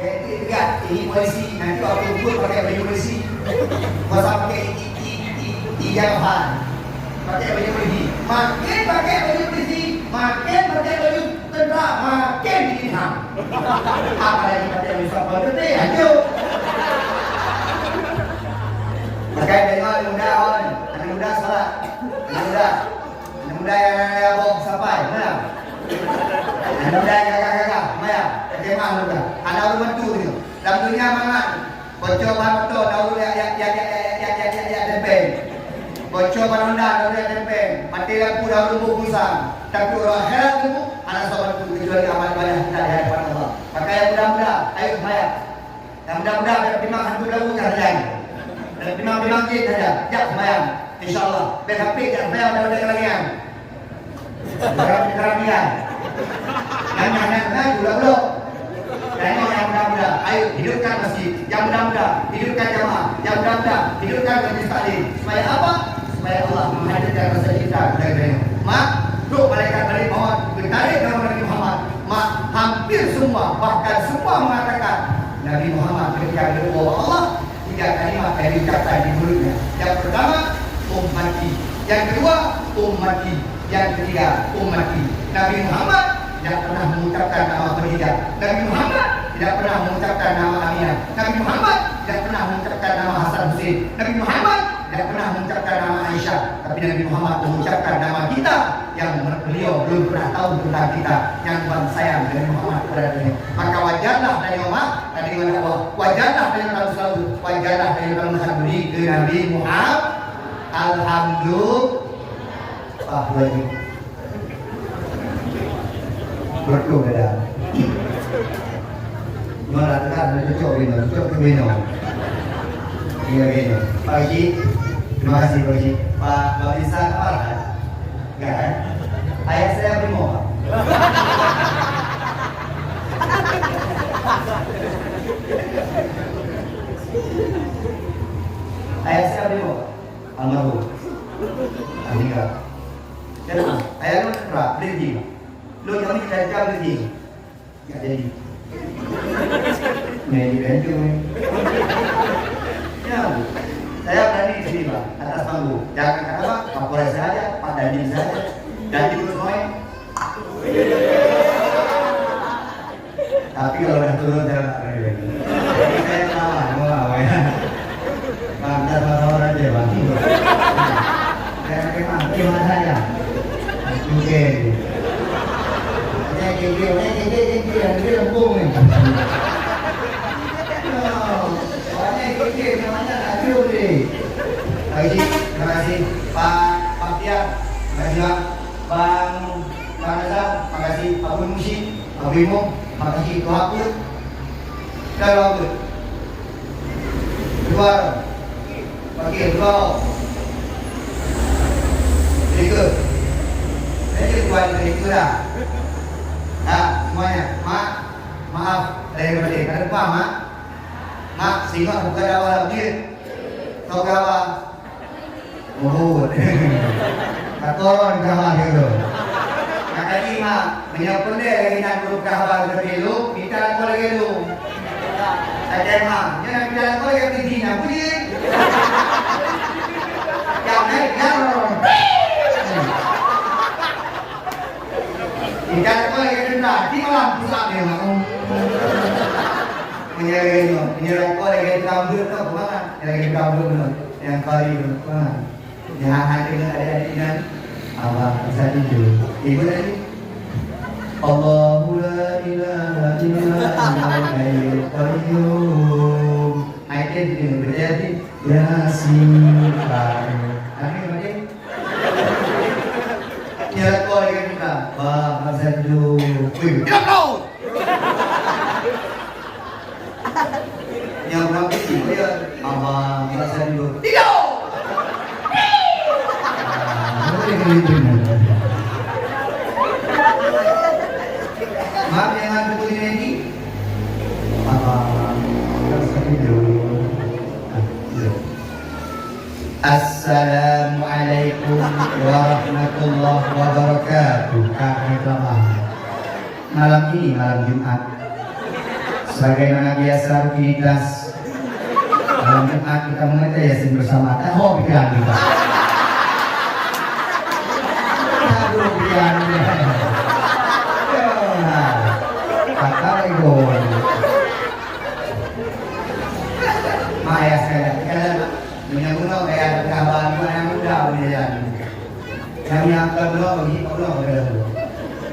Eh, itu juga. Ini polisi. Nanti waktu jemput pakai baju polisi. Masa pakai i-, i-, i-, i-, ijazah. Pakai baju polisi. Makin pakai baju polisi, makin pakai baju tentara, makin ditahan. Apalagi pakai baju satpol P P, hancur. Pakai baju muda, wan. Anak muda salah. Anak muda. Anak muda nyang na boh sapai, na. Anak muda nyang gagah-gagah, maya, kemah muda. Anak ureueng mantu nyoe. Lam dunia mangat. Bocor ban moto, na ureueng yak, yak, tempeng. Bocor ban honda, na ureueng yak tempeng. Maté lampu, na ureueng boh pulsa. Tapi uroe akhirat tu, hana soe bantu kecuali amal ibadah kita di hadapan Allah. Maka nyang muda-muda, ayo seumayang. Nyang muda-muda, bèk timang hantu lawu saja. Bèk timang-timang jin saja. Jak seumayang. Insya Allah. Bèk sampai jak seumayang pada kelalaian. Keramaian. Nyang, nyang, nyang, nyang, ulo-ulo. Dan nyang muda-muda, ayo hidupkan masjid. Nyang muda-muda, hidupkan jamaah. Nyang muda-muda, hidupkan majlis taklim. Supaya apa? Supaya Allah menghadirkan rasa cinta kepada kita. Mak, trok malaikat Malik Maut, geutarek nyawa Nabi Muhammad. Mak, hampir semua, bahkan semua mengatakan, Nabi Muhammad ketika geupeugah Allah, tiga kalimat yang diucapkan di mulutnya. Yang pertama, ummati. Yang kedua, ummati. Yang ketiga, ummati. Nabi Muhammad tidak pernah mengucapkan nama Khadijah. Nabi Muhammad tidak pernah mengucapkan nama Aminah. Nabi Muhammad tidak pernah mengucapkan nama Hasan Hussein. Nabi Muhammad tidak pernah mengucapkan nama Aisyah. Tapi Nabi Muhammad mengucapkan nama kita yang beliau belum pernah tahu tentang kita, yang ban sayang Nabi Muhammad kepada dunia. Maka wajarlah dari umat tadi dakwah, wajarlah dari orang selalu, wajarlah dari orang sendiri ke Nabi Muhammad. Alhamdulillah. Ah, lagi. Betul dah. Mana dengar ada cocok bina, cocok bina. Iya bina. Pak Haji, terima kasih Pak Haji. Pak, Pak Bisa apa? Enggak kan? Ayah saya beri mau. Ayah saya beri mau. Almarhum. Meninggal. Kenapa? Ayah lu kenapa? Berhenti. Lu jangan kita jam berhenti. Nggak jadi. Nggak jadi, nggak jadi. Ya, saya berani di sini, Pak, atas panggung. Jangan kata apa, Kapolres saja, Pak Dandim saja. Dandim terus main. Tapi kalau udah turun, saya nggak berani lagi. Jadi saya kalah, mau apa ya? Bang, kita sama-sama aja, Bang. Saya pakai Bang, terima saja. Oke. Oke, oke, oke, oke, oke, oke, yang gede lempung ni. Oh, oke, oke, oke, namanya Tajul ni. Pak Haji, terima kasih. Pak Bahtiar, terima kasih, Bang. Bang, Bang Nazar, terima kasih. Pak Gun Musi, Pak Bimo, terima kasih. Tuhan pun. Kalau apa? Dua. Okey, dua. Tiga. Jadi, dua, tiga dah. Dah, semuanya. Mak, maaf. Lahir batin. Ada lupa, Mak? Mak, singoh bukan awal dia. Tahu ke awal? Muhut. Katon kawan gitu. Makanya, Mak, meunyoe peureulèe lagèe nyan ureueng kawan seperti lu, minta lakoe lagèe lu. Kata Mak, nyoe nak minta lakoe lagèe Fitri nyan, puji. Yang naik, yang minta lakoe lagèe tentara, di malam pusat dia, Mak. Meunyoe lagèe nyoe, meunyoe lakoe lagèe tukang beuet tu, kuman. Lagèe tukang beuet tu, nyang kali tu, kuman. Nyan hana deungoe adik-adik nyan. Allah Azza wa Jalla. Ibu tadi. Allahu la ilaha illa huwal hayyul qayyum. Ayat dia dia berjaya di Yasin. Amin, amin. Ya, kau lagi minta. Bah, Azza wa Jalla. Wih, ya kau. Nyang ureueng putih, ya. Abang, tak saya dulu. Tidak! Ah, boleh kena itu. Maaf, yang ada putih ini. Abang, tak saya dulu. Ah, ya. Assalamualaikum warahmatullahi wabarakatuh. Kami telah Malam ini, malam Jumat, sebagaimana biasa rutinitas, malam Jumat kita membaca Yasin bersama. Tak ho pikiran kita. Aduh, pikiran kita. Ya, kata Ibu. Maya sekalian, kita menyambung kaya tengah bahan yang muda, muda. Kami akan berdoa bagi Allah kepada Allah.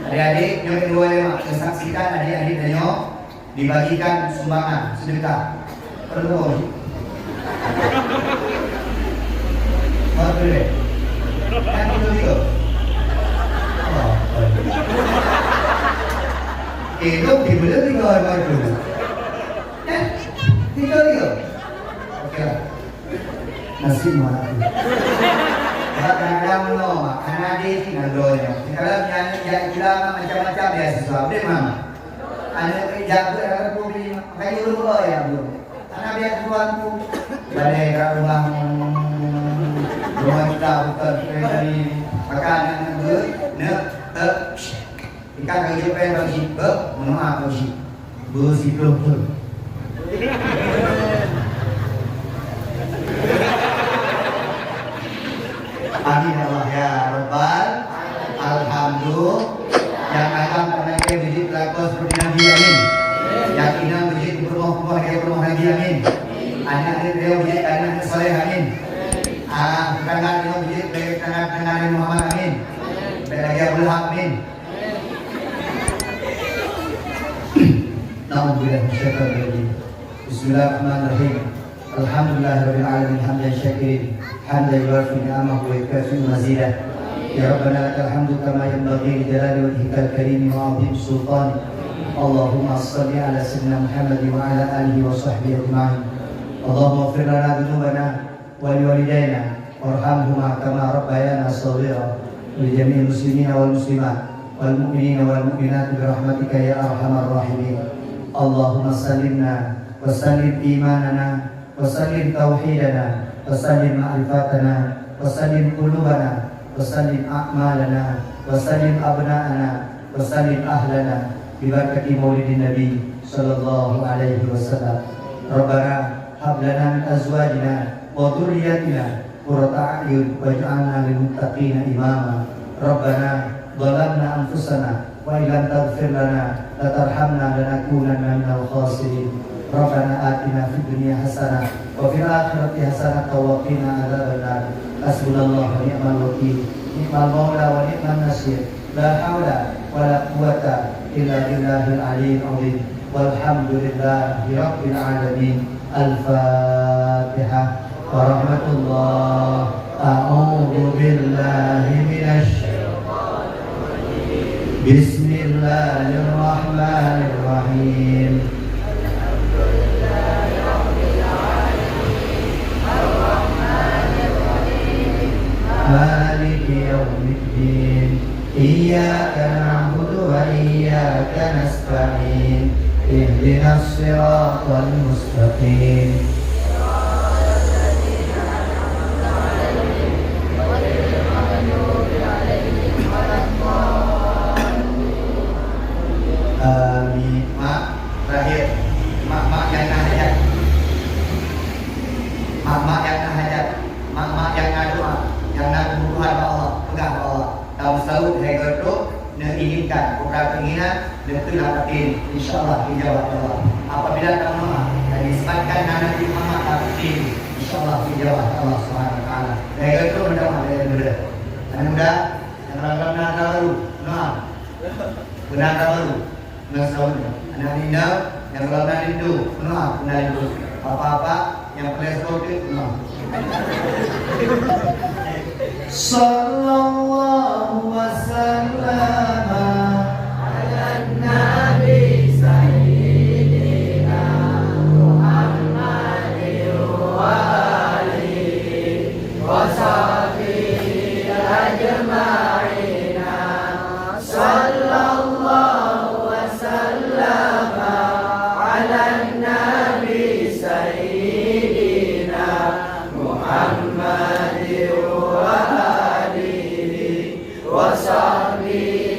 Adik-adik, yang kedua, ya, Mak, saya saksikan adik-adik dan nyoe dibagikan sumbangan sedekah. Perlu. Betul, eh? Kan itu juga. Oh, betul. Eh, lu di mana tinggal, Mak, itu? Eh, tinggal juga. Oke lah. Nasib meunan. Kadang-kadang meunyoe, hana deh ngon droe nyoe. Kadang nyan jak sikula macam-macam beasiswa, beudeh meunan. Aneuk jak beuet hana teupeu bri, makajih ureueng baroe jak beuet. Hana biasa tuan tu. Balai kat rumah, rumah kita bukan sekali tadi. Maka aneuk beuet, neuk, eh, Ikan keu jeuet péng bak jih, beuh, meunoe bak jih. Beuh siplôh thon. Amin ya Allah ya Rabbal. Alhamdulillah. Nyang agam tanah ke beujiet lakoe seperti Nabi, amin. Nyang inong beujiet peurumoh-peurumoh lagèe peurumoh Nabi, amin. Aneuk-aneuk beliau beujiet aneuk-aneuk saleh, amin. Ah, tetangga beliau beujiet lagèe tetangga-tetangga Nabi Muhammad, amin. Bèk lagèe Abu Lahab, amin. أعوذ بالله من الشيطان الرجيم. بسم الله الرحمن الرحيم. الحمد لله رب العالمين حمدا شاكرين حمدا يوافي نعمه ويكافئ مزيده. يا ربنا لك الحمد كما ينبغي لجلال وجهك الكريم وعظيم سلطانك. اللهم صل على سيدنا محمد وعلى آله وصحبه أجمعين. اللهم اغفر لنا ذنوبنا ولوالدينا وارحمهما كما ربيانا صغيرا ولجميع المسلمين والمسلمات والمؤمنين والمؤمنات برحمتك يا أرحم الراحمين. اللهم سلمنا وسلم إيماننا وسلم توحيدنا وسلم معرفتنا وسلم قلوبنا وسلم أعمالنا وسلم أبناءنا وسلم أهلنا ببركة مولد النبي صلى الله عليه وسلم. ربنا هب لنا من أزواجنا وذرياتنا قرة أعين واجعلنا للمتقين إماما. ربنا ظلمنا أنفسنا وإن لم تغفر لنا وترحمنا لنكونن من الخاسرين. ربنا آتنا في الدنيا حسنة وفي الآخرة حسنة وقنا عذاب النار. حسبنا الله ونعم الوكيل. نعم المولى ونعم النصير. لا حول ولا قوة إلا بالله العلي العظيم. والحمد لله رب العالمين. الفاتحة. ورحمة الله. أعوذ بالله من الشيطان الرجيم. بسم الله الرحمن الرحيم. مالك يوم الدين. إياك نعبد وإياك نستعين. اهدنا الصراط المستقيم. Amin. Mak, terakhir. Mak-mak nyang na hajat. Mak-mak nyang na hajat. Mak-mak nyang na doa. Nyang na keubutuhan bak Allah. Peugah bak Allah. Tameuseulaweuet hai geuh trok, neuinginkan, peukara keinginan, neukheun lam até, insya Allah geujaweueb Allah. Apabila tameudoa, dan nisbatkan nan Nabi Muhammad lam até, insya Allah geujaweueb Allah Subhanahu wa Taala. Hai geuh trok, meudoa, hai geuh trok. Aneuk muda, nyang lam-lam na atra baru, meudoa. Beuna atra baru. Ngon saweue. Aneuk inong nyang lom na linto, meunoe na linto. Bapak-bapak nyang peureulèe seupôt teuk, meunoe. Sallallahu wasallam ala nabi sayyidina Muhammadin wa alihi wa sahbihi ajma'ina. Sallallahu wasallam ala nabi sayyidina Muhammadin wa alihi wa sahbihi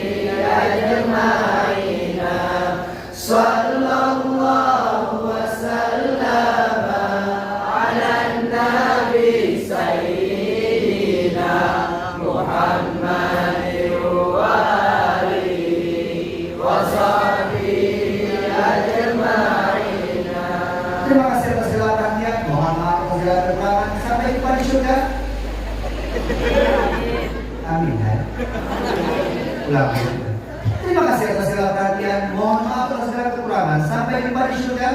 Terima kasih atas segala perhatian. Mohon maaf atas segala kekurangan. Sampai jumpa di surga.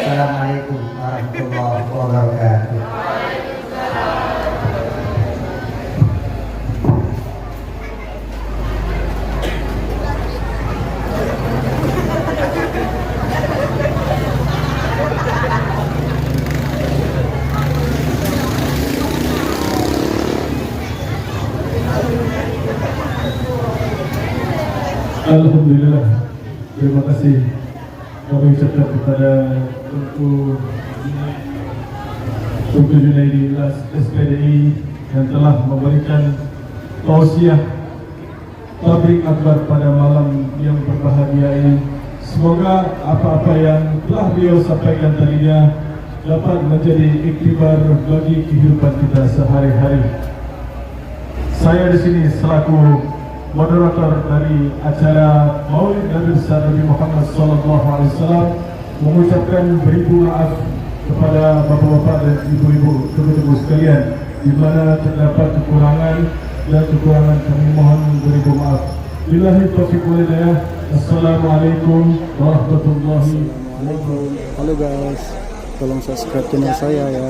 Assalamualaikum warahmatullahi wabarakatuh. Alhamdulillah. Terima kasih kami ucapkan kepada Teungku, Teungku Junaidi, S P D I, yang telah memberikan tausiah tablik akbar pada malam yang berbahagia ini. Semoga apa-apa yang telah beliau sampaikan tadinya dapat menjadi iktibar bagi kehidupan kita sehari-hari. Saya di sini selaku moderator dari acara Maulid Nabi Besar Nabi Muhammad sallallahu alaihi wasallam mengucapkan beribu maaf kepada bapak-bapak dan ibu-ibu, teman-teman sekalian, di mana terdapat kekurangan dan kekurangan kami mohon beribu maaf. Billahi taufiq wal hidayah. Assalamualaikum warahmatullahi wabarakatuh. Halo guys, tolong subscribe channel saya ya.